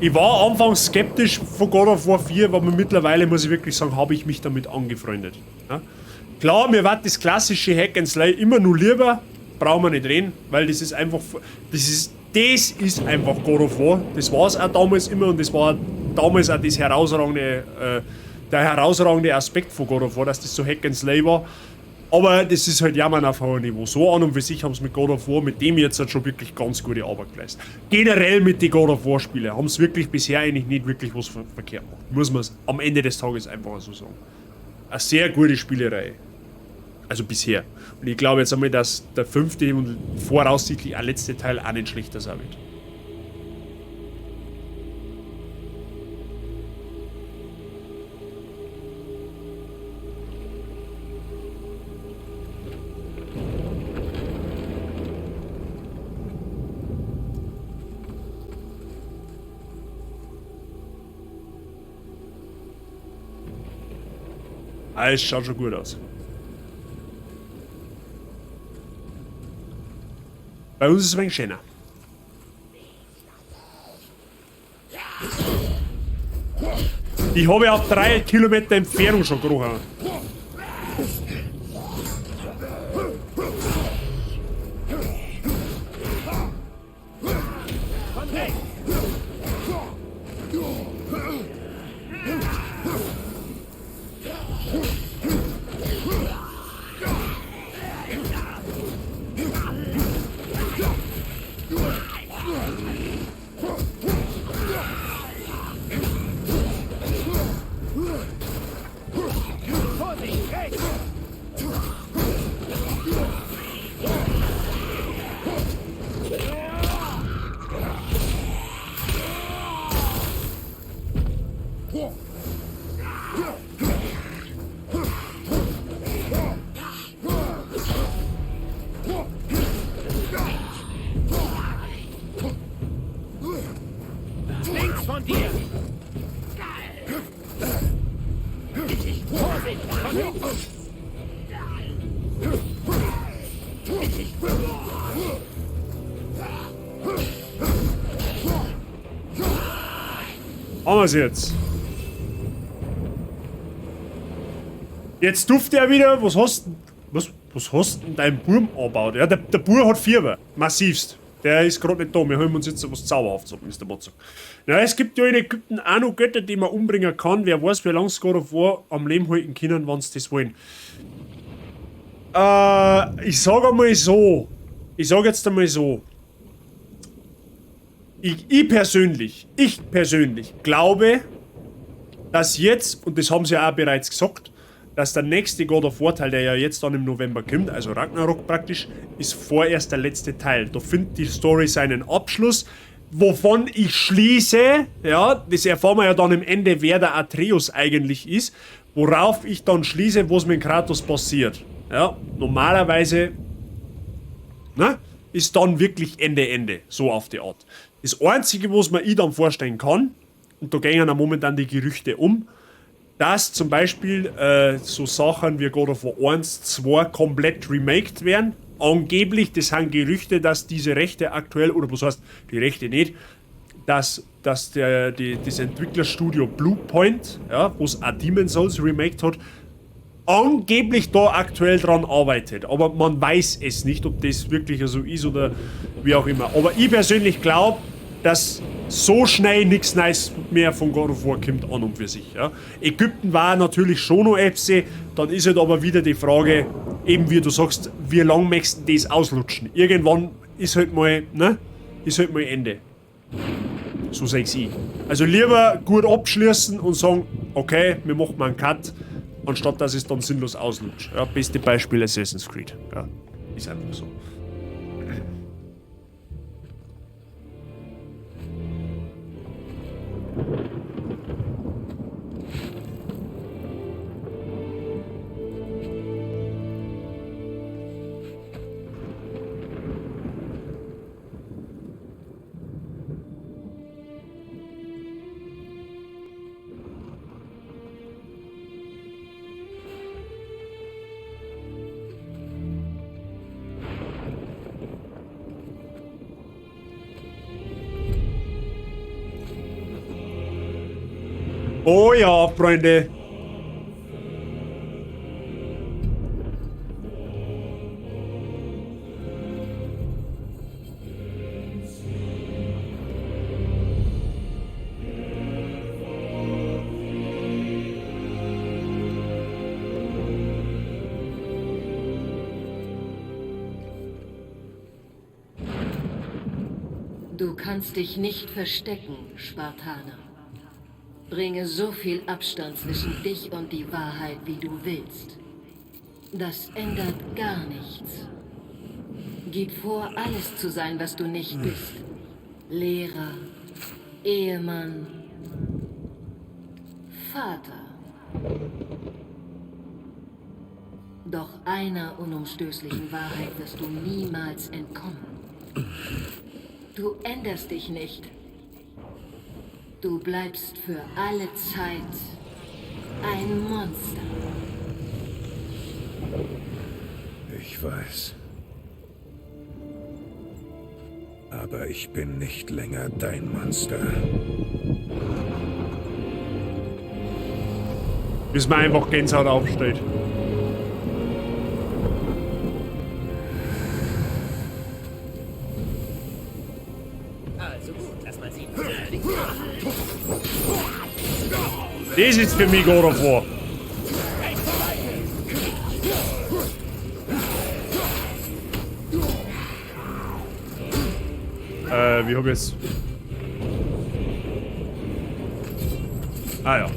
Ich war anfangs skeptisch von God of War 4, aber mittlerweile, muss ich wirklich sagen, habe ich mich damit angefreundet. Ja? Klar, mir war das klassische Hack and Slay immer nur lieber, brauchen wir nicht reden, weil das ist einfach, das ist einfach God of War. Das war es auch damals immer und das war damals auch das herausragende, der herausragende Aspekt von God of War, dass das so Hack and Slay war. Aber das ist halt Jammern auf hohem Niveau. So an und für sich haben sie mit God of War, mit dem jetzt halt schon wirklich ganz gute Arbeit geleistet. Generell mit den God of War Spielen haben sie wirklich bisher eigentlich nicht wirklich was verkehrt gemacht. Muss man es am Ende des Tages einfach so sagen. Eine sehr gute Spielerei. Also bisher. Und ich glaube jetzt einmal, dass der 5. und voraussichtlich auch letzte Teil auch nicht schlechter sein wird. Es schaut schon gut aus. Bei uns ist es ein wenig schöner. Ich habe ja auf 3 Kilometer Entfernung schon gerochen. Haben wir's jetzt. Jetzt duftet er wieder. Was hast was hast denn dein Burm angebaut? Ja, der Bur hat Fieber. Massivst. Der ist gerade nicht da. Wir holen uns jetzt was Zauberhaftes ab, Mr. Mozart. Ja, es gibt ja in Ägypten auch noch Götter, die man umbringen kann. Wer weiß, wie lange sie God of War am Leben halten können, wenn sie das wollen. Ich sag einmal so. Ich sag jetzt einmal so. Ich persönlich glaube, dass jetzt, und das haben sie ja auch bereits gesagt, dass der nächste God of War Teil, der ja jetzt dann im November kommt, also Ragnarok praktisch, ist vorerst der letzte Teil. Da findet die Story seinen Abschluss, wovon ich schließe, ja, das erfahren wir ja dann im Ende, wer der Atreus eigentlich ist, worauf ich dann schließe, was mit Kratos passiert. Ja, normalerweise, ne, ist dann wirklich Ende, Ende. So auf die Art. Das Einzige, was man ich dann vorstellen kann, und da gehen ja momentan die Gerüchte um, dass zum Beispiel so Sachen wie God of War 1, 2 komplett remaked werden. Angeblich, das sind Gerüchte, dass diese Rechte aktuell, oder was heißt, die Rechte nicht, dass das Entwicklerstudio Bluepoint, ja, wo es auch Demon's Souls remaked hat, angeblich da aktuell dran arbeitet. Aber man weiß es nicht, ob das wirklich so ist oder wie auch immer. Aber ich persönlich glaub, dass so schnell nichts Neues mehr von God of War kommt an und für sich. Ja. Ägypten war natürlich schon noch Epsi, dann ist halt aber wieder die Frage, eben wie du sagst, wie lange möchtest du das auslutschen? Irgendwann ist halt mal, ne? Ist halt mal Ende. So seh's ich. Also lieber gut abschließen und sagen, okay, wir machen mal einen Cut, anstatt dass es dann sinnlos auslutscht. Ja, beste Beispiel Assassin's Creed. Ja, ist einfach so. Oh ja, Freunde. Du kannst dich nicht verstecken, Spartaner. Bringe so viel Abstand zwischen dich und die Wahrheit, wie du willst. Das ändert gar nichts. Gib vor, alles zu sein, was du nicht bist. Lehrer, Ehemann, Vater. Doch einer unumstößlichen Wahrheit wirst du niemals entkommen. Du änderst dich nicht. Du bleibst für alle Zeit ein Monster. Ich weiß. Aber ich bin nicht länger dein Monster. Bis man einfach Gänsehaut aufstellt. Also gut, lass mal sehen. Das ist für mich God of War. Wie hab ich jetzt? Ah ja.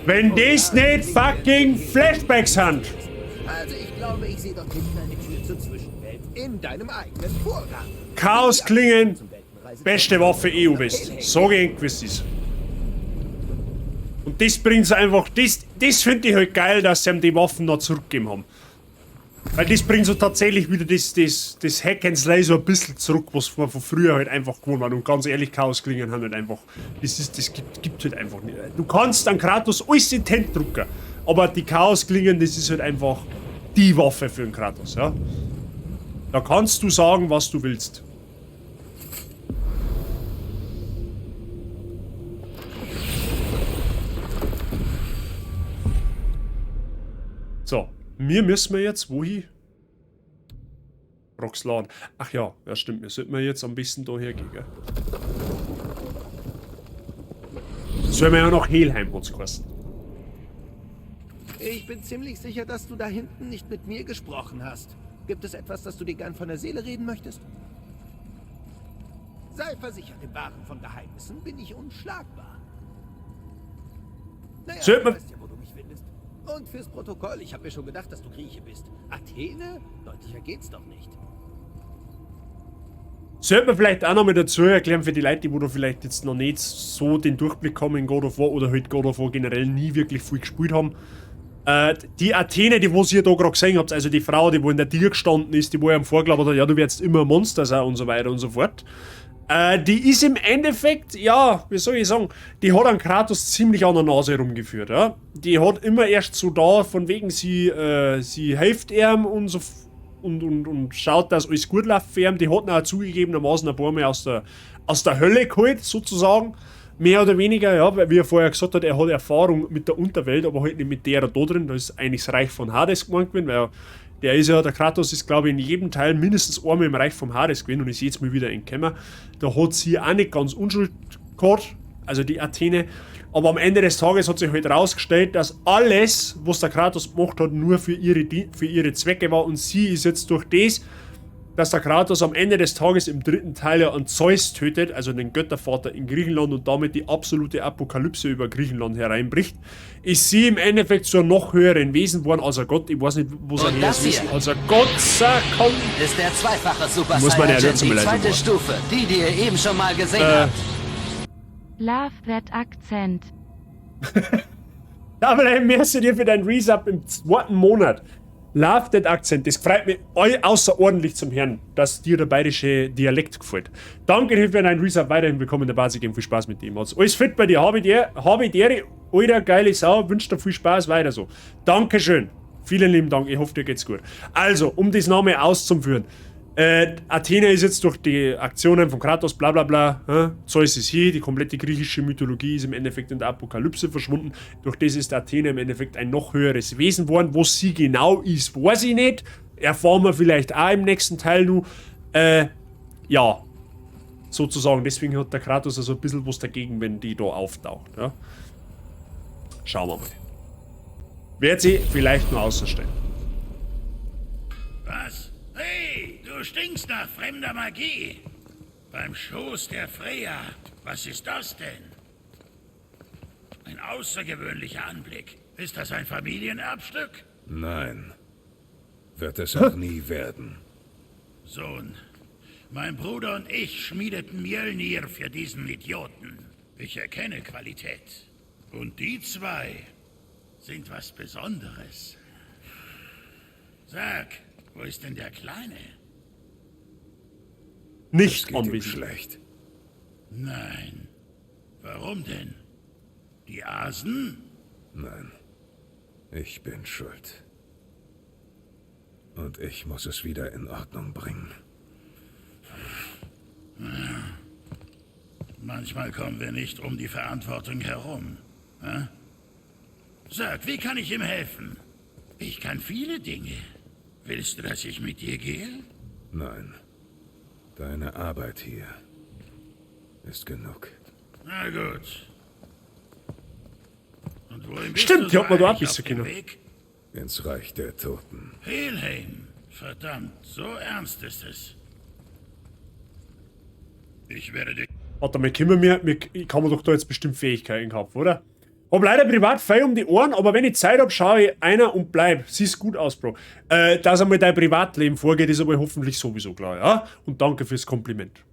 Wenn das nicht fucking Flashbacks sind. Also ich glaube, ich sehe dort hinten eine Tür zur Zwischenwelt in deinem eigenen Vorgarten. Chaos klingen, beste Waffe EU West. Sag ich wie es ist. Und das bringt's einfach, das finde ich halt geil, dass sie ihm die Waffen noch zurückgegeben haben. Weil das bringt so tatsächlich wieder das Hack and Slay so ein bisschen zurück, was man von früher halt einfach gewohnt war. Und ganz ehrlich, Chaos-Klingen haben halt einfach, das ist, das gibt, gibt halt einfach nicht. Du kannst an Kratos alles in die Hände drücken, aber die Chaos-Klingen, das ist halt einfach die Waffe für den Kratos, ja. Da kannst du sagen, was du willst. Mir müssen wir jetzt wohin? Roxlan. Ach ja, ja stimmt. Wir sollten jetzt am besten da hergehen, gell? Sollen wir ja noch Helheim uns kosten. Ich bin ziemlich sicher, dass du da hinten nicht mit mir gesprochen hast. Gibt es etwas, das du dir gern von der Seele reden möchtest? Sei versichert, im Wahren von Geheimnissen bin ich unschlagbar. Naja, Sollte du man- weißt ja, wo du mich findest. Und fürs Protokoll, ich habe mir schon gedacht, dass du Grieche bist. Athene? Deutlicher geht's doch nicht. Sollte man vielleicht auch noch mal dazu erklären für die Leute, die wo da vielleicht jetzt noch nicht so den Durchblick haben in God of War oder halt God of War generell nie wirklich viel gespielt haben. Die Athene, die wo ihr da gerade gesehen habt, also die Frau, die wo in der Tür gestanden ist, die wo ihm vorgelabert hat, ja, du wirst immer ein Monster sein und so weiter und so fort. Die ist im Endeffekt, ja, wie soll ich sagen, die hat an Kratos ziemlich an der Nase rumgeführt, ja. Die hat immer erst so da, von wegen sie hilft ihm und so und schaut, dass alles gut läuft für ihn. Die hat ihn auch zugegebenermaßen ein paar Mal aus der Hölle geholt, sozusagen. Mehr oder weniger, ja, weil wie er vorher gesagt hat, er hat Erfahrung mit der Unterwelt, aber halt nicht mit der da drin. Da ist eigentlich das Reich von Hades gemeint gewesen, weil der ist ja, der Kratos ist, glaube ich, in jedem Teil mindestens einmal im Reich vom Hades gewesen und ist jetzt mal wieder entkommen. Da hat sie auch nicht ganz Unschuld gehabt, also die Athene. Aber am Ende des Tages hat sich halt rausgestellt, dass alles, was der Kratos gemacht hat, nur für ihre Zwecke war. Und sie ist jetzt durch das, dass der Kratos am Ende des Tages im dritten Teil ja einen Zeus tötet, also den Göttervater in Griechenland und damit die absolute Apokalypse über Griechenland hereinbricht, ist sie im Endeffekt zu einem noch höheren Wesen geworden als ein Gott. Ich weiß nicht, wo sie Und her das wissen. hier Als ein Gott sei kann. ist der zweifache Super Muss man ja Saiyajin, dazu die mal leise zweite machen. Stufe, die, die ihr eben schon mal gesehen habt. Love that accent. Aber merci dir für deinen Resub im zweiten Monat. Love that accent. Das freut mich außerordentlich zum Hören, dass dir der bayerische Dialekt gefällt. Danke dir für deinen Resub. Weiterhin willkommen in der Basis. Viel Spaß mit dem. Alles fit bei dir. Habe ich dir, alter geile Sau. Wünsche dir viel Spaß. Weiter so. Dankeschön. Vielen lieben Dank. Ich hoffe, dir geht's gut. Also, um das Name auszuführen. Athene ist jetzt durch die Aktionen von Kratos, bla bla bla, Zeus ist hier, die komplette griechische Mythologie ist im Endeffekt in der Apokalypse verschwunden. Durch das ist Athene im Endeffekt ein noch höheres Wesen geworden. Wo sie genau ist, weiß ich nicht. Erfahren wir vielleicht auch im nächsten Teil nur. Ja, sozusagen. Deswegen hat der Kratos also ein bisschen was dagegen, wenn die da auftaucht. Ja? Schauen wir mal. Wird sie vielleicht nur außerstellen. Was? Hey, du stinkst nach fremder Magie. Beim Schoß der Freya. Was ist das denn? Ein außergewöhnlicher Anblick. Ist das ein Familienerbstück? Nein. Wird es auch nie werden. Sohn, mein Bruder und ich schmiedeten Mjölnir für diesen Idioten. Ich erkenne Qualität. Und die zwei sind was Besonderes. Sag, wo ist denn der Kleine? Nicht Es geht ihm anwesend. schlecht. Nein. Warum denn? Die Asen? Nein. Ich bin schuld. Und ich muss es wieder in Ordnung bringen. Manchmal kommen wir nicht um die Verantwortung herum. Hä? Sag, wie kann ich ihm helfen? Ich kann viele Dinge. Willst du, dass ich mit dir gehe? Nein. Deine Arbeit hier ist genug. Na gut. Und wohin bist Stimmt, du die hat man da auch eigentlich ein bisschen auf dem können. Weg? Ins Reich der Toten. Helheim. Verdammt, so ernst ist es. Ich werde dich... Warte mal, können wir, ich kann mir doch da jetzt bestimmt Fähigkeiten kaufen, oder? Hab leider privat viel um die Ohren, aber wenn ich Zeit hab, schaue ich einer und bleib. Siehst gut aus, Bro. Dass einmal dein Privatleben vorgeht, ist aber hoffentlich sowieso klar, ja? Und danke fürs Kompliment.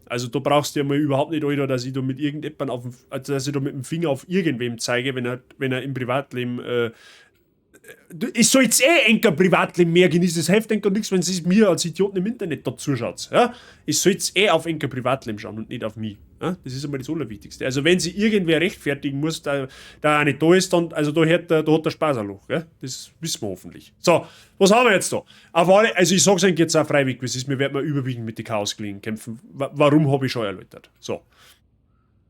Also da brauchst du ja mal überhaupt nicht, Alter, dass ich da mit irgendjemandem auf dem, also dass ich da mit dem Finger auf irgendwem zeige, wenn er im Privatleben, ich soll jetzt eh enker Privatleben mehr genießen. Es hilft enker nichts, wenn sie mir als Idioten im Internet da zuschaut. Ja? Ich soll jetzt eh auf enker Privatleben schauen und nicht auf mich. Ja? Das ist einmal das Allerwichtigste. Also wenn sie irgendwer rechtfertigen muss, da auch nicht da ist, dann, also da hat der Spaß ein Loch. Gell? Das wissen wir hoffentlich. So, was haben wir jetzt da? Auf alle, also ich sag's euch jetzt auch freiwillig, wie es ist, wir werden mal überwiegend mit den Chaos-Klingen kämpfen. Warum habe ich schon erläutert? So.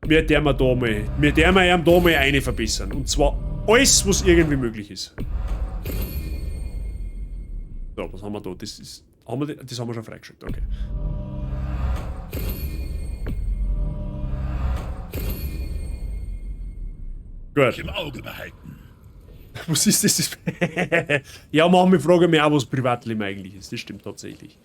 Wir dürfen da mal eine verbessern. Und zwar alles, was irgendwie möglich ist. So, was haben wir da? Das ist. Haben wir, das haben wir schon freigeschaltet, okay. Gut. Im Auge behalten. Was ist das? Ja, manchmal frage ich mich auch, was Privatleben eigentlich ist. Das stimmt tatsächlich.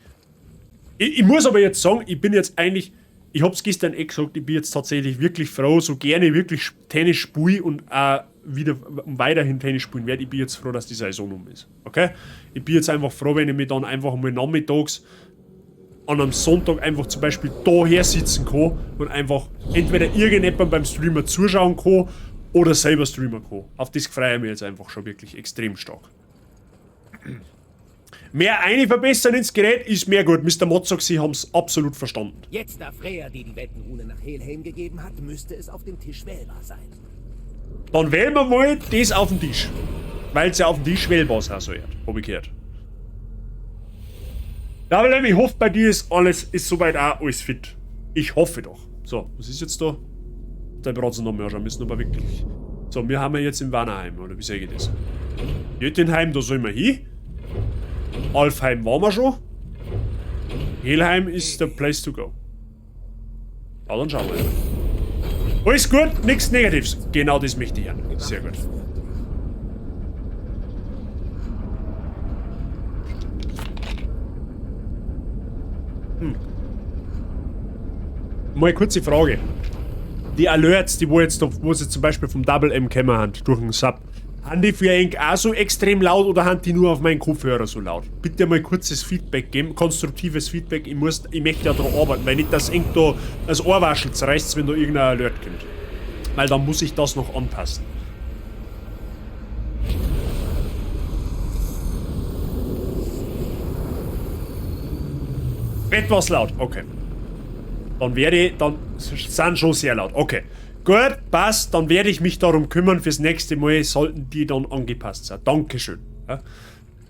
Ich muss aber jetzt sagen, ich bin jetzt eigentlich. Ich hab's gestern eh gesagt, ich bin jetzt tatsächlich wirklich froh, so gerne wirklich Tennis spiele und auch wieder und weiterhin Tennis spielen werde. Ich bin jetzt froh, dass die Saison um ist. Okay? Ich bin jetzt einfach froh, wenn ich mich dann einfach mal nachmittags an einem Sonntag einfach zum Beispiel daher sitzen kann und einfach entweder irgendjemand beim Streamer zuschauen kann oder selber streamen kann. Auf das freue ich mich jetzt einfach schon wirklich extrem stark. Mehr eine verbessern ins Gerät ist mehr gut. Mr. Motzok, Sie haben's absolut verstanden. Jetzt, da Freya dir die Weltenrune nach Helheim gegeben hat, müsste es auf dem Tisch wählbar sein. Dann wählen wir mal das auf den Tisch. Weil es ja auf dem Tisch wählbar sein soll, hab ich gehört. Ja, aber ich hoffe, bei dir ist alles, ist soweit auch alles fit. Ich hoffe doch. So, was ist jetzt da? Der Bratzen noch mehr anschauen müssen, aber wirklich. So, wir haben ja jetzt in Vanaheim, oder wie sehe ich das? Jötunheim, da sollen wir hin. Alfheim waren wir schon. Helheim ist the place to go. Ja, dann schauen wir. Alles gut, nichts Negatives. Genau das möchte ich hören. Sehr gut. Mal eine kurze Frage. Die Alerts, die wo jetzt, wo sie zum Beispiel vom Double M gekommen haben, durch den Sub, haben die für euch auch so extrem laut oder haben die nur auf meinen Kopfhörer so laut? Bitte mal kurzes Feedback geben, konstruktives Feedback. Ich möchte ja daran arbeiten, weil nicht, dass eng da das Ohrwaschel zerreißt, wenn da irgendein Alert kommt. Weil dann muss ich das noch anpassen. Etwas laut, okay. Dann werde ich, dann sind schon sehr laut, okay. Gut, passt, dann werde ich mich darum kümmern, fürs nächste Mal sollten die dann angepasst sein. Dankeschön. Ja.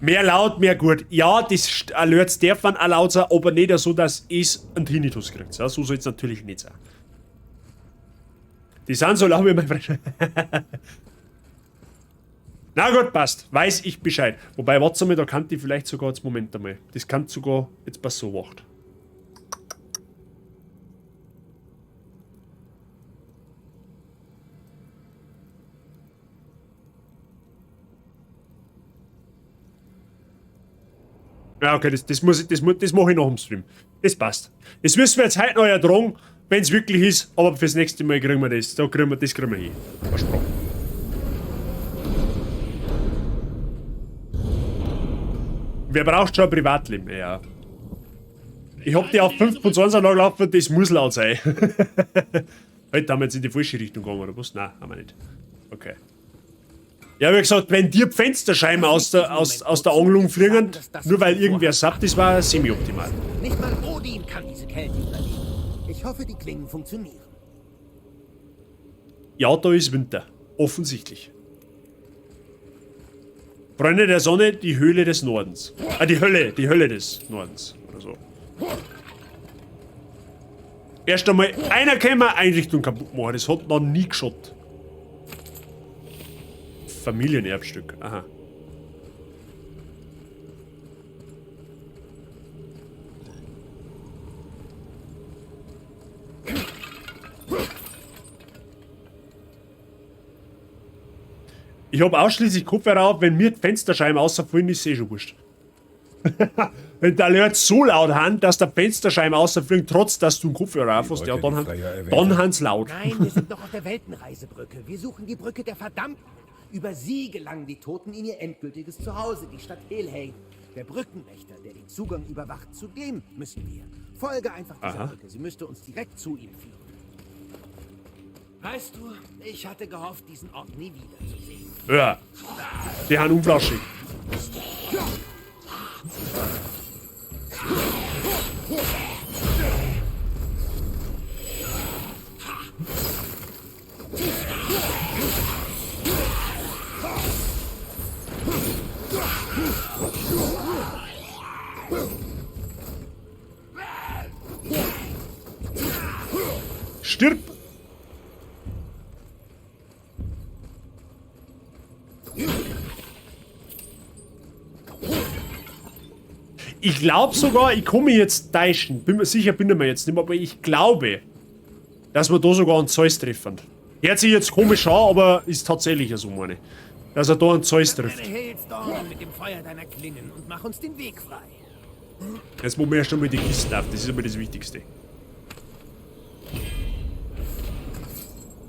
Mehr laut, mehr gut. Ja, das Alerts darf man auch laut sein, aber nicht so, dass es einen Tinnitus kriegt. Ja, so soll es natürlich nicht sein. Die sind so laut wie mein Freund. Na gut, passt. Weiß ich Bescheid. Wobei, warte mal, da kann die vielleicht sogar jetzt, Moment einmal. Das kann sogar jetzt pass so wacht. Ja, okay, das mache ich noch im Stream. Das passt. Das müssen wir jetzt heute noch ertragen, wenn es wirklich ist, aber fürs nächste Mal kriegen wir das. Da kriegen wir, das kriegen wir hin. Versprochen. Wer braucht schon ein Privatleben? Ja. Ich hab die auf 5.20 gelaufen, das muss laut sein. Heute haben wir jetzt in die falsche Richtung gegangen, oder was? Nein, haben wir nicht. Okay. Ja, wie gesagt, wenn dir Fensterscheiben aus der Angelung fliegen, nur weil irgendwer sagt, das war semi-optimal. Nicht mal Odin kann diese Kälte überleben. Ich hoffe, die Klingen funktionieren. Ja, da ist Winter. Offensichtlich. Freunde der Sonne, die Höhle des Nordens. Ah, die Hölle des Nordens. Oder so. Erst einmal, einer kann mir Einrichtung kaputt machen. Das hat noch nie geschaut. Familienerbstück, aha. Ich hab ausschließlich Kopfhörer auf, wenn mir die Fensterscheiben rausfallen, ist eh schon wurscht. Wenn der Alert so laut hat, dass der Fensterscheiben rausfliegt, trotz dass du einen Kopfhörer auf hast, ja, dann haben's laut. Nein, wir sind noch auf der Weltenreisebrücke. Wir suchen die Brücke der Verdammten. Über sie gelangen die Toten in ihr endgültiges Zuhause, die Stadt Helheim. Der Brückenwächter, der den Zugang überwacht, zu dem müssen wir. Folge einfach dieser Brücke, sie müsste uns direkt zu ihm führen. Weißt du, ich hatte gehofft, diesen Ort nie wiederzusehen. Ja, die haben unflaschig. Stirb! Ich glaube sogar, ich komme jetzt täuschen. Bin mir sicher, bin ich mir jetzt nicht mehr, aber ich glaube, dass wir da sogar einen Zeus treffen. Hört sich jetzt komisch an, aber ist tatsächlich so, meine ich. Dass er da einen Zeus trifft. Mit dem Feuer deiner Klingen und mach uns den Weg frei. Jetzt machen wir erst einmal die Kisten auf, das ist immer das Wichtigste.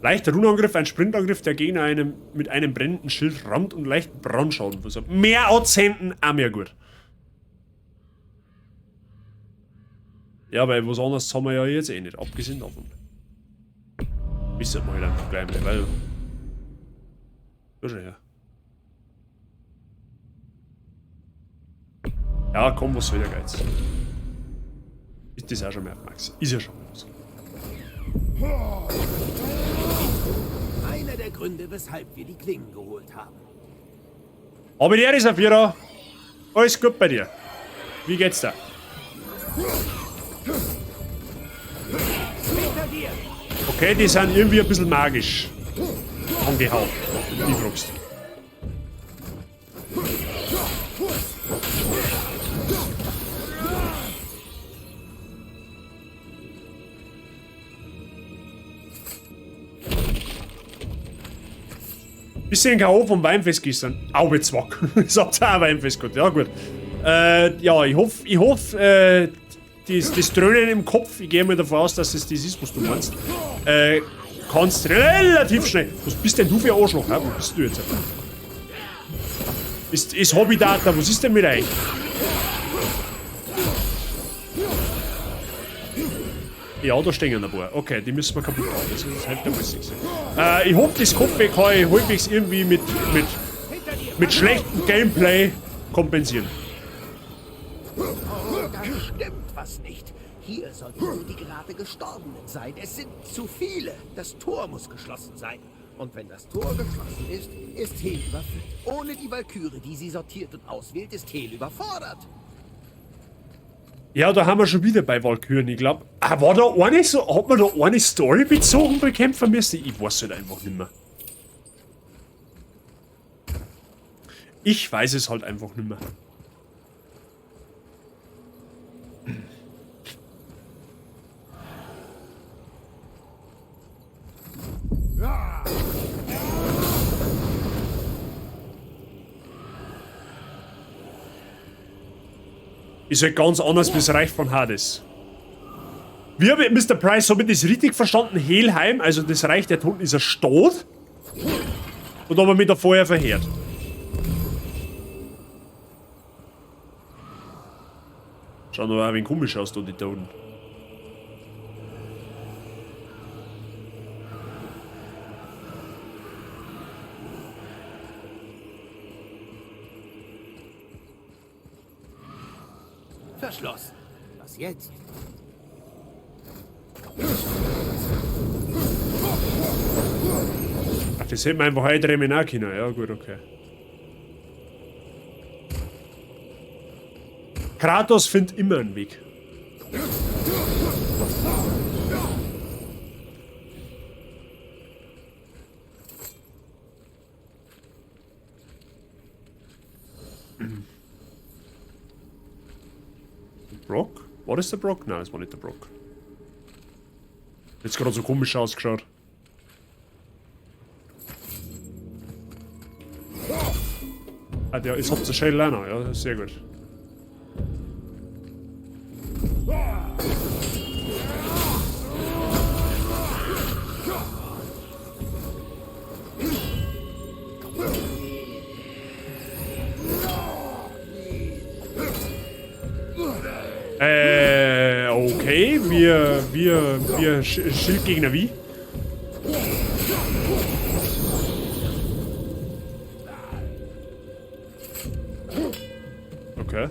Leichter Runenangriff, ein Sprintangriff, der Gegner einem mit einem brennenden Schild rammt und leichten Brandschaden verursacht. Mehr Anzünden, auch mehr gut. Ja, weil was anderes haben wir ja jetzt eh nicht, abgesehen davon. Wissen wir halt einfach gleich mal, weil... Da schon her. Ja, komm, was soll der Geiz? Ist das auch schon mehr auf Max? Ist ja schon mal was. Einer der Gründe, weshalb wir die Klingen geholt haben. Aber der ist ein Vierer. Alles gut bei dir. Wie geht's da? Okay, die sind irgendwie ein bisschen magisch angehaucht. Die fragst. Bisschen K.O. vom Weinfest gestern. Auge zwack. Ich hab's auch Weinfest gehabt. Ja, gut. Ja, ich hoffe, das Dröhnen im Kopf, ich gehe mal davon aus, dass es das ist, was du meinst, kannst relativ schnell. Was bist denn du für ein Arschloch? Hä? Wo bist du jetzt? Ist Hobbydata, was ist denn mit euch? Ja, da stehen ein paar. Okay, die müssen wir kaputt machen. Das ist halt der Wichtigste. Ich hoffe, das Kopfweh kann ich halbwegs irgendwie mit schlechtem Gameplay kompensieren. Oh, da stimmt was nicht. Hier sollten nur die gerade Gestorbenen sein. Es sind zu viele. Das Tor muss geschlossen sein. Und wenn das Tor geschlossen ist, ist Hel überfüllt. Ohne die Walküre, die sie sortiert und auswählt, ist Hel überfordert. Ja, da haben wir schon wieder bei Walküren, ich glaube. Ah, war da eine so, hat man da eine Story bezogen bekämpfen müssen? Ich weiß halt einfach nicht mehr. Ich weiß es halt einfach nicht mehr. Ist halt ganz anders wie das Reich von Hades. Wie habe ich, Mr. Price, habe ich das richtig verstanden? Helheim, also das Reich der Toten, ist ein Stadt? Und haben wir mich da vorher verheert? Schaut noch ein wenig komisch aus, da die Toten. Verschlossen. Was jetzt? Ach, das hätten wir einfach eindrehen auch können. Ja, gut, okay. Kratos findet immer einen Weg. Brock? War das der Brock? Nein, das war nicht der Brock. Jetzt gerade so komisch ausgeschaut. Ah, der ist habt ihr schön Liner, ja, sehr gut. Okay, wir Schildgegner wie? Okay.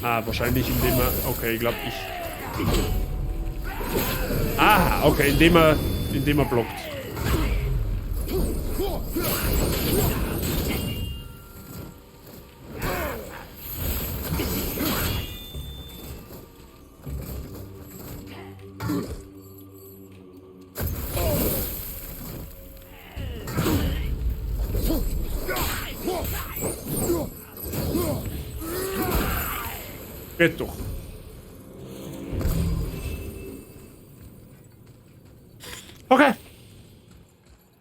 Ah, wahrscheinlich indem er... Okay, ich glaube ich... Ah, okay, indem er blockt. Geht doch. Okay.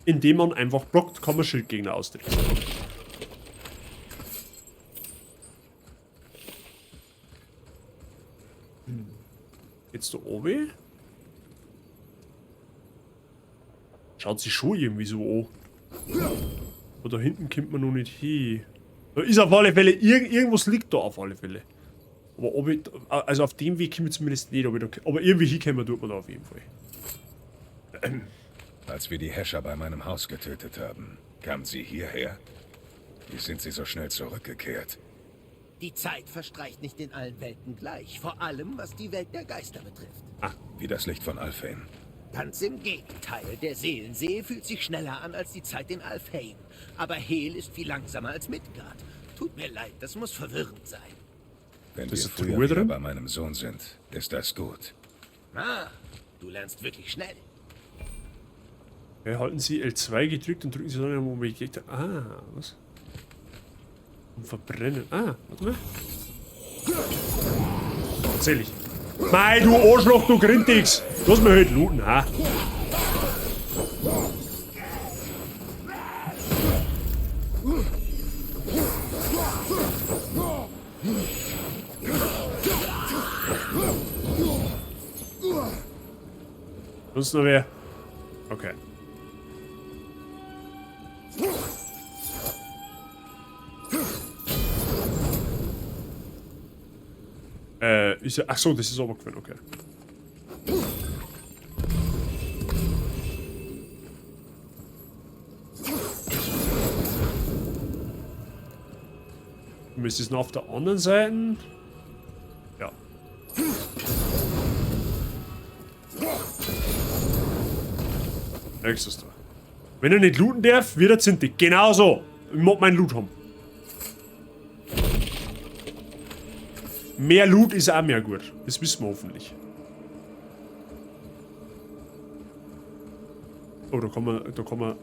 Indem man einfach blockt, kann man Schildgegner austricksen. Jetzt da oben? Schaut sich schon irgendwie so an. Aber da hinten kommt man noch nicht hin. Da ist auf alle Fälle, irgendwas liegt da auf alle Fälle. Aber ob ich, also auf dem Weg komme ich zumindest nicht, aber irgendwie hinkommen tut man da auf jeden Fall. Als wir die Häscher bei meinem Haus getötet haben, kamen sie hierher? Wie sind sie so schnell zurückgekehrt? Die Zeit verstreicht nicht in allen Welten gleich, vor allem was die Welt der Geister betrifft. Ah, wie das Licht von Alfheim. Ganz im Gegenteil, der Seelensee fühlt sich schneller an als die Zeit in Alfheim. Aber Hel ist viel langsamer als Midgard. Tut mir leid, das muss verwirrend sein. Wenn wir früher wieder bei meinem Sohn sind, ist das gut. Ah, du lernst wirklich schnell. Okay, halten Sie L2 gedrückt und drücken Sie dann am Objekt. Ah, was? Und verbrennen. Ah, warte mal. Tatsächlich. Mei, du Arschloch, du Grindix! Lass mich halt looten, ha? Sonst noch wer? Okay. Ist ja, ach so, das ist runtergefallen, okay. Müsste es noch auf der anderen Seite? Ja. Nächstes da. Wenn er nicht looten darf, wird er zintig. Genau so. Ich mag meinen Loot haben. Mehr Loot ist auch mehr gut. Das wissen wir hoffentlich. Oh, da kann man...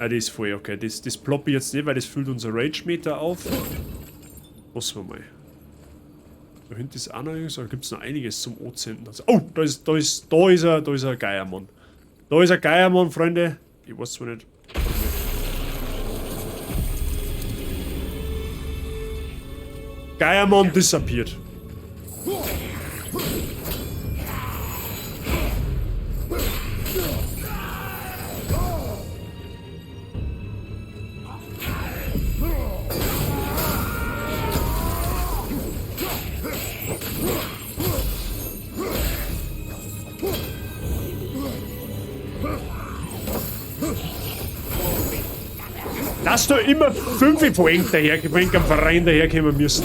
Ah, das ist voll, okay. Das ploppe ich jetzt nicht, weil das füllt unser Rage-Meter auf. Lassen wir mal. Da hinten ist auch noch irgendwas. Da gibt es noch einiges zum Anzünden. Also, oh, da ist ein Geiermann. Da ist ein Geiermann, Freunde. Ich weiß zwar nicht. Geiermann disappeared. Dass da immer 5 von am Verein daherkommen müssen.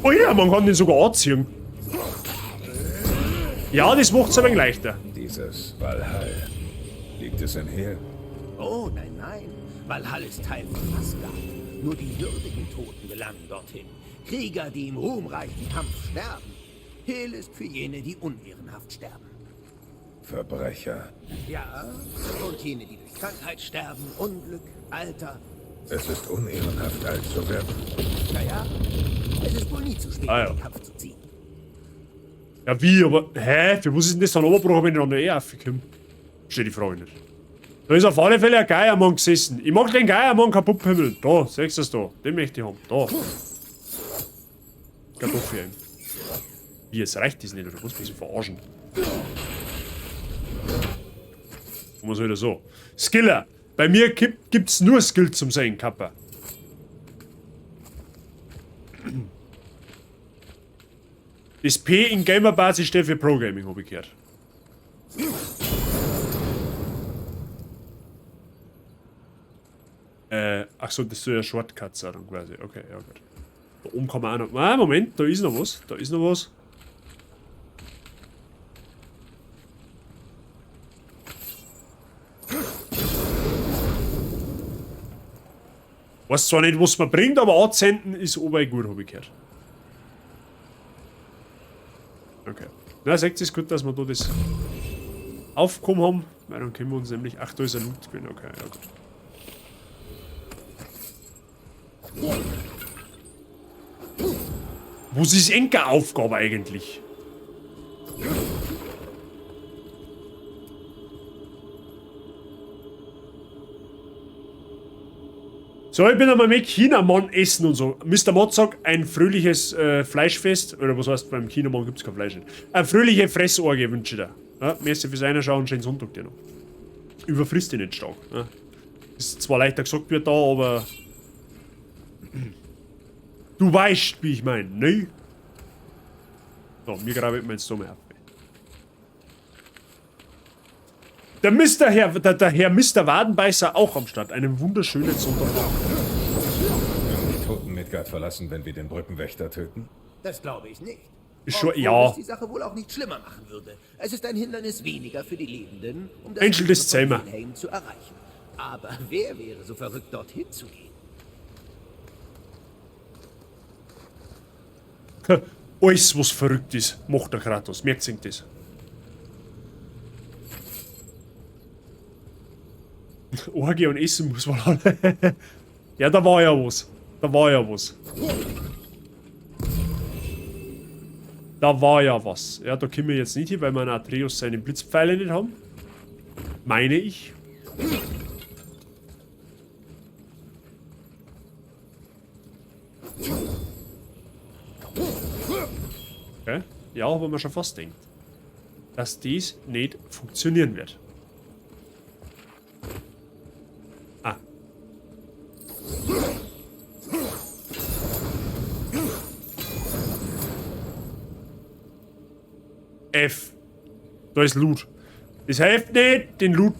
Oh ja, man kann den sogar anziehen. Ja, das macht's ein wenig leichter. Dieses Valhall. Liegt es in Hel? Oh, nein, nein. Valhall ist Teil von Asgard. Nur die würdigen Toten gelangen dorthin. Krieger, die im ruhmreichen Kampf sterben. Hel ist für jene, die unehrenhaft sterben. Verbrecher. Ja, und jene, die durch Krankheit sterben, Unglück, Alter. Es ist unehrenhaft, alt zu werden. Naja, es ist wohl nie zu spät, ah, ja. den Kampf zu ziehen. Ja, wie? Aber, hä? Für was ist denn das dann runtergebrochen, wenn ich dann eh raufkomme? Verstehe die Frage nicht. Da ist auf alle Fälle ein Geiermann gesessen. Ich mag den Geiermann kaputt pimmeln. Da, siehst du das da? Den möchte ich haben. Da. Kartoffel ein. Wie, jetzt reicht das nicht, oder was? Muss ich verarschen? Und was wieder so? Skiller! Bei mir gibt's nur Skill zum Sein, Kappa. Das P in Gamerbasis steht für Pro Gaming, hab ich gehört. Ach so, das soll ja Shortcut sein dann quasi. Okay, ja gut. Da oben kann man auch noch... Ah, Moment, da ist noch was. Da ist noch was. Weiß zwar nicht, was man bringt, aber anzünden ist oberl gut, habe ich gehört. Okay. Na, seht ihr, ist gut, dass wir da das aufgekommen haben, weil dann können wir uns nämlich... Ach, da ist ein Loot drin, okay, ja gut. Was ist Enker Aufgabe eigentlich? So, ich bin einmal mit Chinamann essen und so. Mr. Mod sagt, ein fröhliches Fleischfest. Oder was heißt, beim Chinamann gibt's kein Fleisch nicht. Eine fröhliche Fressorgie wünsche ich dir. Ja, merci fürs Reinschauen, schönen Sonntag dir noch. Überfrisst dich nicht stark. Ja. Ist zwar leichter gesagt wird da, aber... Du weißt, wie ich mein, ne? So, mir grabe ich mir jetzt da mal auf. Der Mister Herr, der, der Herr Mister Wadenbeißer auch am Start. Einen wunderschönen Sonntagmorgen. Die Toten Midgard verlassen, wenn wir den Brückenwächter töten? Das glaube ich nicht. Ist schon, Obwohl ja. es die Sache wohl auch nicht schlimmer machen würde. Es ist ein Hindernis weniger für die Lebenden, um das Angel des Leben von Zähmer. Helheim zu erreichen. Aber wer wäre so verrückt, dorthin zu gehen? Alles, was verrückt ist, macht der Kratos. Merkt sich das. Orgie und Essen muss man alle. Ja, da war ja was. Da war ja was. Da war ja was. Ja, da können wir jetzt nicht hin, weil wir einen Atreus seine Blitzpfeile nicht haben. Meine ich. Okay. Ja, aber man schon fast denkt, dass dies nicht funktionieren wird. Ah. F. Da ist Loot. Das hilft nicht, den Loot,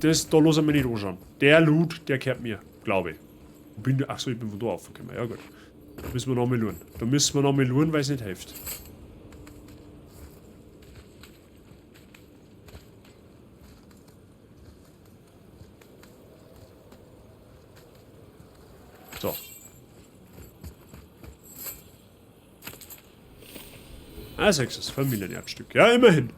das, da lassen wir nicht anschauen. Der Loot, der gehört mir, glaube ich. Achso, ich bin von da aufgekommen. Ja gut. Da müssen wir nochmal schauen. Da müssen wir nochmal schauen, weil es nicht hilft. So. Ah, sechs ist Familienerbstück. Ja, immerhin.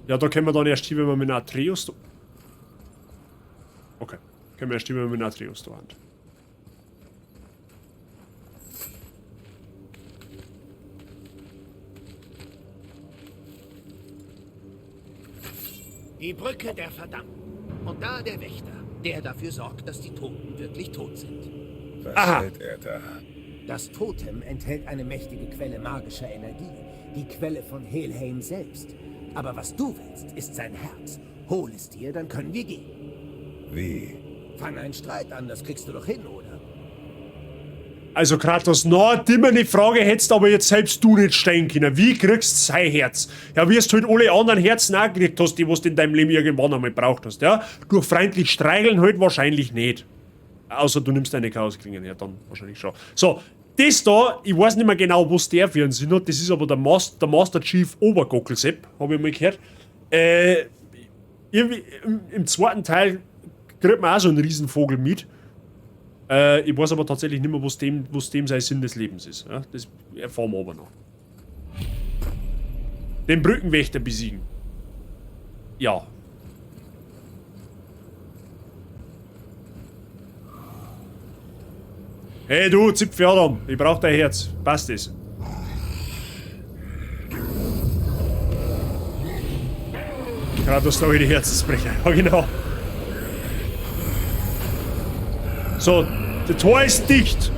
Ja, da können wir dann erst hin, wenn wir mit Atreus da... Okay. Können wir erst hin, wenn wir mit Atreus da haben. Die Brücke der Verdammten. Und da der Wächter, der dafür sorgt, dass die Toten wirklich tot sind. Was Aha. hält er da? Das Totem enthält eine mächtige Quelle magischer Energie. Die Quelle von Helheim selbst. Aber was du willst, ist sein Herz. Hol es dir, dann können wir gehen. Wie? Fang einen Streit an, das kriegst du doch hin, oder? Also Kratos, na, immer eine Frage hättest aber jetzt selbst du nicht stellen können. Wie kriegst du sein Herz? Ja, wie du halt alle anderen Herzen auch gekriegt hast, die was du in deinem Leben irgendwann einmal gebraucht hast, ja? Durch freundlich streicheln halt wahrscheinlich nicht. Außer du nimmst deine Chaosklingen, ja, dann wahrscheinlich schon. So, das da, ich weiß nicht mehr genau, was der für einen Sinn hat, das ist aber der Master Chief Obergockelsepp, hab ich mal gehört. Irgendwie im zweiten Teil kriegt man auch so einen Riesenvogel mit. Ich weiß aber tatsächlich nicht mehr, was dem sein Sinn des Lebens ist. Ja, das erfahren wir aber noch. Den Brückenwächter besiegen. Ja. Hey du, Zipfel Adam, ich brauch dein Herz. Passt das? Kratos, da die Herzensbrecher. Ja, genau. So, das Tor ist dicht.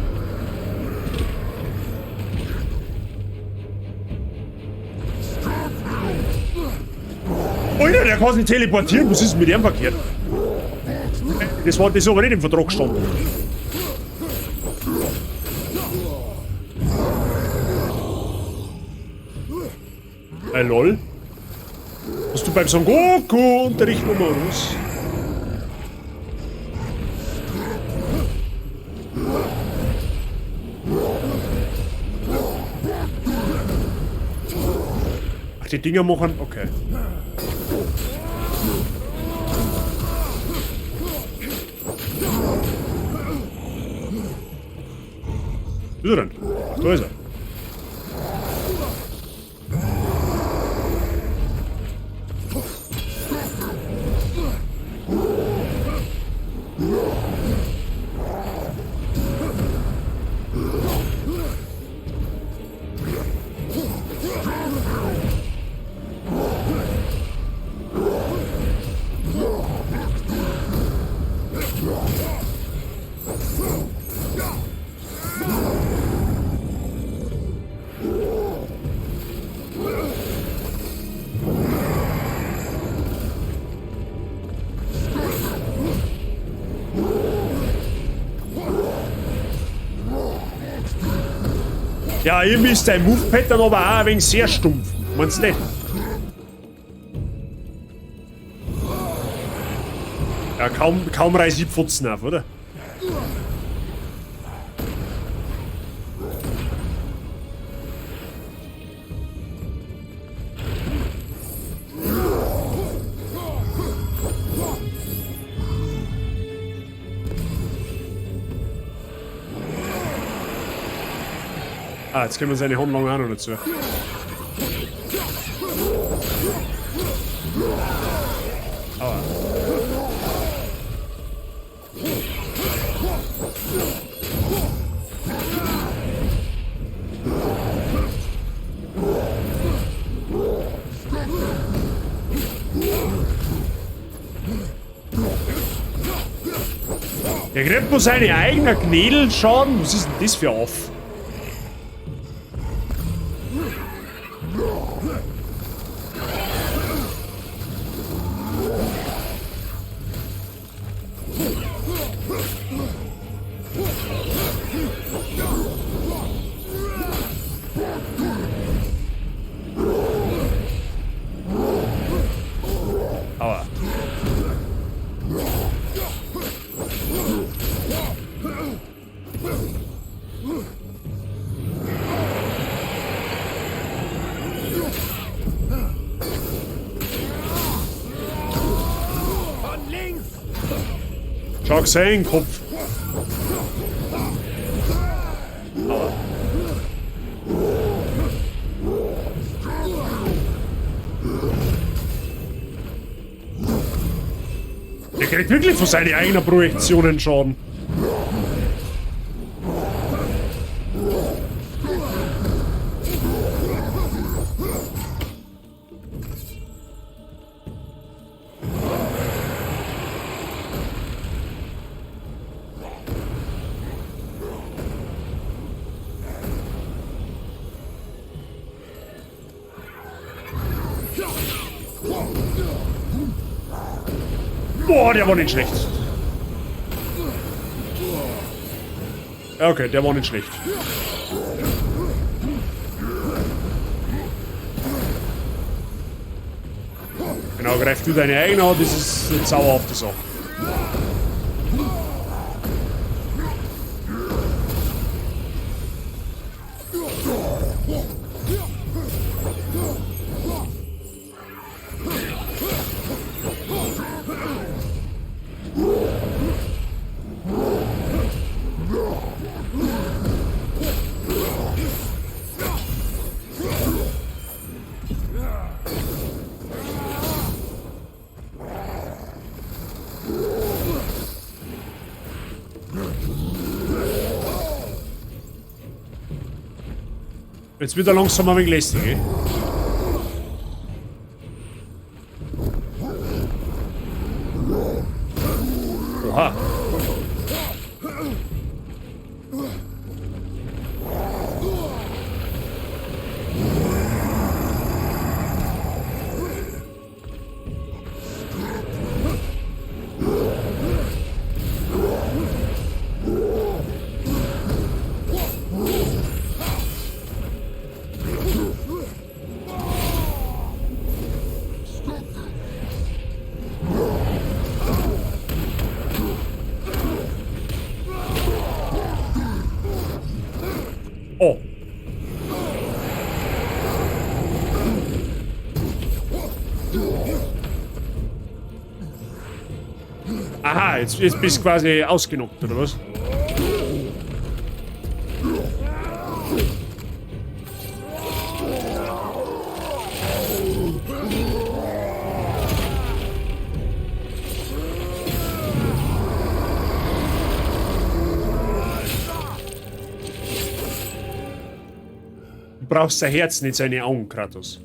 Alter, der kann sich nicht teleportieren. Was ist denn mit dem verkehrt? Das war das aber nicht im Vertrag gestanden. Lol. Hast du beim Son Goku Unterricht genommen, oder was? Ach, die Dinger machen... Okay. Wo ist er denn? Ach, da ist er. Ja, irgendwie ist dein Move-Pattern aber auch ein wenig sehr stumpf. Meinst du nicht? Ja, kaum reiß ich Pfotzen auf, oder? Ah, jetzt können wir seine Handlung auch noch dazu. Aua. Der kriegt nur seine eigenen Knädelschaden. Was ist denn das für auf? Aua. Von links! Schau gesehen, Kopf. Aua. Der kriegt wirklich von seinen eigenen Projektionen Schaden. Boah, der war nicht schlecht. Okay, der war nicht schlecht. Genau, greif du deine eigene an, das ist eine zauberhafte Sache. Jetzt wird er langsam ein wenig lästig, ey. Oha. Oh. Aha, jetzt bist du quasi ausgenockt, oder was? Du brauchst sein Herz, nicht seine Augen, Kratos.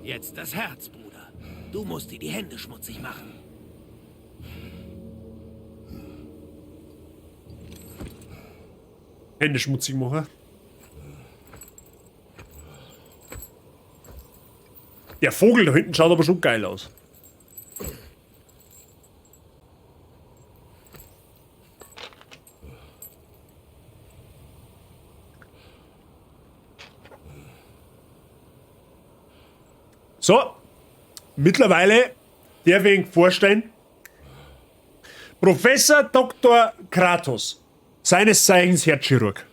Jetzt das Herz, Bruder. Du musst dir die Hände schmutzig machen. Hände schmutzig machen. Der Vogel da hinten schaut aber schon geil aus. So, mittlerweile darf ich Ihnen vorstellen, Professor Dr. Kratos, seines Zeichens Herzchirurg.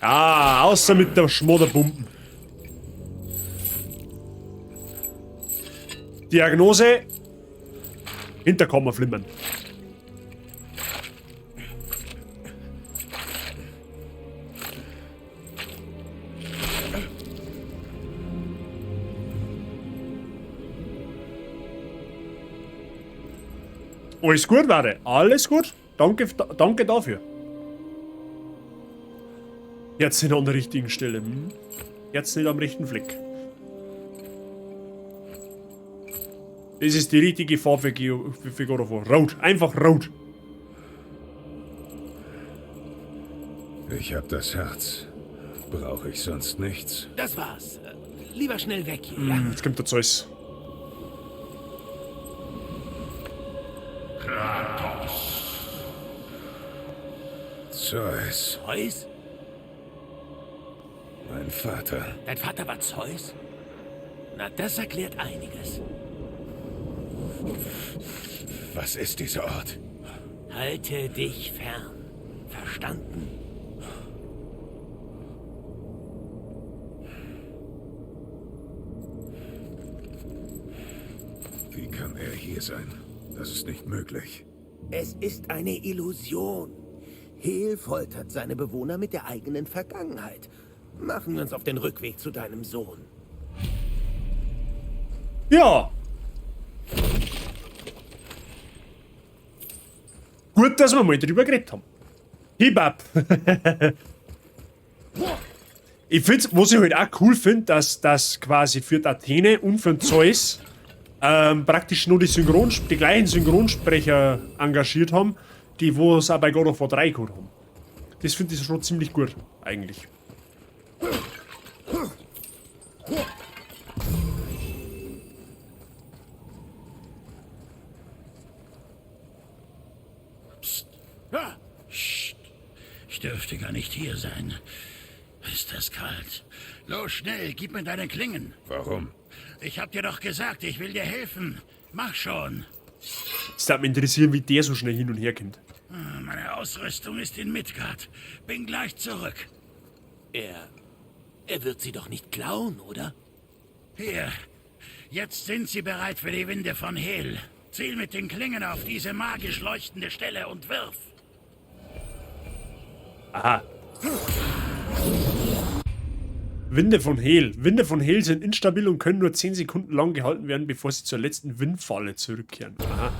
Ah, außer mit der Schmodderbomben. Diagnose: Hinterkammerflimmern. Alles gut, Ware. Alles gut. Danke, danke dafür. Jetzt nicht an der richtigen Stelle. Hm? Jetzt nicht am rechten Fleck. Das ist die richtige Farbe für God of War. Rot. Einfach rot. Ich hab das Herz. Brauche ich sonst nichts? Das war's. Lieber schnell weg hier, ja? Jetzt kommt der Zeus. Kratos. Zeus. Zeus? Mein Vater. Dein Vater war Zeus? Na, das erklärt einiges. Was ist dieser Ort? Halte dich fern. Verstanden? Wie kann er hier sein? Das ist nicht möglich. Es ist eine Illusion. Hel foltert seine Bewohner mit der eigenen Vergangenheit. Machen wir uns auf den Rückweg zu deinem Sohn. Ja. Gut, dass wir mal drüber geredet haben. Hip ab. Ich finde, was ich halt auch cool finde, dass das quasi für die Athene und für den Zeus praktisch nur die gleichen Synchronsprecher engagiert haben, die wo es auch bei God of War 3 gehabt haben. Das finde ich schon ziemlich gut, eigentlich. Psst. Ah. Psst. Ich dürfte gar nicht hier sein. Ist das kalt? Los, schnell, gib mir deine Klingen. Warum? Ich hab dir doch gesagt, ich will dir helfen. Mach schon. Es würde mich interessieren, wie der so schnell hin und her kommt. Meine Ausrüstung ist in Midgard. Bin gleich zurück. Er wird sie doch nicht klauen, oder? Hier. Jetzt sind sie bereit für die Winde von Hel. Ziel mit den Klingen auf diese magisch leuchtende Stelle und wirf. Aha. Winde von Hel. Winde von Hel sind instabil und können nur 10 Sekunden lang gehalten werden, bevor sie zur letzten Windfalle zurückkehren. Aha.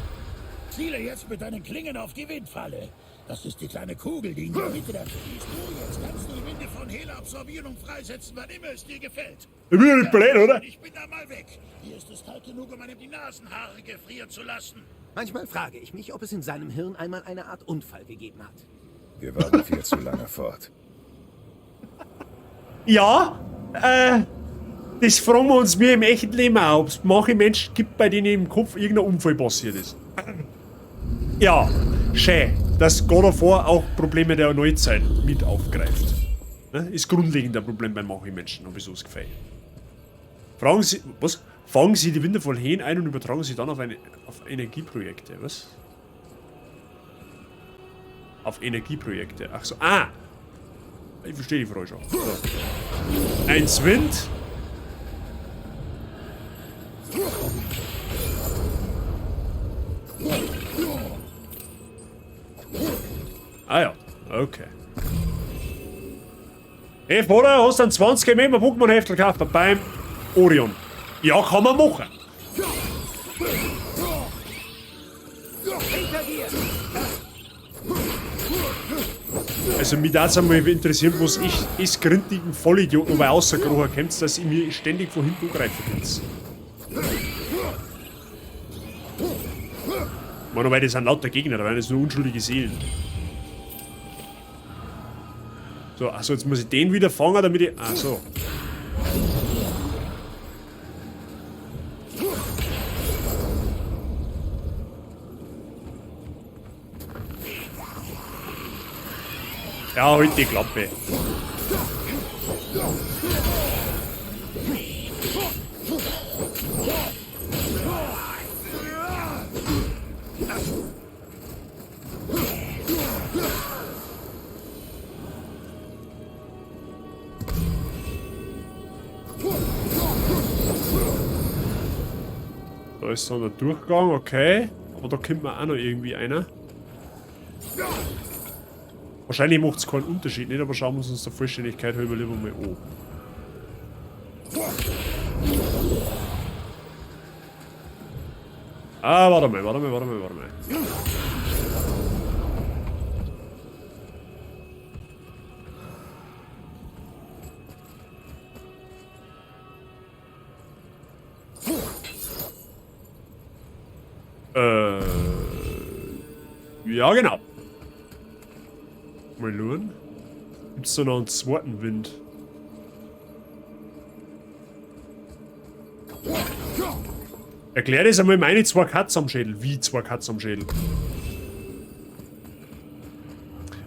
Ziele jetzt mit deinen Klingen auf die Windfalle. Das ist die kleine Kugel, die in der Mitte der... Siehst du, jetzt kannst du die Winde von Hel absorbieren und freisetzen, wann immer es dir gefällt. Ich bin ja nicht blöd, oder? Ich bin da mal weg. Hier ist es kalt genug, um einem die Nasenhaare gefrieren zu lassen. Manchmal frage ich mich, ob es in seinem Hirn einmal eine Art Unfall gegeben hat. Wir waren viel zu lange fort. Ja, das fragen wir uns mir im echten Leben auch, ob es manche Menschen gibt, bei denen im Kopf irgendein Unfall passiert ist. Ja, schön, dass God of War auch Probleme der Neuzeit mit aufgreift. Ne? Ist grundlegend ein Problem bei manchen Menschen, habe ich so das Gefühl. Fragen Sie, was? Fangen Sie die Winde voll Hähn ein und übertragen sie dann auf Energieprojekte, was? Auf Energieprojekte. Ach so, ah! Ich verstehe die Frage schon. So. Eins Wind. Ah ja, okay. Hey, Vater, hast du einen 20 mm Pokémon-Heftel gekauft beim Orion? Ja, kann man machen. Also mich würde es einmal interessieren, was ich ist grindigen Vollidioten aber rausgekrochen kommt, dass ich mir ständig von hinten angreifen kann. Ich meine, weil das sind lauter Gegner, da werden das nur unschuldige Seelen. So, achso, jetzt muss ich den wieder fangen, damit ich... Ach so. Ja, halt die Klappe. Da ist dann der Durchgang, okay. Aber da kommt mir auch noch irgendwie einer. Wahrscheinlich macht es keinen Unterschied, nicht? Aber schauen wir uns der Vollständigkeit halber lieber mal an. Ah, warte mal, warte mal, warte mal, warte mal. Ja, genau. Mal schauen. Gibt's da noch einen zweiten Wind? Erklär das einmal meine zwei Katzen am Schädel. Wie zwei Katzen am Schädel?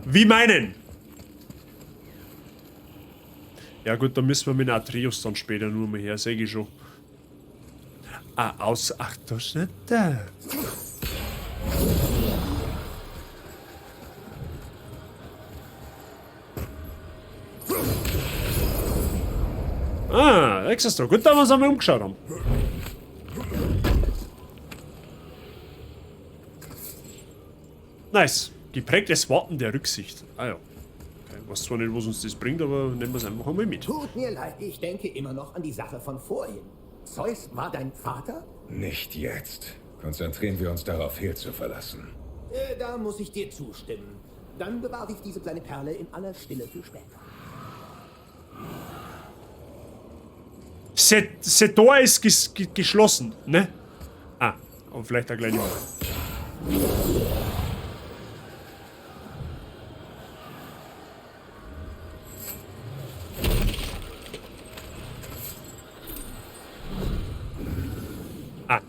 Wie meinen? Ja gut, da müssen wir mit Atreus dann später nur mal her, sag ich schon. Ah, aus... Ach, das ist nicht da. Ah, extra du. Gut, dass wir uns einmal umgeschaut haben. Nice. Geprägtes Warten der Rücksicht. Ah ja. Okay, weiß zwar nicht, was uns das bringt, aber nehmen wir es einfach einmal mit. Tut mir leid, ich denke immer noch an die Sache von vorhin. Zeus war dein Vater? Nicht jetzt. Konzentrieren wir uns darauf, Hel zu verlassen. Da muss ich dir zustimmen. Dann bewahre ich diese kleine Perle in aller Stille für später. Das Tor ist geschlossen, ne? Ah, aber vielleicht auch gleich nicht mehr. Ah.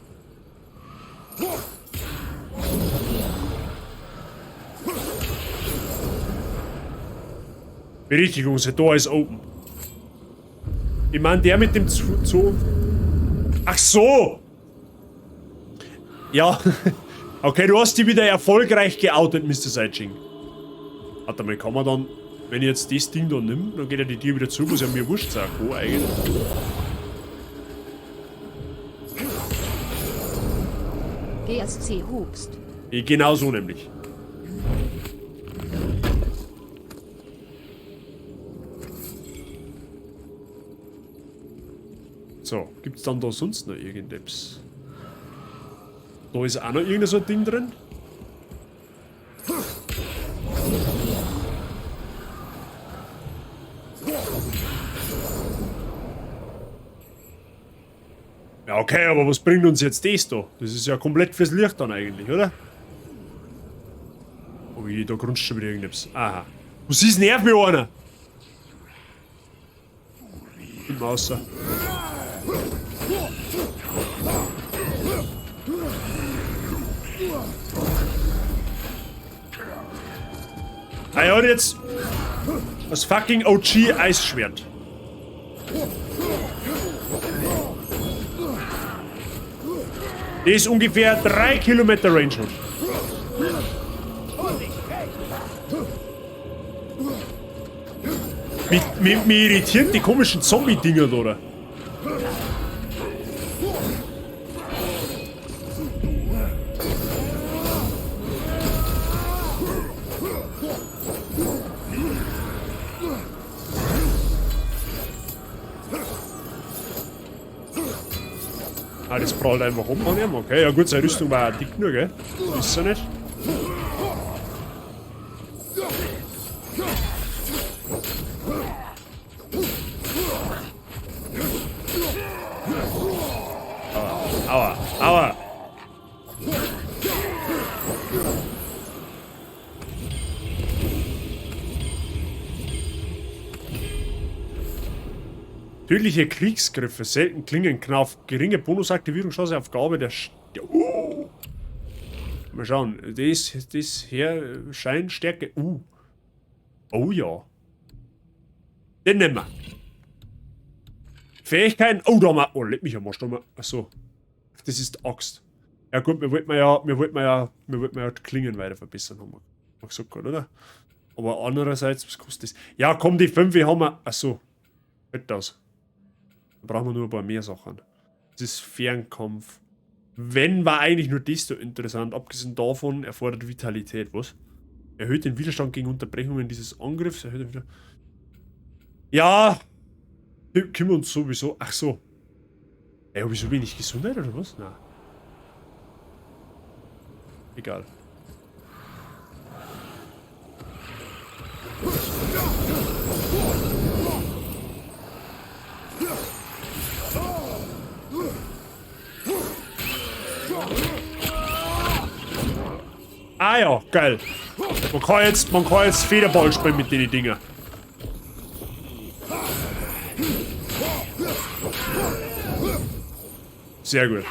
Berichtigung, das Tor ist open. Ich meine, der mit dem zu. Ach so! Ja. Okay, du hast die wieder erfolgreich geoutet, Mr. Seitsching. Warte mal, kann man dann... Wenn ich jetzt das Ding da nimm, dann geht ja die Tür wieder zu, was ja mir wurscht sagt. Oh, eigentlich. GSC hupst. Genau so nämlich. So, gibt's dann da sonst noch irgendetwas? Da ist auch noch irgendein so ein Ding drin. Ja, okay, aber was bringt uns jetzt das da? Das ist ja komplett fürs Licht dann eigentlich, oder? Oh je, da grunzt schon wieder irgendetwas. Aha. Was ist? Nervt mich einer! Bin mal raus. Ah ja, jetzt das fucking OG Eisschwert. Die ist ungefähr 3 Kilometer Range hat. Mich irritieren die komischen Zombie-Dinger da, oder? Ah, das prallt einfach um an ihm. Okay, ja gut, seine Rüstung war ja dick nur, gell? Ist er nicht? Aua, aua, aua. Tödliche Kriegsgriffe, selten Klingenknauf, geringe Bonusaktivierungschance auf Gabe der Mal schauen, das her scheint Stärke. Oh ja. Den nehmen wir. Fähigkeiten. Oh, da haben wir. Oh, leck mich am Arsch, da haben wir. Achso. Das ist Axt. Ja gut, wir wollten ja die Klingen weiter verbessern, haben wir gesagt, oder? Aber andererseits, was kostet das? Ja, komm, die 5 haben wir. Achso. Fällt aus. Da brauchen wir nur ein paar mehr Sachen. Das ist Fernkampf. Wenn, war eigentlich nur das so interessant. Abgesehen davon erfordert Vitalität, was? Erhöht den Widerstand gegen Unterbrechungen dieses Angriffs. Erhöht den Widerstand. Ja! Wir kümmern uns sowieso. Ach so. Ey, hab ich so wenig Gesundheit oder was? Na. Egal. Ah ja, geil. Man kann jetzt Federball spielen mit den Dinger. Sehr gut.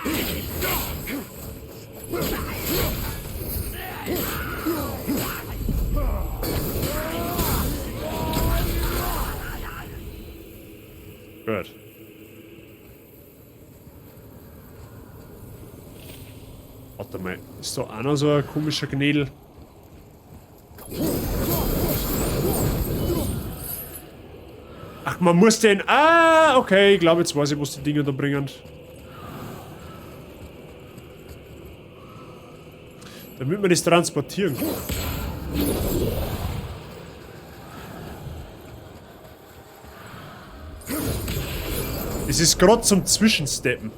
Gut. Warte mal, ist da auch noch so ein komischer Gnädel? Ach, man muss den... Ah, okay, ich glaube, jetzt weiß ich, was die Dinger da bringen. Damit man das transportieren kann. Es ist grad zum Zwischensteppen.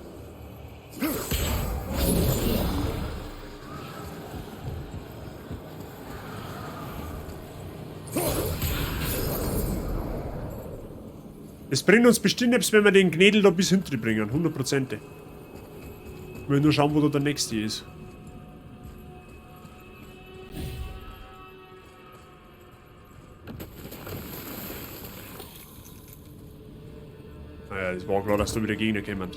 Es bringt uns bestimmt etwas, wenn wir den Gnädel da bis hinten bringen. 100%. Ich will nur schauen, wo da der nächste ist. Naja, es war klar, dass da wieder Gegner kommen.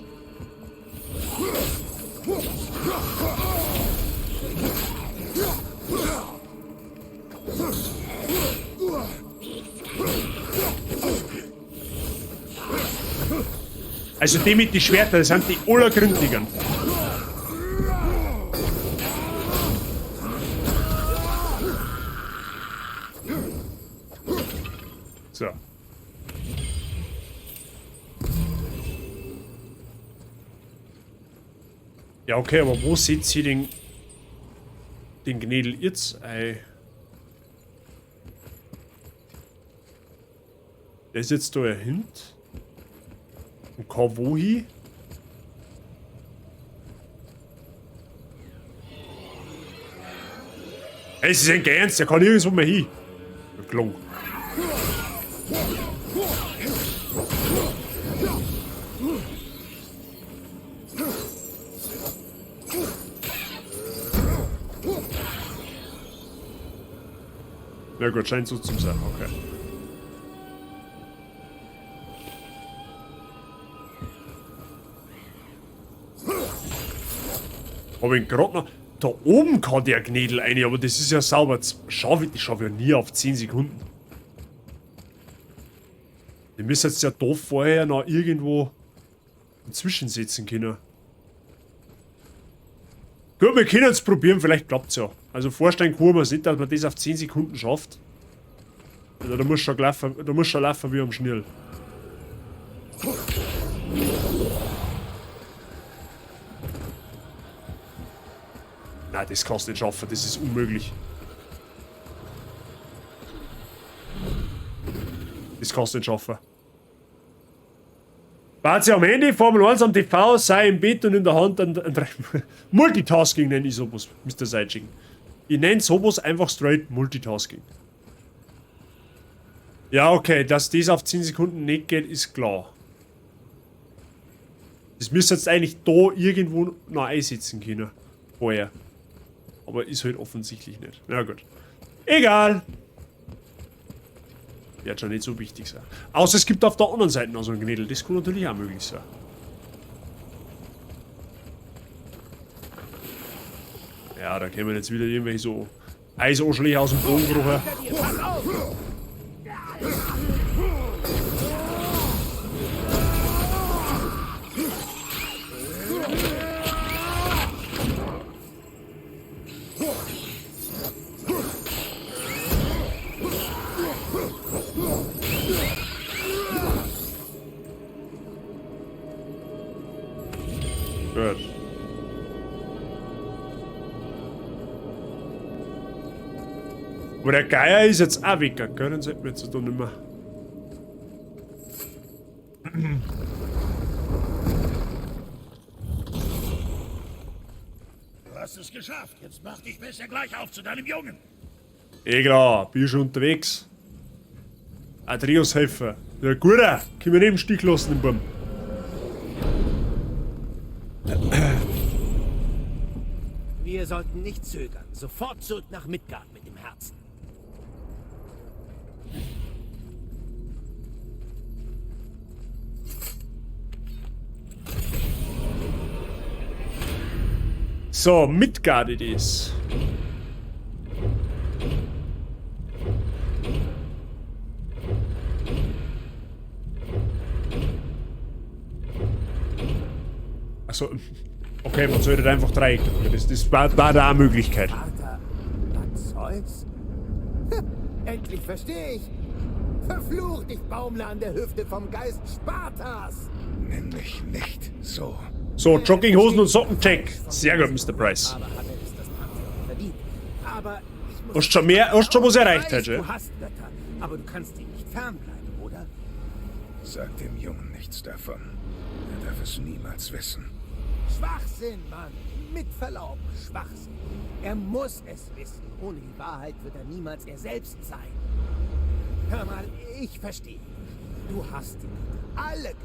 Also die mit den Schwertern, das sind die allergründigeren. So. Ja, okay, aber wo seht ihr den Gnädel jetzt? Ey. Der ist jetzt da hin. Und kann wo hin? Ey, es ist ein Ernst, der kann nirgendwo mehr hin. Klong. Na gut, scheint so zu sein, okay. Hab ich ihn grad noch. Da oben kann der Gnädel rein, aber das ist ja sauber. Schau, ich schaffe ja nie auf 10 Sekunden. Die müssen jetzt ja da vorher noch irgendwo dazwischen setzen können. Gut, wir können es probieren, vielleicht klappt's ja. Also vorstellen kann man es nicht, dass man das auf 10 Sekunden schafft. Also da muss schon laufen, da muss schon laufen wie am Schnürl. Nein, das kannst du nicht schaffen, das ist unmöglich. Das kannst du nicht schaffen. Bazi am Handy, Formel 1 am TV, sei im Bett und in der Hand ein Multitasking nenne ich sowas, Mr. Seitsching. Ich nenne sowas einfach straight Multitasking. Ja, okay, dass das auf 10 Sekunden nicht geht, ist klar. Das müsste jetzt eigentlich da irgendwo noch einsetzen können. Vorher. Aber ist halt offensichtlich nicht. Na gut. Egal. Wird schon nicht so wichtig sein. Außer es gibt auf der anderen Seite noch so ein Gnädel. Das kann natürlich auch möglich sein. Ja, da kämen jetzt wieder irgendwelche so Eisanschläge aus dem Boden gekrochen. Gut. Aber der Geier ist jetzt auch weg, gell? Dann sollten wir jetzt da nicht mehr. Du hast es geschafft. Jetzt mach dich besser gleich auf zu deinem Jungen. Eh klar, bin schon unterwegs. Atreus helfen. Ja, guter. Können wir nicht im Stich lassen, den Baum. Wir sollten nicht zögern. Sofort zurück nach Midgard mit dem Herzen. So, Midgard it is. Achso, okay, man sollte einfach Dreieck drücken. Das war da eine Möglichkeit. Vater, Zeus? Endlich verstehe ich. Verflucht, ich baumle an der Hüfte vom Geist Spartas. Nenn mich nicht so. So, Jogginghosen und Socken, check. Sehr gut, Mr. Price. Aber hat er es das Pantheon verdient. Aber ich muss Hast schon mehr, hast schon was erreicht Ich weiß, heute. Du hast Götter, aber du kannst ihnen nicht fernbleiben, oder? Sag dem Jungen nichts davon. Er darf es niemals wissen. Schwachsinn, Mann. Mit Verlaub, Schwachsinn. Er muss es wissen. Ohne die Wahrheit wird er niemals er selbst sein. Hör mal, ich verstehe. Du hast die Götter. Alle Götter.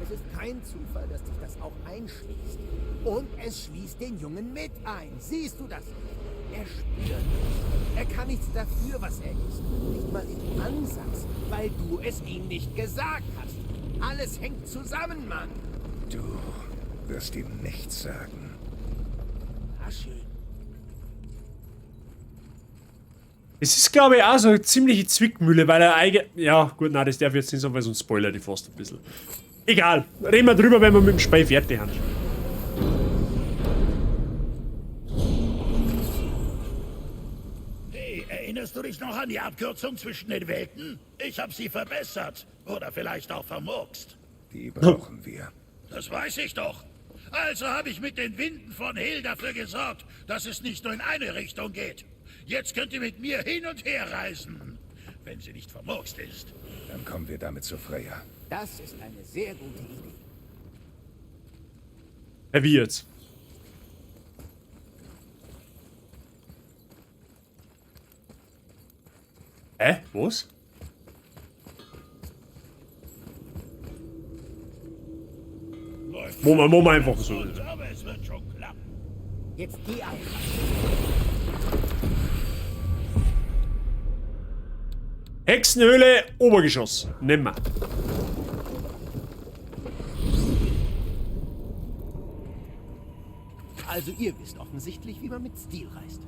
Es ist kein Zufall, dass dich das auch einschließt. Und es schließt den Jungen mit ein. Siehst du das nicht? Er spürt es. Er kann nichts dafür, was er ist. Nicht mal im Ansatz, weil du es ihm nicht gesagt hast. Alles hängt zusammen, Mann. Du wirst ihm nichts sagen. Na schön. Es ist, glaube ich, auch so eine ziemliche Zwickmühle, weil er eigentlich. Ja, gut, nein, das darf ich jetzt nicht sagen, weil sonst spoilert ich fast ein bisschen. Egal, reden wir drüber, wenn wir mit dem Spiel fertig sind. Hey, erinnerst du dich noch an die Abkürzung zwischen den Welten? Ich habe sie verbessert. Oder vielleicht auch vermurkst. Die brauchen wir. Das weiß ich doch. Also habe ich mit den Winden von Hill dafür gesorgt, dass es nicht nur in eine Richtung geht. Jetzt könnt ihr mit mir hin und her reisen. Wenn sie nicht vermurkst ist. Dann kommen wir damit zu Freya. Das ist eine sehr gute Idee. Hä, wie jetzt? Hä? Was? Machen wir einfach so. Aber es wird schon klappen. Jetzt geh einfach. Hexenhöhle, Obergeschoss. Nehmen wir. Also ihr wisst offensichtlich, wie man mit Stil reist.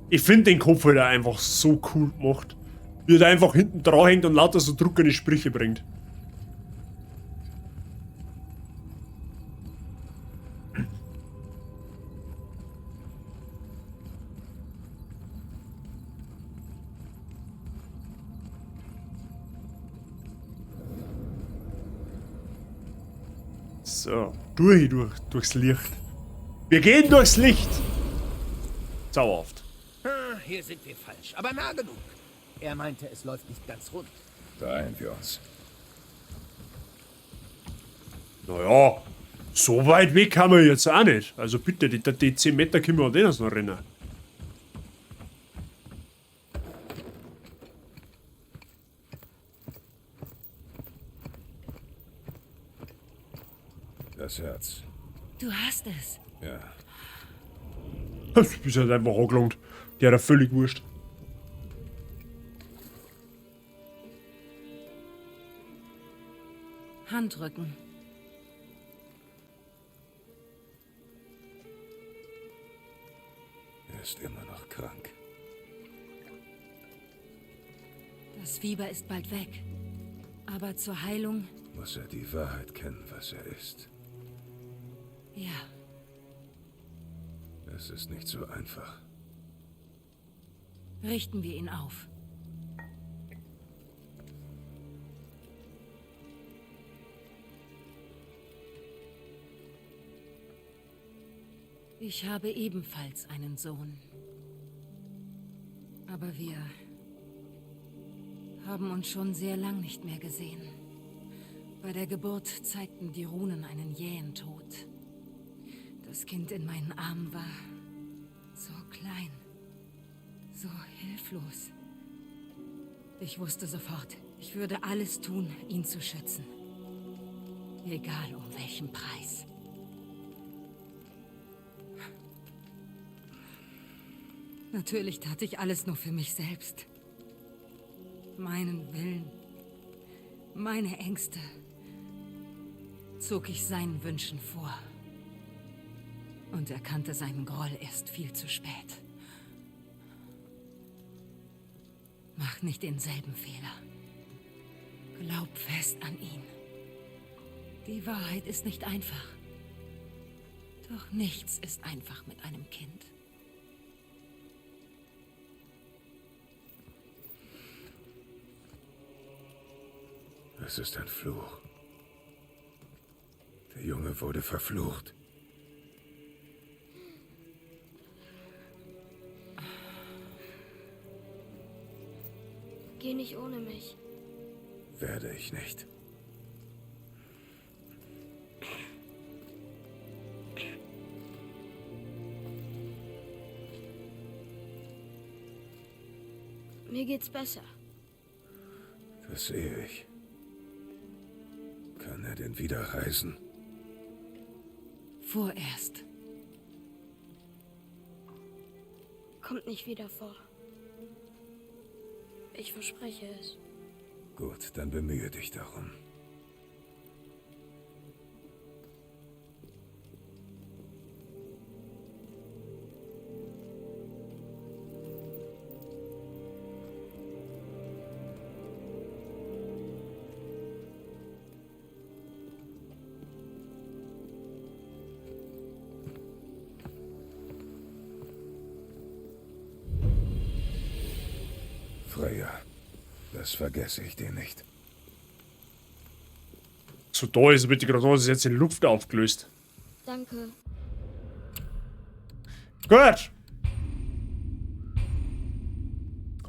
Ich finde den Kopf halt auch einfach so cool gemacht. Wie er da einfach hinten dran hängt und lauter so druckerne Sprüche bringt. So, durchs Licht. Wir gehen durchs Licht. Zauberhaft. Ah, hier sind wir falsch, aber nah genug. Er meinte, es läuft nicht ganz rund. Beeilen wir uns. Naja, so weit weg kann man jetzt auch nicht. Also bitte, die 10 Meter können wir an denen noch rennen. Das Herz. Du hast es. Ja. Das ist halt einfach angelangt. Der hat ja völlig wurscht. Handrücken. Er ist immer noch krank. Das Fieber ist bald weg. Aber zur Heilung... Muss er die Wahrheit kennen, was er ist. Ja. Es ist nicht so einfach. Richten wir ihn auf. Ich habe ebenfalls einen Sohn. Aber wir haben uns schon sehr lang nicht mehr gesehen. Bei der Geburt zeigten die Runen einen jähen Tod. Das Kind in meinen Armen war so klein, so hilflos. Ich wusste sofort, ich würde alles tun, ihn zu schützen. Egal um welchen Preis. Natürlich tat ich alles nur für mich selbst. Meinen Willen, meine Ängste zog ich seinen Wünschen vor. Und erkannte seinen Groll erst viel zu spät. Mach nicht denselben Fehler. Glaub fest an ihn. Die Wahrheit ist nicht einfach. Doch nichts ist einfach mit einem Kind. Es ist ein Fluch. Der Junge wurde verflucht. Geh nicht ohne mich. Werde ich nicht. Mir geht's besser. Das sehe ich. Kann er denn wieder reisen? Vorerst. Kommt nicht wieder vor. Ich verspreche es. Gut, dann bemühe dich darum. Freya, das vergesse ich dir nicht. So, da ist bitte gerade, das ist jetzt in Luft aufgelöst. Danke. Gut.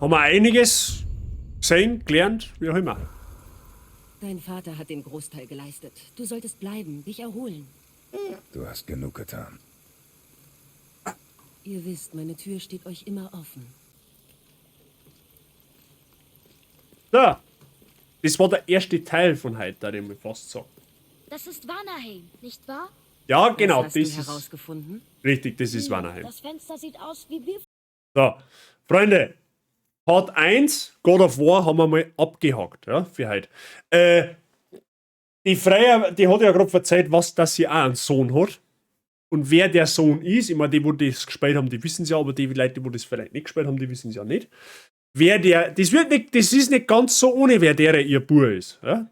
Haben wir einiges gesehen, gelernt, wie auch immer. Dein Vater hat den Großteil geleistet. Du solltest bleiben, dich erholen. Du hast genug getan. Ihr wisst, meine Tür steht euch immer offen. Da. Das war der erste Teil von heute, den ich fast sagen. Das ist Vanaheim, nicht wahr? Ja, genau. Das hast du Das ist herausgefunden? richtig, das ist Vanaheim. Das Fenster sieht aus wie Bier. So, Freunde, Part 1, God of War, haben wir mal abgehakt, ja, für heute. Die Freya, die hat ja gerade verzeiht, was, dass sie auch einen Sohn hat. Und wer der Sohn ist, ich meine, die, wo das gespielt haben, die wissen es ja, aber die Leute, die das vielleicht nicht gespielt haben, die wissen es ja nicht. Wer der, das wird nicht, das ist nicht ganz so ohne, wer der ihr Bua ist. Ja?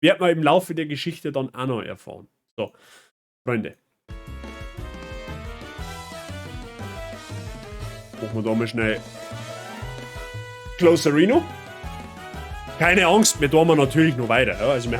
Wird man im Laufe der Geschichte dann auch noch erfahren. So, Freunde. Machen wir da mal schnell Closerino. Keine Angst, wir tun wir natürlich noch weiter. Ja? Also wir